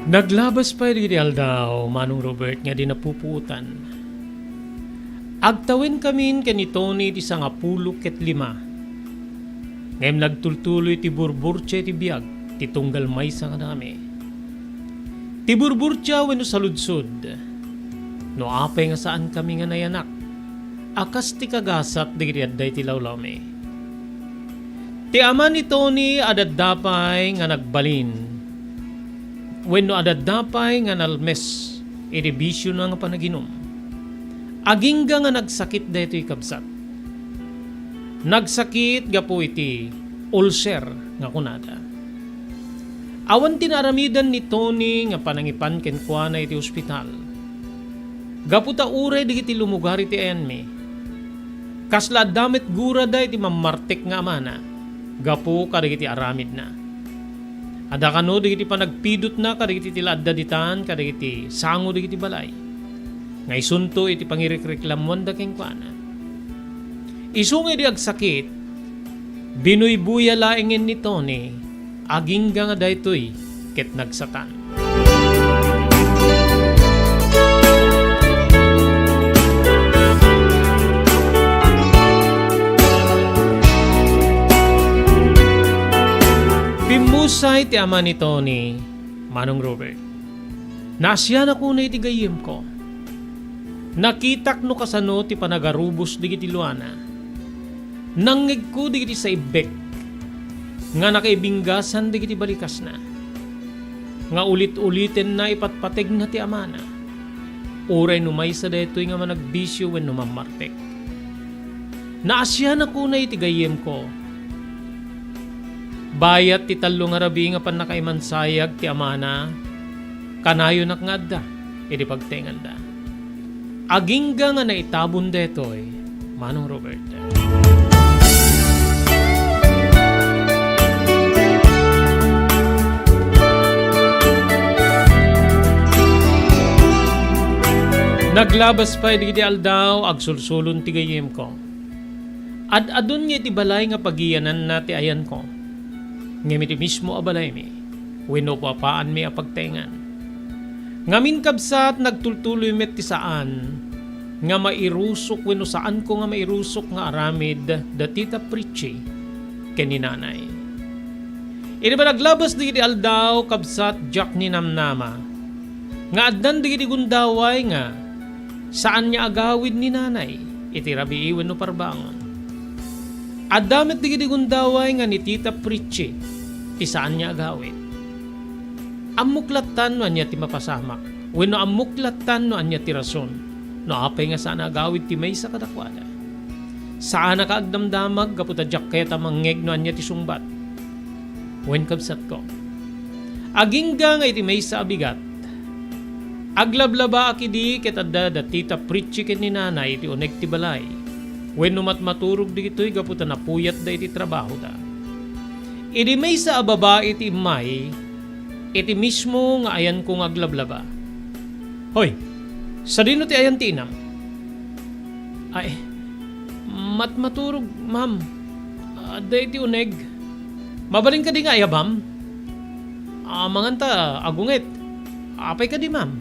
Naglabas pay dagiti aldaw, Manong Robert, nga di napupuotan. Agtawenkamin ken ni Tony ti sangapulo ket lima. Ngem nagtultuloy ti burburtia iti biag ti tunggal maysa kadakami. Ti burburtia wenno saludsod, no apay nga saankami nga nayanak a kas ti kagasat dagiti adda iti lawlawmi. Ti ama ni Tony, adda pay nga nagbalin wenno adda pay nga nalmes iti bisiona nga panaginum. Agingga nga nagsakit daytoy kabsat. Nagsakit gapu iti ulcer nga kunada. Awan ti naaramidan ni Tony nga panangipan kenkuana iti ospital. Gapu ta uray dagiti lumugar iti ayanmi, kasla adda met gurada iti mammartek nga amana gapu kadagiti aramidna. Adda kano dagiti panagpidutna kadagiti ti la adda ditan kadagiti sango dagiti balay nga isunto iti pangirikreklamoanda kenkuana. Isu nga idi agsakit, binuybuya laengen ni Tony, agingga nga daytoy ket nagsatan. Pimmusay ti ama ni Tony, Manong Robert. Naasianakon iti gayyemko. Nakitak no kasano ti panagarubos dagiti luana. Nangngegko dagiti saibbek nga nakaibinggasan dagiti balikasna, nga ulit-ulitenna ipatpategna ti amana, uray no maysa daytoy nga managbisio wenno mammartek. Naasianakon iti gayyemko. Bayat ti tallo nga rabii nga pannakaimansayag ti amana, kanayonak nga adda iti pagtenganda. Agingga nga naitabon daytoy, Manong Robert. Naglabas pay dagiti aldaw, agsulsulon ti gayyemko. Ad-adun nga iti balay nga pagiyananna ti ayanko, ngem iti mismo a balaymi wenno upapaanmi a pagtaengan. Ngamin, kabsat, nagtultuloy met ti saan nga mairusok wenno saanko nga mairusok nga aramid da Tita Pritchie ken ni Nanay. Idi panaglabas dagiti aldaw, kabsat, diak ninamnama nga addan dagiti gundaway nga saan nga agawid ni Nanay iti rabii wenno parbangon. Adda met dagiti gundaway nga ni Tita Pritchie ti saan nga agawid. Ammok lattan no ania ti mapasamak, wenno ammok lattan no ania ti rason, no apay nga saan a agawid ti maysa kadakuada. Saanaka agdamdamag gapu ta diak kayat a mangngeg no ania ti sungbat. Wen, kabsatko, agingga nga iti maysa a bigat, aglablabaak idi ket adda da Tita Pritchie ken ni Nanay iti uneg ti balay, wenno matmaturog dagitoy gapu ta napuyatda iti trabahoda. Idi maysa a babai ti immay, iti mismo nga ayanko nga aglablaba. "Hoy, sadino ti ayan ti inam?" "Ay, matmaturog, ma'am. Adda iti uneg. Mabalin kadi nga ayabam? Amangan ta agunget. Apay kadi, ma'am?"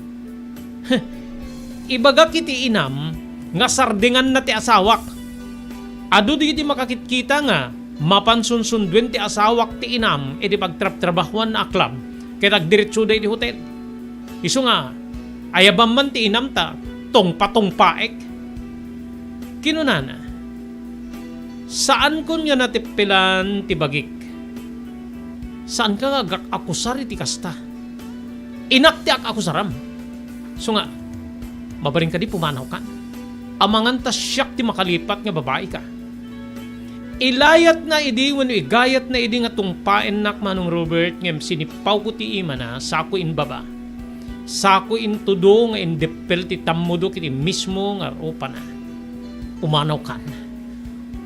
Ibagak iti inam nga sardinganna ti asawak. Adu dagiti makakitkita nga mapan sunsunduen ti asawak ti inam iti pagtrabtrabahuanna a club ket agdiretsoda iti hotel. Isu nga, "Ayabam man ti inam ta tungpatungpaek." Kinunana, "Saankon nga natippelan ti bagik. Saanka nga agak-akusar iti kasta. Inak ti ak-akusaram. Isu nga, mabalin kadi pumanawkan? Amangan ta siak ti makalipat nga babaika." Ilayatna idi wenno igayatna idi nga tungpaennak, Manong Robert, ngem sinippawko ti imana, sako inbaba. Sako intudo nga indippel ti tammudo iti mismo nga rupana. "Pumanawkan.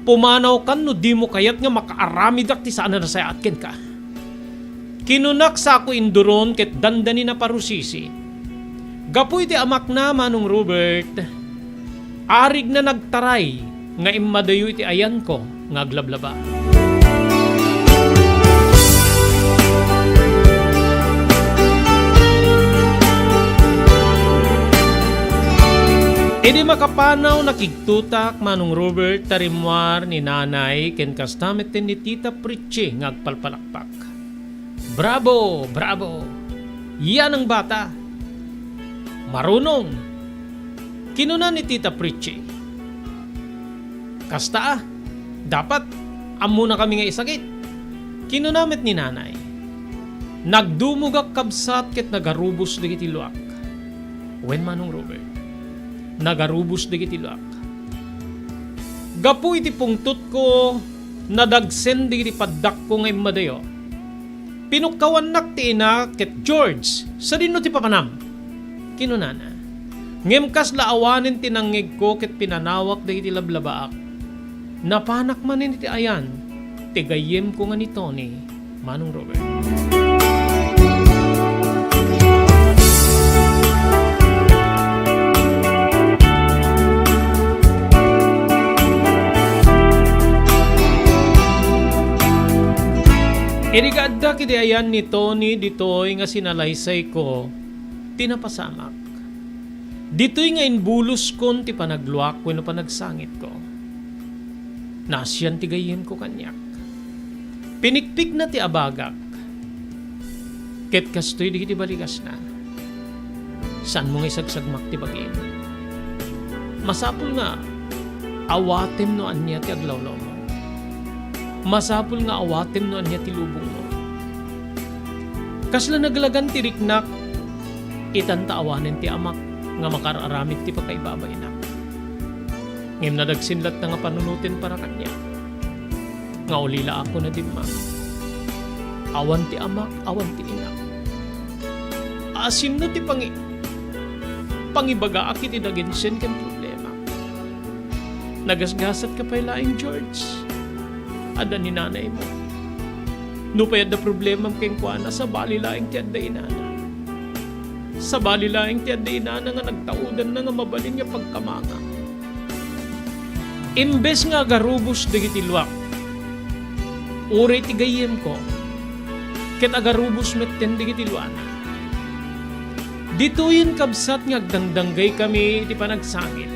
Pumanawkan no dimo kayat nga makaaramidak ti saan a nasayaat kenka." Kinunak sako induron ket dandani naparusisi. Gapu iti amakna, Manong Robert, arigna nagtaray nga immadayo iti ayanko nga aglablaba. Idi makapanaw, nakigtutak, Manong Robert, ta rimmuar ni Nanay ken kasta metten ni Tita Pritchie nga agpalpalakpak. "Bravo! Bravo! Yan ang bata! Marunong!" kinuna ni Tita Pritchie. "Kasta a, dapat ammonakami nga isakit," kinuna met ni Nanay. Nagdumogak, kabsat, ket nagarubos dagiti luak. Wen, Manong Robert, nagarubos dagiti luak. Gapu iti pungtotko, nadagsen dagiti paddakko nga immadayo. Pinukkawannak ti ina ket, "George, sadino ti papanam?" kinunana. Ngem kasla awanen ti nangngegko ket pinanawak dagiti lablabaak. Napanak manen iti ayan ti gayyemko nga ni Tony, Manong Robert. Idi kaaddak iti ayan ni Tony ditoy nga sinalaysayko ti napasamak. Ditoy nga imbuloskon ti panagluak wenno panagsangitko. Naasian ti gayyemko kaniak. Pinikpikna ti abagak. Ket kastoy dagiti baligasna. Saanmo nga isagsagmak ti bagim. Masapul nga awatem no ania ti aglawlawmo. Masapul nga awatem no ania ti lubongmo. Kasla naglagan ti riknak, itan ta awanen ti amak nga makaar-aramid ti pakaibabainak. Ngem nadagsen latta nga panunoten para kaniak. Nga ulilaak, kuna dimma. Awan ti amak, awan ti inak. Asinna ti pangi-, pangibagaak iti daginsen ken problema. Nagasgasatka pay laeng, George. Adda ni nanaymo. Nupay adda problemam kenkuana, sabali laeng ti adda inana. Sabali laeng ti adda inana nga nagtaudanna nga mabalin nga pagkamangam. Imbes nga agarubos dagiti luak, uray ti gayyemko, ket agarubos metten dagiti luana. Ditoyen, kabsat, nga agdangdanggaykami iti panagsangit.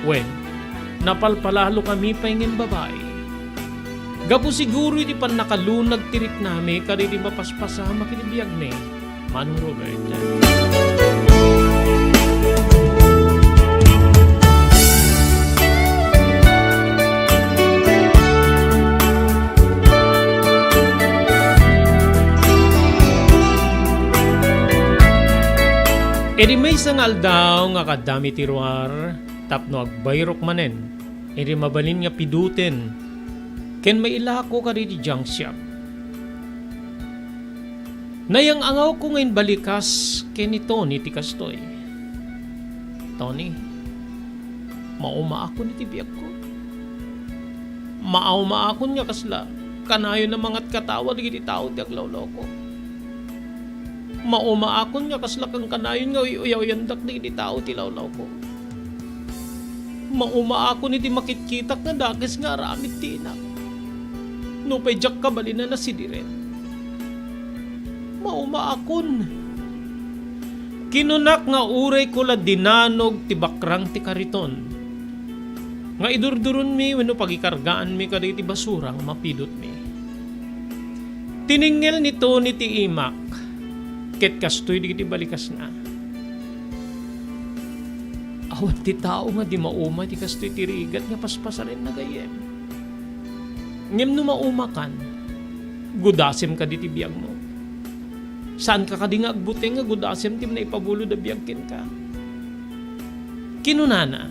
Wen, napalpalalokami pay ngem babai. Gapu siguro iti pannakalunag ti riknami kadagiti mapaspasama iti biagmi, Manong Robert. Idi maysa nga aldaw nga kaadami ti ruar, tapno agbayrok manen iti mabalin nga piduten ken mailako kadagiti junk shop. Nayang-angawko nga imbalikas ken ni Tony ti kastoy. Tony, maumaakon iti biagko. Maumaakon nga kasla kanayon a mangatkatawa dagiti tao ti aglawlawko. Maumaakon nga kasla kankanayon nga uy-uyaw-uyandak dagiti tao ti lawlawko. Maumaakon iti makitkitak nga dakes nga aramid ti inak. Nupay diak kabalin a nasidiren. Maumaakon. Kinunak nga urayko la dinanog ti bakrang ti kariton nga idurduronmi wenno pagikargaanmi kadagiti basura nga mapidutmi. Tiningngel ni Tony ti imak, ket kastoy dagiti balikasna. Awan ti tao nga di mauma iti kastoy ti rigat nga paspasarenna, gayyem. Ngem no maumakan, gudasem kadi ti biagmo. Saanka kadi nga agbuteng nga gudasem ti naipabulod a biag kenka? Kinunana,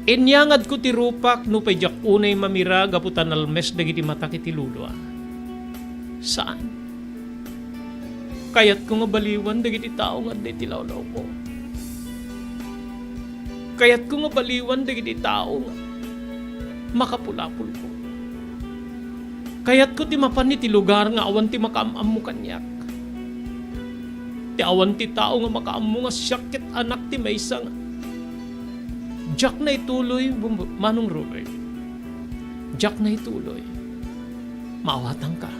"Inyangadko ti rupak nupay diak unay mamira gapu ta nalmes dagiti matak iti lulua. Saan. Kayatko nga baliwan dagiti tao nga adda iti lawlawko. Kayatko nga baliwan dagiti tao nga makapulapolko. Kayatko ti mapan iti lugar nga awan ti makaam-ammo kaniak. Ti awan ti tao nga makaammo nga siak ket anak ti maysa nga." Diak naituloy, Bum-, Manong Robert. Diak naituloy. Maawatangka.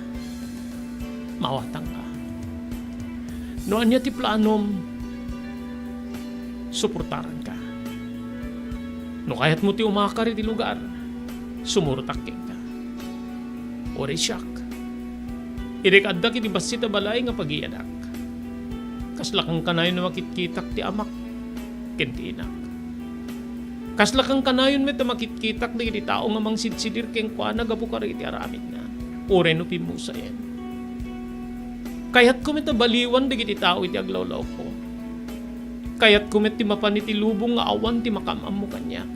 Maawatangka. No ania ti planom, suportaranka. No kayatmo ti umakar iti lugar, sumurot kenka. Uray siak, idi kaaddak iti bassit a balay nga pagiyanak, kasla kankanayon a makitkitak ti amak ken ti inak. Kasla kankanayon met a makitkitak dagiti tao nga mangsidsidir kenkuana gapu kadagiti aramidna, uray no pimmusayen. Kayatko met a baliwan dagiti tao iti aglawlawko. Kayatko met ti mapan iti lubong nga awan ti makaam-ammo kaniak.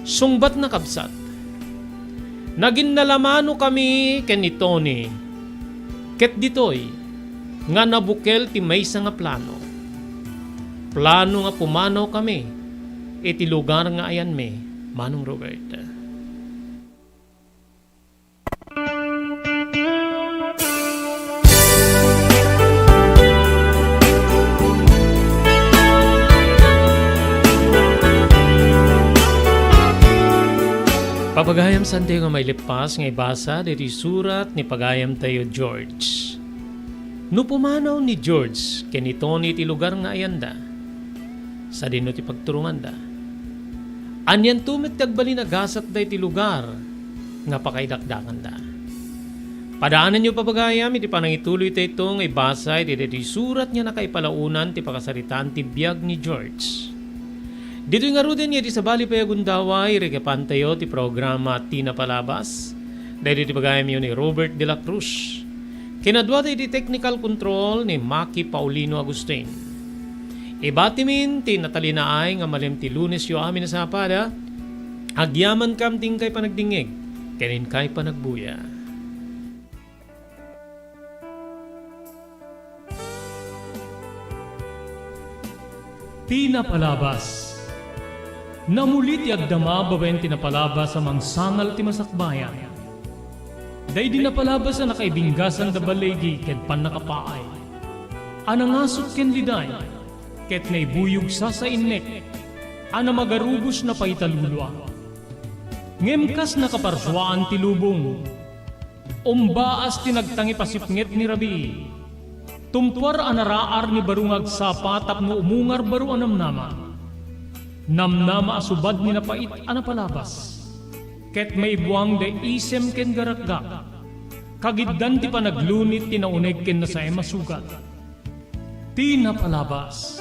Sungbatna, kabsat, naginnalamanokami ken ni Tony, ket ditoy nga nabukel ti maysa nga plano. Plano nga pumanawkami iti lugar nga ayanmi, Manong Robert. Papagayam, saantayo nga mailippas nga ibasa ditoy surat ni pagayamtayo, George. No pumanaw ni George ken ni Tony ti lugar nga ayanda, sadino ti pagturonganda? Anianto met ti agbalin a gasatda iti lugar nga pakaidakdakanda? Padaananyo, papagayam, iti panangituloytayto nga ibasa iti daytoy surat nga nakaipalaonan ti pakasaritaan ti biag ni George. Ditoy ngaruden nga idi sabali pay a gundaway, irikapantayo ti programa Ti Napalabas. Daytoy ti pagayamyo ni Robert de la Cruz. Kinadua ti technical control ni Maki Paulino Agustin. Ibatimin ti natalinaay nga malem ti Lunesyo amin a sapada. Agyamankam ti inkay panagdingngeg ken inkay panagbuya. Ti Napalabas. Namuli ti agdama babaen ti napalabas a mangsangal ti masakbayan. Daydi napalabas a nakaibinggasan da baligi ken pannakapaay, a nangasuk ken liday, ket naibuyog sasainnek, a namagarubos napaita lulua. Ngem kas nakaparsuaan ti lubong, umbaas ti nagtangipasipnget ni rabii. Tumtuar a naraar ni baro nga agsapa tapno umungar baro a namnama. Namnama a subad ni napait a napalabas, ket maibuang daydi isem ken garakgak, kagiddan ti panaglunit ti nauneg ken nasaem a sugat. Ti napalabas.